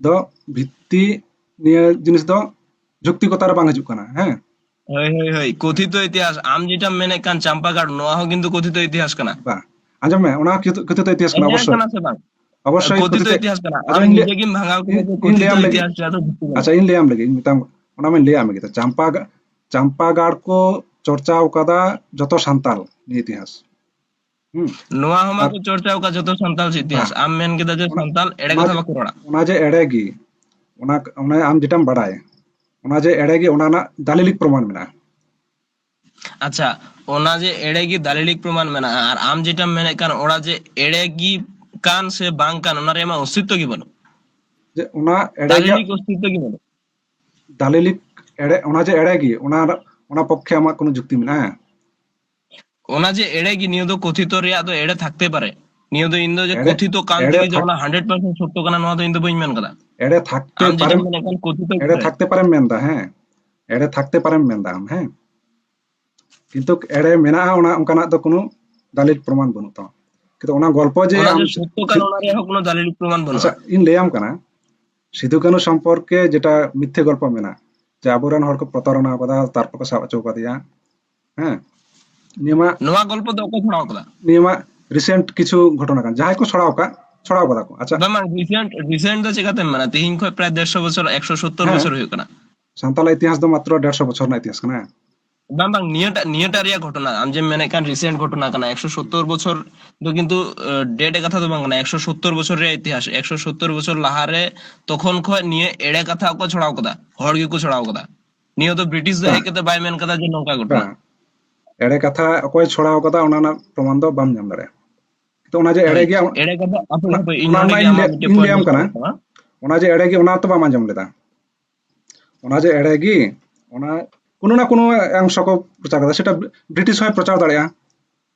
ᱫᱚ ᱵᱷᱤᱛᱛᱤ, ᱱᱤᱭᱟᱹ ᱡᱤᱱᱤᱥ ᱫᱚ ᱡᱩᱠᱛᱤᱠᱚᱛᱟ ᱨᱮ ᱵᱟᱝ ᱦᱤᱡᱩᱜ ᱠᱟᱱᱟ᱾ ᱦᱮᱸ, ᱦᱳᱭ, ᱦᱳᱭ, ᱦᱳᱭ, ᱠᱚᱛᱷᱤᱛᱚ ᱤᱛᱤᱦᱟᱥ᱾ ᱟᱢ ᱡᱮᱴᱟᱢ ᱢᱮᱱᱮᱫ ᱠᱟᱱ ᱪᱟᱢᱯᱟᱜᱟᱲ, ᱱᱚᱣᱟ ᱦᱚᱸ ᱠᱤᱱᱛᱩ ᱠᱚᱛᱷᱤᱛᱚ ᱤᱛᱤᱦᱟᱥ ᱠᱟᱱᱟ᱾ ᱵᱟᱝ, ᱟᱸᱡᱚᱢ ᱢᱮ, ᱚᱱᱟ ᱠᱚᱛᱷᱤᱛᱚ, ᱠᱚᱛᱷᱤᱛᱚ ᱤᱛᱤᱦᱟᱥ ᱠᱟᱱᱟ, ᱦᱮᱸ, ᱚᱵᱚᱥᱥᱳᱭ᱾ ᱠᱟᱱᱟ ᱥᱮ ᱵᱟᱝ? ᱚᱵᱚᱥᱥᱳᱭ ᱠᱚᱛᱷᱤᱛᱚ ᱠᱚᱛᱷᱤᱛᱚ ᱤᱛᱤᱦᱟᱥ ᱠᱟᱱᱟ᱾ ᱟᱫᱚ ᱟᱢ ᱤᱧ ᱞᱟᱹᱭ-, ᱱᱤᱡᱮ ᱜᱮᱢ ᱵᱷᱟᱝᱜᱟᱣ ᱠᱮᱫᱟ ᱤᱧ, ᱡᱮ ᱤᱧ ᱠᱚᱛᱷᱤᱛᱚ ᱞᱟᱹᱭᱟᱢ ᱞᱟᱹᱜᱤᱫ᱾ ᱤᱛᱤᱦᱟᱥ ᱨᱮ ᱟᱫᱚ ᱵᱷᱤᱛᱤᱨ ᱨᱮ᱾ ᱟᱪᱪᱷᱟ, ᱤᱧ ᱞᱟᱹᱭᱟᱢ ᱞᱟᱹᱜᱤᱫ, ᱤᱧ ᱢᱮᱛᱟᱢ, ᱚᱱᱟ ᱢᱟᱧ ᱞᱟᱹᱭᱟᱢ ᱞᱟᱹᱜᱤᱫ᱾ ᱪᱟᱢᱯᱟ ᱜᱟ-, ᱪᱟᱢᱯᱟ ᱜᱟᱲ ᱠᱚ ᱪᱚᱨᱪᱟᱣ ᱠᱟᱫᱟ ᱡᱚᱛᱚ ᱥᱟᱱᱛᱟᱞ ᱱᱤᱭᱟᱹ ᱤᱛᱤᱦᱟᱥ᱾ ᱦᱩᱸ᱾ ᱱᱚᱣᱟ ᱦᱚᱸ ᱟᱨ ᱵᱟᱠᱚ ᱪᱚᱨᱪᱟᱣ ᱠᱟᱫᱟ ᱡᱚᱛᱚ ᱥᱟᱱᱛᱟᱞ ᱤᱛᱤᱦᱟᱥ᱾ ᱵᱟ᱾ ᱟᱢ ᱢᱮᱱ ᱠᱮᱫᱟ ᱡᱮ ᱚᱱᱟ, ᱥᱟᱱᱛᱟᱞ ᱮᱲᱮ ᱚᱱᱟ ᱠᱟᱛᱷᱟ ᱡᱮ, ᱵᱟᱠᱚ ᱨᱚᱲᱟ᱾ ᱚᱱᱟ ᱡᱮ ᱮᱲᱮ ᱜᱮ, ᱚᱱᱟ, ᱚᱱᱟ ᱟᱢ ᱡᱮᱴᱟᱢ ᱵᱟᱲᱟᱭ, ᱚᱱᱟ ᱡᱮ ᱮᱲᱮ ᱜᱮ, ᱚᱱᱟ ᱨᱮᱱᱟᱜ ᱫᱟᱞᱤᱞᱤᱠ ᱯᱨᱚᱢᱟᱱ ᱢᱮᱱᱟᱜᱼᱟ᱾ ᱟᱪᱪᱷᱟ, ᱚᱱᱟ ᱡᱮ ᱮᱲᱮ ᱜᱮ ᱫᱟᱞᱤᱞᱤᱠ ᱯᱨᱚᱢᱟᱱ ᱢᱮᱱᱟᱜᱼᱟ, ᱟᱨ ᱟᱢ ᱡᱮᱴᱟᱢ ᱢᱮᱱᱮᱫ ᱠᱟᱱ, ᱚᱱᱟ ᱡᱮ ᱮᱲᱮ ᱜᱮ ᱠᱟᱱ ᱥᱮ ᱵᱟᱝ ᱠᱟᱱ, ᱚᱱᱟ ᱨᱮᱭᱟᱜ ᱢᱟ ᱚᱥᱛᱤᱛᱛᱚ ᱜᱮ ᱵᱟᱹᱱᱩᱜ᱾ ᱡᱮ ᱚᱱᱟ ᱮᱲᱮ ᱜᱮ, ᱫᱟᱞᱤᱞᱤᱠ ᱚᱥᱛᱤᱛᱛᱚ ᱜᱮ ᱵᱟᱹᱱᱩᱜ᱾ ᱫᱟᱞᱤᱞᱤᱠ ᱮᱲᱮ, ᱚᱱᱟ ᱡᱮ ᱮᱲᱮ ᱜᱮ, ᱚᱱᱟ, ᱚᱱᱟ ᱯᱚᱠᱠᱷᱮ ᱟᱢᱟᱜ ᱠᱳᱱᱳ ᱡᱩᱠᱛᱤ ᱢᱮᱱᱟᱜᱼᱟ? ᱚᱱᱟ ᱡᱮ ᱮᱲᱮ ᱜᱮ, ᱱᱤᱭᱟᱹ ᱫᱚ ᱠᱚᱛᱷᱤᱛᱚ ᱨᱮᱭᱟᱜ ᱫᱚ ᱮᱲᱮ ᱛᱷᱟᱠᱛᱮ ᱯᱟᱨᱮ᱾ ᱱᱤᱭᱟᱹ ᱫᱚ ᱤᱧ ᱫᱚ ᱡᱮ ᱮᱲᱮ, ᱠᱚᱛᱷᱤᱛᱚ ᱠᱟᱱ ᱮᱲᱮ ᱛᱮᱜᱮ ᱡᱮ ᱛᱷᱟᱠ- ᱚᱱᱟ ᱦᱟᱱᱰᱨᱮᱰ ᱯᱟᱨᱥᱮᱱᱴ ᱥᱚᱛᱛᱚ ᱠᱟᱱᱟ, ᱱᱚᱣᱟ ᱫᱚ ᱤᱧ ᱫᱚ ᱵᱟᱹᱧ ᱢᱮᱱ ᱠᱟᱫᱟ᱾ ᱮᱲᱮ ᱛᱷᱟᱠᱛᱮ ᱟᱢ ᱡᱮᱴᱟᱢ ᱯᱟᱨᱮᱢ, ᱢᱮᱱᱮᱫ ᱠᱟᱱ ᱠᱚᱛᱷᱤᱛᱚ ᱮᱲᱮ ᱯᱟᱨᱮ᱾ ᱛᱷᱟᱠᱛᱮ ᱯᱟᱨᱮᱢ ᱢᱮᱱᱫᱟ, ᱦᱮᱸ, ᱮᱲᱮ ᱛᱷᱟᱠᱛᱮ ᱯᱟᱨᱮᱢ ᱢᱮᱱᱫᱟ ᱟᱢ, ᱦᱮᱸ, ᱠᱤᱱᱛᱩ ᱮᱲᱮ ᱢᱮᱱᱟᱜᱼᱟ, ᱚᱱᱟ ᱚᱱᱠᱟᱱᱟᱜ ᱫᱚ ᱠᱳᱱᱳ ᱫᱟᱞᱤᱞ ᱯᱨᱚᱢᱟᱱ ᱵᱟᱹᱱᱩᱜ ᱛᱟᱢᱟ᱾ ᱠᱤᱱᱛᱩ ᱚᱱᱟ ᱜᱚᱞᱯᱚ ᱡᱮ ᱚᱱᱟ ᱟᱢ ᱡᱮ ᱥᱚᱛᱛᱚ ᱠᱟᱱ, ᱚᱱᱟ ᱨᱮᱭᱟᱜ ᱦᱚᱸ ᱠᱳᱱᱳ ᱫᱟᱞᱤᱞ ᱯᱨᱚᱢᱟᱱ ᱵᱟᱹᱱᱩᱜᱼᱟ᱾ ᱟᱪᱪᱷᱟ, ᱤᱧ ᱞᱟᱹᱭᱟᱢ ᱠᱟᱱᱟ, ᱥᱤᱫᱷᱩ ᱠᱟᱹᱱᱦᱩ ᱥᱚᱢᱯᱚᱨᱠᱮ ᱡᱮᱴᱟ ᱢᱤᱛᱷᱭᱟᱹ ᱜᱚᱞᱯᱚ ᱢᱮᱱᱟᱜ, ᱡᱮ ᱟᱵᱚᱨᱮᱱ ᱦᱚᱲ ᱠᱚ ᱯᱨᱚᱛᱟᱨᱚᱱᱟ ᱟᱠᱟᱫᱟ, ᱛᱟᱨᱯᱚᱨ ᱠᱚ ᱥᱟᱵ ᱦᱚᱪᱚ ᱠᱟᱫᱮᱭᱟ, ᱦᱮᱸ, ᱱᱤᱭᱟᱹ ᱢᱟ, ᱱᱚᱣᱟ ᱜᱚᱞᱯᱚ ᱫᱚ ᱚᱠᱚᱭ ᱪᱷᱚᱲᱟᱣ ᱠᱟᱫᱟ? ᱱᱤᱭᱟᱹ ᱢᱟ ᱨᱤᱥᱮᱱᱴ ᱠᱤᱪᱷᱩ ᱜᱷᱚᱴᱚᱱᱟ ᱠᱟᱱ, ᱡᱟᱦᱟᱸᱭ ᱠᱚ ᱪᱷᱚᱲᱟᱣ ᱠᱟᱜ, ᱪᱷᱚᱲᱟᱣ ᱠᱟᱫᱟ ᱠᱚ᱾ ᱟᱪᱪᱷᱟ, ᱵᱟᱝ, ᱵᱟᱝ, ᱨᱤᱥᱮᱱᱴ, ᱨᱤᱥᱮᱱᱴ ᱫᱚ ᱪᱮᱠᱟᱛᱮᱢ ᱢᱮᱱᱟ? ᱛᱤᱦᱤᱧ ᱠᱷᱚᱱ ᱯᱨᱟᱭ ᱰᱮᱲᱥᱚ ᱵᱚᱪᱷᱚᱨ, ᱮᱠᱥᱚ ᱥᱚᱛᱛᱚᱨ ᱦᱮᱸ᱾ ᱵᱚᱪᱷᱚᱨ ᱦᱩᱭᱩᱜ ᱠᱟᱱᱟ᱾ ᱥᱟᱱᱛᱟᱲ ᱤᱛᱤᱦᱟᱥ ᱫᱚ ᱢᱟᱛᱨᱚ ᱰᱮᱲᱥᱚ ᱵᱚᱪᱷᱚᱨ ᱨᱮᱱᱟᱜ ᱤᱛᱤᱦᱟᱥ ᱠᱟᱱᱟ᱾ ᱵᱟᱝ, ᱵᱟᱝ, ᱱᱤᱭᱟᱹᱴᱟᱜ, ᱱᱤᱭᱟᱹᱴᱟᱜ ᱨᱮᱭᱟᱜ ᱜᱷᱚᱴᱚᱱᱟ, ᱟᱢ ᱡᱮᱢ ᱢᱮᱱᱮᱫ ᱠᱟᱱ ᱨᱤᱥᱮᱱᱴ ᱜᱷᱚᱴᱚᱱᱟ ᱠᱟᱱᱟ, ᱮᱠᱥᱚ ᱥᱚᱛᱛᱚᱨ ᱵᱚᱪᱷᱚᱨ ᱫᱚ ᱠᱤᱱᱛᱩ, ᱟᱸ, ᱰᱮᱴ ᱮ ᱠᱟᱛᱷᱟ ᱫᱚ ᱵᱟᱝ ᱠᱟᱱᱟ, ᱮᱠᱥᱚ ᱥᱚᱛᱛᱚᱨ ᱵᱚᱪᱷᱚᱨ ᱨᱮᱭᱟᱜ ᱤᱛᱤᱦᱟᱥ, ᱮᱠᱥᱚ ᱥᱚᱛᱛᱚᱨ ᱵᱚᱪᱷᱚᱨ ᱞᱟᱦᱟᱨᱮ ᱛᱚᱠᱷᱚᱱ ᱠᱷᱚᱱ ᱱᱤᱭᱟᱹ ᱮᱲᱮ ᱠᱟᱛᱷᱟ ᱠᱚ ᱪᱷᱚᱲᱟᱣ ᱠᱟᱫᱟ, ᱦᱚᱲ ᱜᱮᱠᱚ ᱪᱷᱚᱲᱟᱣ ᱠᱟᱫᱟ᱾ ᱱᱤᱭᱟᱹ ᱫᱚ ᱵᱨᱤᱴᱤᱥ ᱫᱚ ᱦᱮᱡ ᱵᱟᱝ, ᱠᱟᱛᱮ ᱵᱟᱭ ᱢᱮᱱ ᱠᱟᱫᱟ ᱡᱮ ᱱᱚᱝᱠᱟ ᱜᱷᱚᱴᱚᱱᱟ᱾ ᱵᱟᱝ, ᱮᱲᱮ ᱠᱟᱛᱷᱟ ᱚᱠᱚᱭ ᱪᱷᱚᱲᱟᱣ ᱠᱟᱫᱟ, ᱚᱱᱟ ᱨᱮᱱᱟᱜ ᱯᱨᱚᱢᱟᱱ ᱫᱚ ᱵᱟᱢ ᱧᱟᱢ ᱫᱟᱲᱮᱭᱟᱜᱼᱟ᱾ ᱛᱚ, ᱚᱱᱟ ᱡᱮ ᱮᱲᱮ ᱦᱳᱭ, ᱜᱮᱭᱟ, ᱮᱲᱮ ᱠᱟᱛᱷᱟ, ᱟᱯᱮ, ᱚᱱᱟ, ᱦᱟᱯᱮ, ᱤᱧ ᱚᱱᱟ, ᱱᱚᱰᱮ ᱚᱱᱟ ᱜᱮ ᱤᱧ ᱟᱢᱟᱜ ᱞᱟᱹᱭ-, ᱢᱤᱫᱴᱮᱡ ᱤᱧ point ᱞᱟᱹᱭᱟᱢ ᱤᱧ ᱠᱟᱱᱟ, ᱠᱩᱞᱤᱭᱮᱫ ᱛᱟᱢᱟ᱾ ᱚᱱᱟ ᱡᱮ ᱮᱲᱮ ᱜᱮ, ᱚᱱᱟ ᱛᱚ ᱵᱟᱢ ᱟᱸᱡᱚᱢ ᱞᱮᱫᱟ᱾ ᱚᱱᱟ ᱡᱮ ᱮᱲᱮ ᱜᱮ, ᱚᱱᱟ ᱛᱚ ᱵᱟᱢ ᱟᱸᱡᱚᱢ ᱞᱮᱫᱟ᱾ ᱚᱱᱟ ᱡᱮ ᱮᱲᱮ ᱜᱮ, ᱚᱱᱟ ᱠᱳᱱᱳ ᱱᱟ ᱠᱳᱱᱳ ᱚᱝᱥᱚ ᱠᱚ ᱯᱨᱚᱪᱟᱨ ᱠᱟᱫᱟ, ᱥᱮᱴᱟ ᱵᱨᱤ-, ᱵᱨᱤᱴᱤᱥ ᱦᱚᱸᱭ ᱯᱨᱚᱪᱟᱨ ᱫᱟᱲᱮᱭᱟᱜᱼᱟ᱾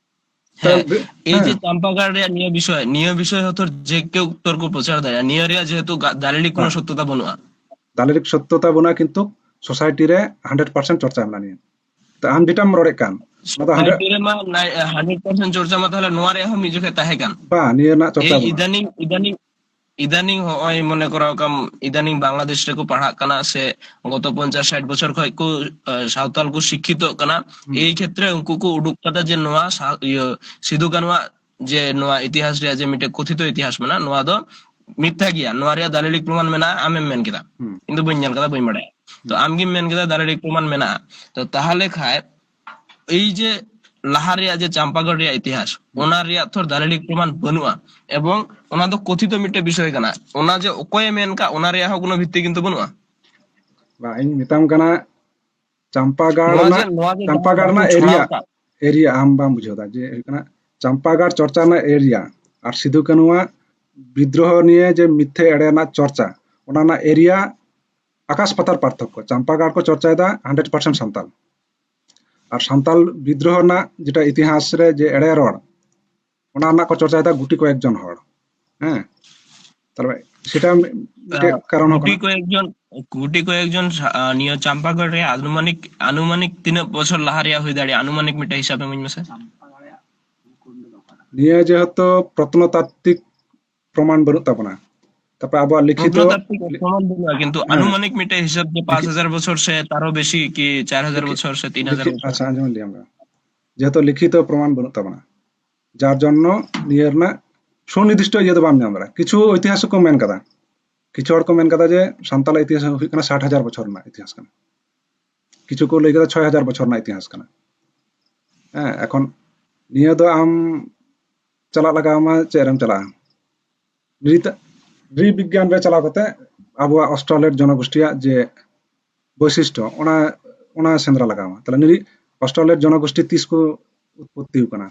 ᱛᱚ ᱦᱮᱸ, ᱵᱨᱤ-, ᱮᱭ ᱡᱮ ᱦᱮᱸ, ᱪᱟᱢᱯᱟᱜᱟᱲ ᱨᱮᱭᱟᱜ ᱱᱤᱭᱟᱹ ᱵᱤᱥᱚᱭ, ᱱᱤᱭᱟᱹ ᱵᱤᱥᱚᱭ ᱦᱚᱸᱛᱚ ᱡᱮ ᱠᱮᱣ ᱩᱛᱛᱚᱨ ᱠᱚ ᱯᱨᱚᱪᱟᱨ ᱫᱟᱲᱮᱭᱟᱜᱼᱟ, ᱱᱤᱭᱟᱹ ᱨᱮᱭᱟᱜ ᱡᱮᱦᱮᱛᱩ ᱜᱟ-, ᱫᱟᱞᱤᱞᱤ ᱠᱳᱱᱳ ᱦᱮᱸ, ᱥᱚᱛᱛᱚᱛᱟ ᱵᱟᱹᱱᱩᱜᱼᱟ᱾ ᱫᱟᱞᱤᱞᱤᱠ ᱥᱚᱛᱛᱚᱛᱟ ᱵᱟᱹᱱᱩᱜᱼᱟ, ᱠᱤᱱᱛᱩ ᱥᱳᱥᱟᱭᱴᱤ ᱨᱮ ᱦᱟᱱᱰᱨᱮᱰ ᱯᱟᱨᱥᱮᱱᱴ ᱪᱚᱨᱪᱟ ᱢᱮᱱᱟᱜᱼᱟ ᱱᱤᱭᱟᱹ᱾ ᱛᱚ ᱟᱢ ᱡᱮᱴᱟᱢ ᱨᱚᱲᱮᱫ ᱠᱟᱱ, ᱚᱱᱟ ᱫᱚ ᱦᱟᱱᱰᱨᱮᱰ, ᱥᱳᱥᱟᱭᱴᱤ ᱨᱮᱢᱟ ᱱᱟᱭ-, ᱦᱟᱱᱰᱨᱮᱰ ᱯᱟᱨᱥᱮᱱᱴ ᱪᱚᱨᱪᱟ ᱢᱟ ᱛᱟᱦᱚᱞᱮ ᱱᱚᱣᱟ ᱨᱮᱭᱟᱜ ᱦᱚᱸ ᱢᱤᱫ ᱡᱚᱠᱷᱮᱡ ᱛᱟᱦᱮᱸ ᱠᱟᱱ᱾ ᱵᱟᱝ, ᱱᱤᱭᱟᱹ ᱨᱮᱱᱟᱜ ᱪᱚᱨᱪᱟ ᱮᱭ ᱵᱟᱹᱱᱩᱜᱼᱟ᱾ ᱤᱫᱟᱱᱤᱝ, ᱤᱫᱟᱱᱤᱝ, ᱤᱫᱟᱱᱤᱝ ᱦᱚᱸᱜᱼᱚᱭ ᱢᱚᱱᱮ ᱠᱚᱨᱚ ᱠᱟᱢ, ᱤᱫᱟᱱᱤᱝ ᱵᱟᱝᱞᱟᱫᱮᱥ ᱨᱮᱠᱚ ᱯᱟᱲᱦᱟᱜ ᱠᱟᱱᱟ ᱥᱮ ᱜᱚᱛᱚ ᱯᱚᱧᱪᱟᱥ ᱥᱟᱴ ᱵᱚᱪᱷᱚᱨ ᱠᱷᱚᱡ ᱠᱚ, ᱟ, ᱥᱟᱶᱛᱟᱞ ᱠᱚ ᱥᱤᱠᱠᱷᱤᱛᱚᱜ ᱠᱟᱱᱟ᱾ ᱦᱩᱸ᱾ ᱮᱭ ᱠᱷᱮᱛᱨᱮ ᱩᱱᱠᱩ ᱠᱚ ᱩᱰᱩᱠ ᱠᱟᱫᱟ ᱡᱮ ᱱᱚᱣᱟ ᱥᱟ-, ᱤᱭᱟᱹ, ᱥᱤᱫᱷᱩ ᱠᱟᱹᱱᱩᱣᱟᱜ ᱡᱮ ᱱᱚᱣᱟ ᱤᱛᱤᱦᱟᱥ ᱨᱮᱭᱟᱜ ᱡᱮ ᱢᱤᱫᱴᱮᱡ ᱠᱚᱛᱷᱤᱛᱚ ᱤᱛᱤᱦᱟᱥ ᱢᱮᱱᱟᱜᱼᱟ, ᱱᱚᱣᱟ ᱫᱚ ᱢᱤᱛᱷᱭᱟ ᱜᱮᱭᱟ, ᱱᱚᱣᱟ ᱨᱮᱭᱟᱜ ᱫᱟᱞᱤᱞᱤᱠ ᱯᱨᱚᱢᱟᱱ ᱢᱮᱱᱟᱜᱼᱟ, ᱟᱢᱮᱢ ᱢᱮᱱ ᱠᱮᱫᱟ᱾ ᱦᱩᱸ᱾ ᱤᱧ ᱫᱚ ᱵᱟᱹᱧ ᱧᱮᱞ ᱠᱟᱫᱟ, ᱵᱟᱹᱧ ᱵᱟᱲᱟᱭᱟ᱾ ᱛᱚ ᱟᱢ ᱜᱮᱢ ᱢᱮᱱ ᱠᱮᱫᱟ ᱫᱟᱞᱤᱞᱤᱠ ᱯᱨᱚᱢᱟᱱ ᱢᱮᱱᱟᱜᱼᱟ᱾ ᱛᱚ ᱛᱟᱦᱞᱮ ᱠᱷᱟᱡ ᱮᱭ ᱡᱮ ᱞᱟᱦᱟ ᱨᱮᱭᱟᱜ ᱡᱮ ᱪᱟᱢᱯᱟᱜᱚᱲ ᱨᱮᱭᱟᱜ ᱤᱛᱤᱦᱟᱥ, ᱦᱩᱸ᱾ ᱚᱱᱟ ᱨᱮᱭᱟᱜ ᱛᱷᱚᱨ ᱫᱟᱞᱤᱞᱤᱠ ᱯᱨᱚᱢᱟᱱ ᱵᱟᱹᱱᱩᱜᱼᱟ, ᱮᱵᱚᱝ ᱚᱱᱟ ᱫᱚ ᱠᱚᱛᱷᱤᱛᱚ ᱢᱤᱫᱴᱮᱡ ᱵᱤᱥᱚᱭ ᱠᱟᱱᱟ᱾ ᱚᱱᱟ ᱡᱮ ᱚᱠᱚᱭᱮ ᱢᱮᱱ ᱠᱟᱜ, ᱚᱱᱟ ᱨᱮᱭᱟᱜ ᱦᱚᱸ ᱠᱳᱱᱳ ᱵᱷᱤᱛᱛᱤ ᱠᱤᱱᱛᱩ ᱵᱟᱹᱱᱩᱜᱼᱟ᱾ ᱵᱟᱝ, ᱤᱧ ᱢᱮᱛᱟᱢ ᱠᱟᱱᱟ, ᱪᱟᱢᱯᱟᱜᱟᱲ ᱱᱚᱣᱟ ᱨᱮᱱᱟᱜ, ᱡᱮ, ᱱᱚᱣᱟ ᱡᱮ ᱪᱟᱢᱯᱟᱜᱟᱲ ᱡᱟᱦᱟᱸ ᱨᱮᱱᱟᱜ ᱠᱚ ᱪᱷᱚᱲᱟᱣ ᱮᱨᱤᱭᱟ, ᱟᱠᱟᱫ᱾ ᱮᱨᱤᱭᱟ ᱟᱢ ᱵᱟᱢ ᱵᱩᱡᱷᱟᱹᱣ ᱫᱟ, ᱡᱮ ᱦᱩᱭᱩᱜ ᱠᱟᱱᱟ ᱪᱟᱢᱯᱟᱜᱟᱲ ᱪᱚᱨᱪᱟ ᱨᱮᱱᱟᱜ ᱮᱨᱤᱭᱟ ᱟᱨ ᱥᱤᱫᱩ ᱠᱟᱹᱱᱩᱣᱟᱜ ᱵᱤᱫᱽᱨᱳᱦᱚ ᱱᱤᱭᱮ ᱡᱮ ᱢᱤᱛᱷᱭᱟᱹ ᱮᱲᱮ ᱨᱮᱱᱟᱜ ᱪᱚᱨᱪᱟ, ᱚᱱᱟ ᱨᱮᱱᱟᱜ ᱮᱨᱤᱭᱟ ᱟᱠᱟᱥ ᱯᱟᱛᱟᱞ ᱯᱟᱨᱛᱷᱚᱠᱠᱚ᱾ ᱪᱟᱢᱯᱟᱜᱟᱲ ᱠᱚ ᱪᱚᱨᱪᱟᱭᱮᱫᱟ ᱦᱟᱱᱰᱨᱮᱰ ᱯᱟᱨᱥᱮᱱᱴ ᱥᱟᱱᱛᱟᱞ, ᱟᱨ ᱥᱟᱱᱛᱟᱞ ᱵᱤᱫᱽᱨᱳᱦᱚ ᱨᱮᱱᱟᱜ ᱡᱮᱴᱟ ᱤᱛᱤᱦᱟᱥ ᱨᱮ ᱡᱮ ᱮᱲᱮ ᱨᱚᱲ, ᱚᱱᱟ ᱨᱮᱱᱟᱜ ᱠᱚ ᱪᱚᱨᱪᱟᱭᱮᱫᱟ ᱜᱩᱴᱤ ᱠᱚᱭᱮᱠ ᱡᱚᱱ ᱦᱚᱲ᱾ ᱦᱮᱸ, ᱛᱟᱦᱞᱮ ᱥᱮᱴᱟ ᱢᱤᱫᱴᱮᱡ ᱟᱸ, ᱠᱟᱨᱚᱱ ᱦᱚᱸ ᱜᱩᱴᱤ ᱠᱟᱱᱟ᱾ ᱠᱚᱭᱮᱠ ᱡᱚᱱ, ᱜᱩᱴᱤ ᱠᱚᱭᱮᱠ ᱡᱚᱱ ᱥᱟ-, ᱟᱸ, ᱱᱤᱭᱟᱹ ᱪᱟᱢᱯᱟᱜᱟᱲ ᱨᱮ ᱟᱱᱩᱢᱟᱱᱤᱠ, ᱟᱱᱩᱢᱟᱱᱤᱠ ᱛᱤᱱᱟᱹᱜ ᱵᱚᱪᱷᱚᱨ ᱞᱟᱦᱟ ᱨᱮᱭᱟᱜ ᱦᱩᱭ ᱫᱟᱲᱮᱭᱟᱜᱼᱟ? ᱟᱱᱩᱢᱟᱱᱤᱠ ᱢᱤᱫᱴᱮᱡ ᱦᱤᱥᱟᱹᱵ ᱮᱢᱟᱹᱧ ᱢᱮᱥᱮ᱾ ᱱᱤᱭᱟᱹ ᱡᱮᱦᱮᱛᱩ ᱯᱨᱚᱛᱱᱚᱛᱟᱛᱛᱤᱠ ᱯᱨᱚᱢᱟᱱ ᱵᱟᱹᱱᱩᱜ ᱛᱟᱵᱚᱱᱟ, ᱛᱟᱯᱚᱨᱮ ᱟᱵᱚᱣᱟᱜ ᱞᱤᱠᱷᱤᱛᱚ, ᱯᱨᱚᱛᱱᱚᱛᱟᱛᱛᱤᱠ ᱯᱨᱚᱢᱟᱱ ᱵᱟᱹᱱᱩᱜᱼᱟ, ᱠᱤᱱᱛᱩ ᱦᱮᱸ, ᱟᱱᱩᱢᱟᱱᱤᱠ ᱢᱤᱫᱴᱮᱡ ᱦᱤᱥᱟᱹᱵ ᱡᱮ ᱯᱟᱸᱪ ᱦᱟᱡᱟᱨ ᱵᱚᱪᱷᱚᱨ ᱥᱮ ᱛᱟᱨᱦᱚᱸ ᱵᱮᱥᱤ ᱠᱤ ᱪᱟᱨ ᱦᱟᱡᱟᱨ ᱞᱤᱠᱷᱤ-, ᱵᱚᱪᱷᱚᱨ ᱥᱮ ᱛᱤᱱ ᱦᱟᱡᱟᱨ ᱞᱤᱠᱷᱤ-, ᱵᱚᱪᱷᱚᱨ᱾ ᱟᱪᱪᱷᱟ, ᱟᱸᱡᱚᱢ ᱞᱤᱧ ᱟᱸᱡᱚᱢ᱾ ᱡᱮᱦᱮᱛᱩ ᱞᱤᱠᱷᱤᱛᱚ ᱯᱨᱚᱢᱟᱱ ᱵᱟᱹᱱᱩᱜ ᱛᱟᱵᱚᱱᱟ, ᱡᱟᱨ ᱡᱚᱱᱱᱚ ᱱᱤᱭᱟᱹ ᱨᱮᱱᱟᱜ ᱥᱩᱱᱤᱨᱫᱤᱥᱴᱚ ᱤᱭᱟᱹ ᱫᱚ ᱵᱟᱢ ᱧᱟᱢ ᱫᱟᱲᱮᱭᱟᱜᱼᱟ᱾ ᱠᱤᱪᱷᱩ ᱳᱭᱛᱤᱦᱟᱥᱤᱠ ᱠᱚ ᱢᱮᱱ ᱠᱟᱫᱟ, ᱠᱤᱪᱷᱩ ᱦᱚᱲ ᱠᱚ ᱢᱮᱱ ᱠᱟᱫᱟ ᱡᱮ ᱥᱟᱱᱛᱟᱲᱟᱜ ᱤᱛᱤᱦᱟᱥ ᱦᱩᱭᱩᱜ ᱠᱟᱱᱟ ᱥᱟᱴ ᱦᱟᱡᱟᱨ ᱵᱚᱪᱷᱚᱨ ᱨᱮᱱᱟᱜ ᱤᱛᱤᱦᱟᱥ ᱠᱟᱱᱟ, ᱠᱤᱪᱷᱩ ᱠᱚ ᱞᱟᱹᱭ ᱠᱮᱫᱟ ᱪᱷᱚᱭ ᱦᱟᱡᱟᱨ ᱵᱚᱪᱷᱚᱨ ᱨᱮᱱᱟᱜ ᱤᱛᱤᱦᱟᱥ ᱠᱟᱱᱟ᱾ ᱦᱮᱸ, ᱮᱠᱷᱚᱱ ᱱᱤᱭᱟᱹ ᱫᱚ ᱟᱢ ᱪᱟᱞᱟᱜ ᱞᱟᱜᱟᱣ ᱟᱢᱟ, ᱪᱮᱫ ᱨᱮᱢ ᱪᱟᱞᱟᱜᱼᱟ? ᱱᱨᱤ-, ᱱᱨᱤ ᱵᱤᱜᱽᱜᱟᱱ ᱨᱮ ᱪᱟᱞᱟᱣ ᱠᱟᱛᱮ ᱟᱵᱚᱣᱟᱜ ᱚᱥᱴᱨᱟᱞᱮᱰ ᱡᱚᱱᱚᱜᱳᱥᱴᱤᱭᱟᱜ ᱡᱮ ᱵᱳᱭᱥᱤᱥᱴᱚ, ᱚᱱᱟ, ᱚᱱᱟ ᱥᱮᱸᱫᱽᱨᱟ ᱞᱟᱜᱟᱣ ᱟᱢᱟ᱾ ᱛᱟᱦᱞᱮ ᱱᱨᱤ ᱚᱥᱴᱨᱟᱞᱮᱰ ᱡᱚᱱᱚᱜᱳᱥᱴᱤ ᱛᱤᱥ ᱠᱚ ᱩᱛᱯᱚᱛᱛᱤ ᱟᱠᱟᱱᱟ?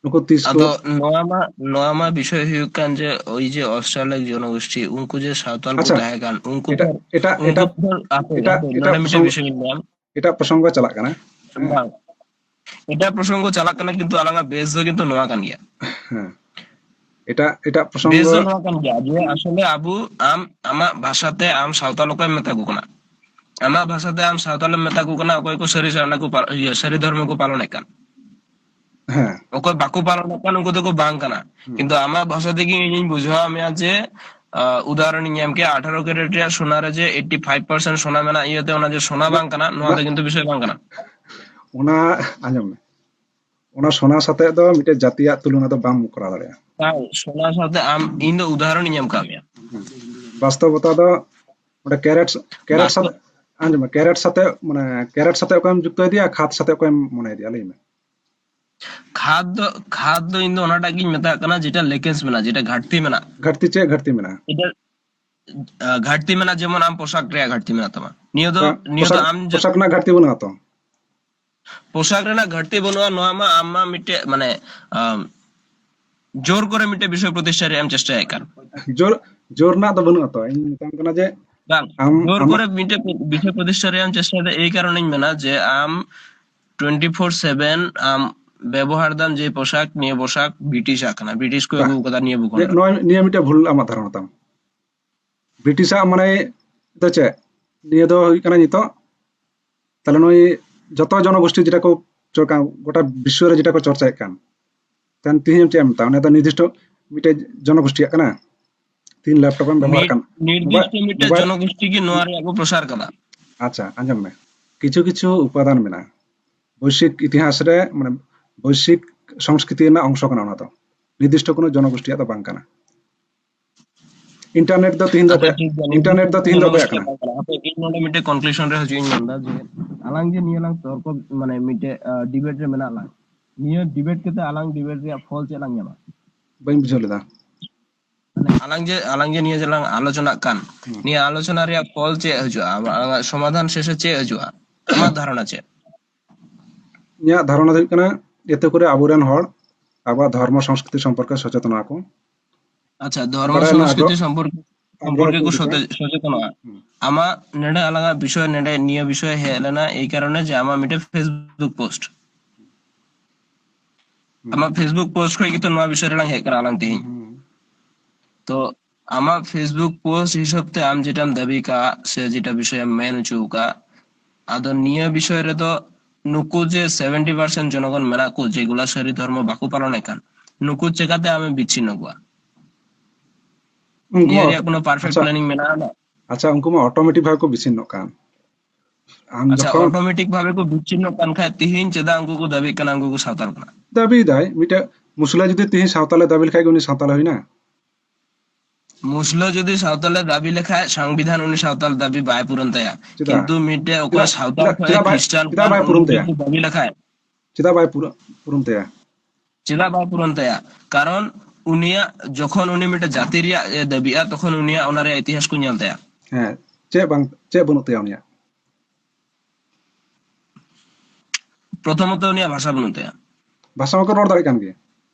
ᱱᱩᱠᱩ ᱛᱤᱥ ᱠᱚ ᱟᱫᱚ ᱱᱚᱣᱟ ᱢᱟ, ᱱᱚᱣᱟ ᱢᱟ ᱵᱤᱥᱚᱭ ᱦᱩᱭᱩᱜ ᱠᱟᱱ ᱡᱮ ᱳᱭ ᱡᱮ ᱚᱥᱴᱨᱟᱞᱮᱰ ᱡᱚᱱᱚᱜᱳᱥᱴᱤ, ᱩᱱᱠᱩ ᱡᱮ ᱥᱟᱶᱛᱟᱞ ᱠᱚ ᱟᱪᱪᱷᱟ, ᱛᱟᱦᱮᱸ ᱠᱟᱱ, ᱩᱱᱠᱩ ᱮᱴᱟᱜ, ᱛᱚ, ᱮᱴᱟᱜ, ᱩᱱᱠᱩ ᱮᱴᱟᱜ, ᱛᱚ, ᱟᱯᱮ, ᱮᱴᱟᱜ, ᱦᱟᱯᱮ, ᱮᱴᱟᱜ ᱱᱚᱰᱮ ᱢᱤᱫᱴᱮᱱ ᱯᱨᱚᱥᱚᱝᱜᱚ, ᱵᱤᱥᱚᱭ ᱤᱧ ᱞᱟᱹᱭᱟᱢ᱾ ᱮᱴᱟᱜ ᱯᱨᱚᱥᱚᱝᱜᱚ ᱪᱟᱞᱟᱜ ᱠᱟᱱᱟ᱾ ᱦᱮᱸ᱾ ᱵᱟᱝ, ᱮᱴᱟᱜ ᱯᱨᱚᱥᱚᱝᱜᱚ ᱪᱟᱞᱟᱜ ᱠᱟᱱᱟ, ᱠᱤᱱᱛᱩ ᱟᱞᱟᱝᱟᱜ ᱵᱮᱥ ᱫᱚ ᱠᱤᱱᱛᱩ ᱱᱚᱣᱟ ᱠᱟᱱ ᱜᱮᱭᱟ᱾ ᱦᱮᱸ, ᱮᱴᱟᱜ, ᱮᱴᱟᱜ ᱵᱮᱥ ᱯᱨᱚᱥᱚᱝᱜᱚ᱾ ᱫᱚ ᱱᱚᱣᱟ ᱠᱟᱱ ᱜᱮᱭᱟ ᱡᱮ ᱟᱥᱚᱞᱮ ᱟᱵᱚ, ᱟᱢ ᱟᱢᱟᱜ ᱵᱷᱟᱥᱟᱛᱮ ᱟᱢ ᱥᱟᱶᱛᱟᱞ ᱚᱠᱚᱭᱮᱢ ᱢᱮᱛᱟ ᱠᱚ ᱠᱟᱱᱟ? ᱟᱢᱟᱜ ᱵᱷᱟᱥᱟᱛᱮ ᱟᱢ ᱥᱟᱶᱛᱟᱞᱮᱢ ᱢᱮᱛᱟ ᱠᱚ ᱠᱟᱱᱟ ᱚᱠᱚᱭ ᱠᱚ ᱥᱟᱹᱨᱤ ᱥᱟᱨᱱᱟ ᱠᱚ ᱯᱟ-, ᱤᱭᱟᱹ, ᱥᱟᱹᱨᱤ ᱫᱷᱚᱨᱢᱚ ᱠᱚ ᱯᱟᱞᱚᱱᱮᱫ ᱠᱟᱱ᱾ ᱦᱮᱸ᱾ ᱚᱠᱚᱭ ᱵᱟᱠᱚ ᱯᱟᱞᱚᱱᱮᱫ ᱠᱟᱱ ᱩᱱᱠᱩ ᱫᱚᱠᱚ ᱵᱟᱝ ᱠᱟᱱᱟ᱾ ᱦᱩᱸ᱾ ᱠᱤᱱᱛᱩ ᱟᱢᱟᱜ ᱵᱷᱟᱥᱟ ᱛᱮᱜᱮ ᱤᱧᱤᱧ ᱵᱩᱡᱷᱟᱹᱣ ᱢᱮᱭᱟ ᱡᱮ, ᱟᱸ, ᱩᱫᱟᱦᱚᱨᱚᱱ ᱤᱧ ᱮᱢ ᱠᱮᱭᱟ, ᱟᱴᱷᱟᱨᱚ ᱠᱮᱨᱮᱴ ᱨᱮᱭᱟᱜ ᱥᱳᱱᱟ ᱨᱮ ᱡᱮ ᱮᱭᱤᱴᱤ ᱯᱷᱟᱭᱤᱵᱷ ᱯᱟᱨᱥᱮᱱᱴ ᱥᱳᱱᱟ ᱢᱮᱱᱟᱜ ᱤᱭᱟᱹᱛᱮ ᱚᱱᱟ ᱡᱮ ᱥᱳᱱᱟ ᱵᱟᱝ ᱠᱟᱱᱟ, ᱱᱚᱣᱟ ᱵᱟ-, ᱫᱚ ᱠᱤᱱᱛᱩ ᱵᱤᱥᱚᱭ ᱵᱟᱝ ᱠᱟᱱᱟ᱾ ᱚᱱᱟ, ᱟᱸᱡᱚᱢ ᱢᱮ, ᱚᱱᱟ ᱥᱳᱱᱟ ᱥᱟᱛᱮᱜ ᱫᱚ ᱢᱤᱫᱴᱮᱡ ᱡᱟᱹᱛᱤᱭᱟᱜ ᱛᱩᱞᱚᱱᱟ ᱫᱚ ᱵᱟᱢ ᱠᱚᱨᱟᱣ ᱫᱟᱲᱮᱭᱟᱜᱼᱟ᱾ ᱵᱟᱝ, ᱥᱳᱱᱟ ᱥᱟᱶᱛᱮ ᱟᱢ, ᱤᱧ ᱫᱚ ᱩᱫᱟᱦᱚᱨᱚᱱ ᱤᱧ ᱮᱢ ᱠᱟᱜ ᱢᱮᱭᱟ᱾ ᱦᱩᱸ᱾ ᱵᱟᱥᱛᱚᱵᱚᱛᱟ ᱫᱚ ᱚᱸᱰᱮ ᱠᱮᱨᱮᱴ, ᱠᱮᱨᱮᱴ ᱵᱟᱥᱛᱚᱵ- ᱥᱟᱛᱮ, ᱟᱸᱡᱚᱢ ᱢᱮ, ᱠᱮᱨᱮᱴ ᱥᱟᱛᱮ, ᱢᱟᱱᱮ, ᱠᱮᱨᱮᱴ ᱥᱟᱛᱮ ᱚᱠᱚᱭᱮᱢ ᱡᱩᱠᱛᱚ ᱤᱫᱤᱭᱟ, ᱠᱷᱟᱫ ᱥᱟᱛᱮ ᱚᱠᱚᱭᱮᱢ ᱢᱚᱱᱮ ᱤᱫᱤᱭᱟ, ᱞᱟᱹᱭ ᱢᱮ᱾ ᱠᱷᱟᱫ ᱫᱚ, ᱠᱷᱟᱫ ᱫᱚ ᱤᱧ ᱫᱚ ᱚᱱᱟᱴᱟᱜ ᱜᱤᱧ ᱢᱮᱛᱟᱜ ᱠᱟᱱᱟ ᱡᱮᱴᱟ ᱞᱮᱠᱮᱱᱥ ᱢᱮᱱᱟᱜᱼᱟ, ᱡᱮᱴᱟ ᱜᱷᱟᱴᱛᱤ ᱢᱮᱱᱟᱜᱼᱟ᱾ ᱜᱷᱟᱴᱛᱤ ᱪᱮᱫ ᱜᱷᱟᱴᱛᱤ ᱢᱮᱱᱟᱜᱼᱟ? ᱮᱴᱟᱜ ᱟᱸ, ᱜᱷᱟᱴᱛᱤ ᱢᱮᱱᱟᱜᱼᱟ, ᱡᱮᱢᱚᱱ ᱟᱢ ᱯᱳᱥᱟᱠ ᱨᱮᱭᱟᱜ ᱜᱷᱟᱴᱛᱤ ᱢᱮᱱᱟᱜ ᱛᱟᱢᱟ᱾ ᱱᱤᱭᱟᱹ ᱫᱚ, ᱯᱳᱥᱟᱠ, ᱱᱤᱭᱟᱹ ᱫᱚ ᱯᱳᱥᱟᱠ, ᱟᱢ ᱡᱟ-, ᱯᱳᱥᱟᱠ ᱨᱮᱱᱟᱜ ᱜᱷᱟᱴᱛᱤ ᱵᱟᱹᱱᱩᱜᱼᱟ ᱛᱚ? ᱯᱳᱥᱟᱠ ᱨᱮᱱᱟᱜ ᱜᱷᱟᱴᱛᱤ ᱵᱟᱹᱱᱩᱜᱼᱟ, ᱱᱚᱣᱟ ᱢᱟ ᱟᱢ ᱢᱟ ᱢᱤᱫᱴᱮᱡ, ᱢᱟᱱᱮ, ᱟᱢ, ᱡᱳᱨ ᱠᱚᱨᱮ ᱢᱤᱫᱴᱮᱡ ᱵᱤᱥᱚᱭ ᱯᱨᱚᱛᱤᱥᱴᱷᱟ ᱨᱮᱭᱟᱜ ᱮᱢ ᱪᱮᱥᱴᱟᱭᱮᱫ ᱠᱟᱱ᱾ ᱡᱳᱨ, ᱡᱳᱨ ᱨᱮᱱᱟᱜ ᱫᱚ ᱵᱟᱹᱱᱩᱜᱼᱟ ᱛᱚ, ᱤᱧ ᱢᱮᱛᱟᱢ ᱠᱟᱱᱟ ᱡᱮ ᱵᱟᱝ, ᱟᱢ, ᱡᱳᱨ ᱟᱢᱟᱜ ᱠᱚᱨᱮ ᱢᱤᱫᱴᱮᱡ ᱵᱤᱥᱚᱭ ᱯᱨᱚᱛᱤᱥᱴᱷᱟ ᱨᱮᱭᱟᱜ ᱮᱢ ᱪᱮᱥᱴᱟᱭᱮᱫᱟ, ᱮᱭ ᱠᱟᱨᱚᱱᱮᱧ ᱢᱮᱱᱟ ᱡᱮ ᱟᱢ ᱴᱩᱭᱮᱱᱴᱤ ᱯᱷᱳᱨ ᱥᱮᱵᱷᱮᱱ ᱟᱢ ᱵᱮᱵᱚᱦᱟᱨ ᱫᱟᱢ ᱡᱮ ᱯᱳᱥᱟᱠ, ᱱᱤᱭᱟᱹ ᱯᱳᱥᱟᱠ ᱵᱨᱤᱴᱤᱥᱟᱜ ᱠᱟᱱᱟ, ᱵᱨᱤᱴᱤᱥ ᱠᱚ ᱵᱟ, ᱟᱹᱜᱩ ᱠᱟᱫᱟ ᱱᱤᱭᱟᱹ ᱵᱷᱩᱜᱚᱸᱰ ᱱᱤᱭᱟᱹ, ᱨᱮ᱾ ᱱᱚᱣᱟ, ᱱᱤᱭᱟᱹ ᱢᱤᱫᱴᱮᱡ ᱵᱷᱩᱞ ᱟᱢᱟᱜ ᱫᱷᱟᱨᱚᱱᱟ ᱛᱟᱢ᱾ ᱵᱨᱤᱴᱤᱥᱟᱜ ᱢᱟᱱᱮ ᱫᱚ ᱪᱮᱫ? ᱱᱤᱭᱟᱹ ᱫᱚ ᱦᱩᱭᱩᱜ ᱠᱟᱱᱟ ᱱᱤᱛᱚᱜ, ᱛᱟᱦᱞᱮ ᱱᱩᱭ ᱡᱚᱛᱚ ᱡᱚᱱᱚᱜᱳᱥᱴᱤ ᱡᱮᱴᱟ ᱠᱚ ᱪᱚᱨᱠᱟ-, ᱜᱚᱴᱟ ᱵᱤᱥᱥᱚ ᱨᱮ ᱡᱮᱴᱟ ᱠᱚ ᱪᱚᱨᱪᱟᱭᱮᱫ ᱠᱟᱱ, ᱛᱮᱦᱮᱧ ᱪᱮᱫ ᱮᱢ ᱢᱮᱛᱟᱭᱟ? ᱩᱱᱤ ᱫᱚ ᱱᱤᱨᱫᱤᱥᱴᱚ ᱢᱤᱫᱴᱮᱡ ᱡᱚᱱᱚᱜᱳᱥᱴᱤᱭᱟᱜ ᱠᱟᱱᱟ᱾ ᱛᱤᱦᱤᱧ ᱞᱮᱯᱴᱚᱯ ᱮᱢ ᱵᱮᱵᱚᱦᱟᱨ ᱱᱤᱨ-, ᱠᱟᱱ, ᱢᱳᱵᱟᱭ-, ᱱᱤᱨᱫᱤᱥᱴᱚ ᱢᱤᱫᱴᱮᱡ ᱢᱳᱵᱟᱭ-, ᱡᱚᱱᱚᱜᱳᱥᱴᱤ ᱜᱮ ᱱᱚᱣᱟ ᱨᱮᱭᱟᱜ ᱠᱚ ᱯᱨᱚᱥᱟᱨ ᱠᱟᱫᱟ᱾ ᱟᱪᱪᱷᱟ, ᱟᱸᱡᱚᱢ ᱢᱮ, ᱠᱤᱪᱷᱩ ᱠᱤᱪᱷᱩ ᱩᱯᱟᱫᱟᱱ ᱢᱮᱱᱟᱜᱼᱟ ᱵᱳᱭᱥᱤᱠ ᱤᱛᱤᱦᱟᱥ ᱨᱮ, ᱢᱟᱱᱮ ᱵᱳᱭᱥᱤᱠ ᱥᱚᱝᱥᱠᱨᱤᱛᱤ ᱨᱮᱱᱟᱜ ᱚᱝᱥᱚ ᱠᱟᱱᱟ ᱚᱱᱟ ᱫᱚ, ᱱᱤᱨᱫᱤᱥᱴᱚ ᱠᱳᱱᱳ ᱡᱚᱱᱚᱜᱳᱥᱴᱤᱭᱟᱜ ᱫᱚ ᱵᱟᱝ ᱠᱟᱱᱟ᱾ ᱤᱱᱴᱟᱨᱱᱮᱴ ᱫᱚ ᱛᱤᱦᱤᱧ ᱫᱚ ᱟᱪᱪᱷᱟ, ᱚᱠᱚᱭᱟᱜ, ᱴᱷᱤᱠ ᱜᱮᱭᱟ, ᱤᱱᱴᱟᱨᱱᱮᱴ ᱫᱚ ᱛᱤᱦᱤᱧ ᱫᱚ ᱚᱠᱚᱭᱟᱜ ᱡᱚᱱᱚᱜᱳᱥᱴᱤᱭᱟᱜ ᱠᱟᱱᱟ? ᱵᱟᱝ ᱠᱟᱱᱟ᱾ ᱦᱟᱯᱮ, ᱤᱧ ᱱᱚᱰᱮ ᱢᱤᱫᱴᱮᱡ ᱠᱚᱱᱠᱞᱩᱥᱚᱱ ᱨᱮ ᱦᱤᱡᱩᱜ ᱤᱧ ᱢᱮᱱᱫᱟ ᱡᱮ ᱟᱞᱟᱝ ᱡᱮ ᱱᱤᱭᱟᱹ ᱞᱟᱝ ᱛᱚᱨᱠᱚ, ᱢᱟᱱᱮ ᱢᱤᱫᱴᱮᱡ, ᱟᱸ, ᱰᱤᱵᱮᱴ ᱨᱮ ᱢᱮᱱᱟᱜ ᱞᱟᱝ, ᱱᱤᱭᱟᱹ ᱰᱤᱵᱮᱴ ᱠᱟᱛᱮ ᱟᱞᱟᱝ ᱰᱤᱵᱮᱴ ᱨᱮᱭᱟᱜ ᱯᱷᱚᱞ ᱪᱮᱫ ᱞᱟᱝ ᱧᱟᱢᱟ? ᱵᱟᱹᱧ ᱵᱩᱡᱷᱟᱹᱣ ᱞᱮᱫᱟ᱾ ᱢᱟᱱᱮ ᱟᱞᱟᱝ ᱡᱮ, ᱟᱞᱟᱝ ᱡᱮ ᱱᱤᱭᱟᱹ ᱡᱮ ᱞᱟᱝ ᱟᱞᱳᱪᱚᱱᱟᱜ ᱠᱟᱱ, ᱦᱩᱸ᱾ ᱱᱤᱭᱟᱹ ᱟᱞᱳᱪᱚᱱᱟ ᱨᱮᱭᱟᱜ ᱯᱷᱚᱞ ᱪᱮᱫ ᱦᱤᱡᱩᱜᱼᱟ? ᱟᱢᱟᱜ, ᱟᱢᱟᱜ ᱥᱚᱢᱟᱫᱷᱟᱱ ᱥᱮᱥᱮ ᱪᱮᱫ ᱦᱤᱡᱩᱜᱼᱟ ᱟᱢᱟᱜ ᱫᱷᱟᱨᱚᱱᱟ ᱪᱮᱫ? ᱤᱧᱟᱹᱜ ᱫᱷᱟᱨᱚᱱᱟ ᱫᱚ ᱦᱩᱭᱩᱜ ᱠᱟᱱᱟ, ᱮᱛᱮ ᱠᱚᱨᱮ ᱟᱵᱚᱨᱮᱱ ᱦᱚᱲ ᱟᱵᱚᱣᱟᱜ ᱫᱷᱚᱨᱢᱚ ᱥᱚᱝᱥᱠᱨᱤᱛᱤ ᱥᱚᱢᱯᱚᱨᱠᱮ ᱥᱚᱪᱮᱛᱚᱱᱚᱜᱼᱟ ᱠᱚ᱾ ᱟᱪᱪᱷᱟ, ᱫᱷᱚᱨᱢᱚ ᱵᱟᱲᱟᱭ ᱨᱮᱱᱟᱜ ᱟᱜᱽᱨᱚ-, ᱥᱚᱝᱥᱠᱨᱤᱛᱤ ᱥᱚᱢᱯᱚᱨᱠᱮ, ᱟᱜᱽᱨᱚᱦᱚ ᱥᱚᱢᱯᱚᱨᱠᱮ ᱠᱚ ᱠᱚ ᱩᱫᱩᱜᱟ᱾ ᱥᱚᱪᱮ-, ᱥᱚᱪᱮᱛᱚᱱᱚᱜᱼᱟ᱾ ᱦᱩᱸ᱾ ᱟᱢᱟᱜ ᱱᱚᱰᱮ ᱟᱞᱟᱝᱟᱜ ᱵᱤᱥᱚᱭ, ᱱᱚᱰᱮ ᱱᱤᱭᱟᱹ ᱵᱤᱥᱚᱭ ᱦᱮᱡ ᱞᱮᱱᱟ ᱮᱭ ᱠᱟᱨᱚᱱᱮ ᱡᱮ ᱟᱢᱟᱜ ᱢᱤᱫᱴᱮᱱ Facebook ᱯᱳᱥᱴ᱾ ᱦᱩᱸ᱾ ᱟᱢᱟᱜ Facebook ᱯᱳᱥᱴ ᱠᱷᱚᱡ ᱜᱮᱛᱚ ᱱᱚᱣᱟ ᱵᱤᱥᱚᱭ ᱨᱮᱞᱟᱝ ᱦᱮᱡ ᱠᱟᱱᱟ ᱟᱞᱟᱝ ᱛᱮᱦᱮᱧ᱾ ᱦᱩᱸ᱾ ᱛᱚ ᱟᱢᱟᱜ Facebook ᱯᱳᱥᱴ ᱦᱤᱥᱟᱹᱵ ᱛᱮ ᱟᱢ ᱡᱮᱴᱟᱢ ᱫᱟᱹᱵᱤ ᱠᱟᱜ ᱥᱮ ᱡᱮᱴᱟ ᱵᱤᱥᱚᱭᱮᱢ ᱢᱮᱱ ᱦᱚᱪᱚ ᱟᱠᱟᱫ, ᱟᱫᱚ ᱱᱤᱭᱟᱹ ᱵᱤᱥᱚᱭ ᱨᱮᱫᱚ ᱱᱩᱠᱩ ᱡᱮ ᱥᱮᱵᱷᱮᱱᱴᱤ ᱯᱟᱨᱥᱮᱱᱴ ᱡᱚᱱᱚᱜᱚᱱ ᱢᱮᱱᱟᱜ ᱠᱚ ᱡᱮᱜᱩᱞᱟ ᱥᱟᱹᱨᱤ ᱫᱷᱚᱨᱢᱚ ᱵᱟᱠᱚ ᱯᱟᱞᱚᱱᱮᱫ ᱠᱟᱱ, ᱱᱩᱠᱩ ᱪᱮᱠᱟᱛᱮ ᱟᱢᱮ ᱵᱤᱪᱷᱤᱱᱱᱚ ᱠᱚᱣᱟ? ᱩᱱᱠᱩ ᱱᱤᱭᱟᱹ ᱢᱟ, ᱨᱮᱭᱟᱜ ᱠᱳᱱᱳ ᱯᱟᱨᱯᱷᱮᱠᱴ ᱟᱪᱪᱷᱟ, ᱯᱞᱮᱱᱤᱝ ᱢᱮᱱᱟᱜᱼᱟ? ᱟᱪᱪᱷᱟ, ᱩᱱᱠᱩ ᱢᱟ ᱚᱴᱳᱢᱮᱴᱤᱠ ᱵᱷᱟᱵᱮ ᱠᱚ ᱵᱤᱪᱷᱤᱱᱱᱚᱜ ᱠᱟᱱ᱾ ᱟᱢ ᱟᱪᱪᱷᱟ, ᱡᱚᱠᱷᱚᱱ ᱚᱴᱳᱢᱮᱴᱤᱠ ᱵᱷᱟᱵᱮ ᱠᱚ ᱵᱤᱪᱷᱤᱱᱱᱚᱜ ᱠᱟᱱ ᱠᱷᱟᱡ ᱛᱤᱦᱤᱧ ᱪᱮᱫᱟᱜ ᱩᱱᱠᱩ ᱠᱚ ᱫᱟᱹᱵᱤᱜ ᱠᱟᱱᱟ ᱩᱱᱠᱩ ᱠᱚ ᱥᱟᱶᱛᱟᱞ ᱠᱟᱱᱟ? ᱫᱟᱹᱵᱤᱭᱮᱫᱟᱭ, ᱢᱤᱫᱴᱮᱡ ᱢᱩᱥᱞᱟᱹ ᱡᱩᱫᱤ ᱛᱤᱦᱤᱧ ᱥᱟᱶᱛᱟᱞᱮ ᱫᱟᱹᱵᱤ ᱞᱮᱠᱷᱟᱡ ᱜᱮ ᱩᱱᱤ ᱥᱟᱶᱛᱟᱞᱮ ᱦᱩᱭᱱᱟ? ᱢᱩᱥᱞᱟᱹ ᱡᱩᱫᱤ ᱥᱟᱶᱛᱟᱞᱮ ᱫᱟᱹᱵᱤ ᱞᱮᱠᱷᱟᱡ ᱥᱚᱝᱵᱤᱫᱷᱟᱱ ᱩᱱᱤ ᱥᱟᱶᱛᱟᱞ ᱫᱟᱹᱵᱤ ᱵᱟᱭ ᱯᱩᱨᱚᱱ ᱛᱟᱭᱟ᱾ ᱪᱮᱫᱟᱜ? ᱠᱤᱱᱛᱩ ᱢᱤᱫᱴᱮᱡ ᱚᱠᱚᱭ ᱪᱮᱫᱟᱜ, ᱥᱟᱶᱛᱟᱞ ᱪᱮᱫᱟᱜ, ᱠᱷᱚᱡ ᱪᱮᱫᱟᱜ ᱵᱟᱭ, ᱠᱷᱨᱤᱥᱴᱟᱱ ᱪᱮᱫᱟᱜ ᱠᱟᱱ ᱵᱟᱭ ᱩᱱᱤ ᱯᱩᱨᱚᱱ ᱛᱟᱭᱟ? ᱡᱩᱫᱤ ᱫᱟᱹᱵᱤ ᱞᱮᱠᱷᱟᱡ, ᱪᱮᱫᱟᱜ ᱵᱟᱭ ᱯᱩᱨᱟ-, ᱯᱩᱨᱚᱱ ᱛᱟᱭᱟ? ᱪᱮᱫᱟᱜ ᱵᱟᱭ ᱯᱩᱨᱚᱱ ᱛᱟᱭᱟ? ᱠᱟᱨᱚᱱ ᱩᱱᱤᱭᱟᱜ ᱡᱚᱠᱷᱚᱱ ᱩᱱᱤ ᱢᱤᱫᱴᱮᱱ ᱡᱟᱹᱛᱤ ᱨᱮᱭᱟᱜ ᱮ ᱫᱟᱹᱵᱤᱜᱼᱟ, ᱛᱚᱠᱷᱚᱱ ᱩᱱᱤᱭᱟᱜ ᱚᱱᱟ ᱨᱮᱭᱟᱜ ᱤᱛᱤᱦᱟᱥ ᱠᱚ ᱧᱮᱞ ᱛᱟᱭᱟ᱾ ᱦᱮᱸ, ᱪᱮᱫ ᱵᱟᱝ, ᱪᱮᱫ ᱵᱟᱹᱱᱩᱜ ᱛᱟᱭᱟ ᱩᱱᱤᱭᱟᱜ? ᱯᱨᱚᱛᱷᱚᱢᱚᱛᱚ ᱩᱱᱤᱭᱟᱜ ᱵᱷᱟᱥᱟ ᱵᱟᱹᱱᱩᱜ ᱛᱟᱭᱟ᱾ ᱵᱷᱟᱥᱟ ᱢᱟᱠᱚ ᱨᱚᱲ ᱫᱟᱲᱮᱭᱟᱜ ᱠᱟᱱ ᱜᱮ,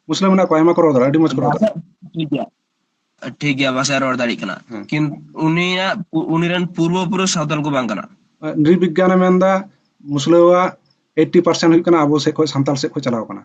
ᱢᱩᱥᱞᱟᱹ ᱢᱮᱱᱟᱜ ᱠᱚᱣᱟ, ᱟᱭᱢᱟ ᱠᱚ ᱨᱚᱲ ᱫᱟᱲᱮᱭᱟᱜᱼᱟ, ᱟᱹᱰᱤ ᱢᱚᱡᱽ ᱠᱚ ᱨᱚᱲ ᱫᱟᱲᱮᱭᱟᱜᱼᱟ᱾ ᱴᱷᱤᱠ ᱜᱮᱭᱟ, ᱴᱷᱤᱠ ᱜᱮᱭᱟ, ᱵᱷᱟᱥᱟ ᱨᱚᱲ ᱫᱟᱲᱮᱭᱟᱜ ᱠᱟᱱᱟ᱾ ᱦᱮᱸ᱾ ᱠᱤᱱᱛᱩ ᱩᱱᱤᱭᱟᱜ, ᱩᱱᱤ ᱨᱮᱱ ᱯᱩᱨᱵᱚ ᱯᱩᱨᱩᱥ ᱥᱟᱶᱛᱟᱞ ᱠᱚ ᱵᱟᱝ ᱠᱟᱱᱟ᱾ ᱱᱨᱤᱵᱤᱜᱽᱜᱟᱱᱮ ᱢᱮᱱᱫᱟ ᱢᱩᱥᱞᱟᱹᱣᱟᱜ ᱮᱭᱤᱴᱴᱤ ᱯᱟᱨᱥᱮᱱᱴ ᱦᱩᱭᱩᱜ ᱠᱟᱱᱟ ᱟᱵᱚ ᱥᱮᱫ ᱠᱷᱚᱱ, ᱥᱟᱱᱛᱟᱞ ᱥᱮᱫ ᱠᱷᱚᱱ ᱪᱟᱞᱟᱣ ᱠᱟᱱᱟ᱾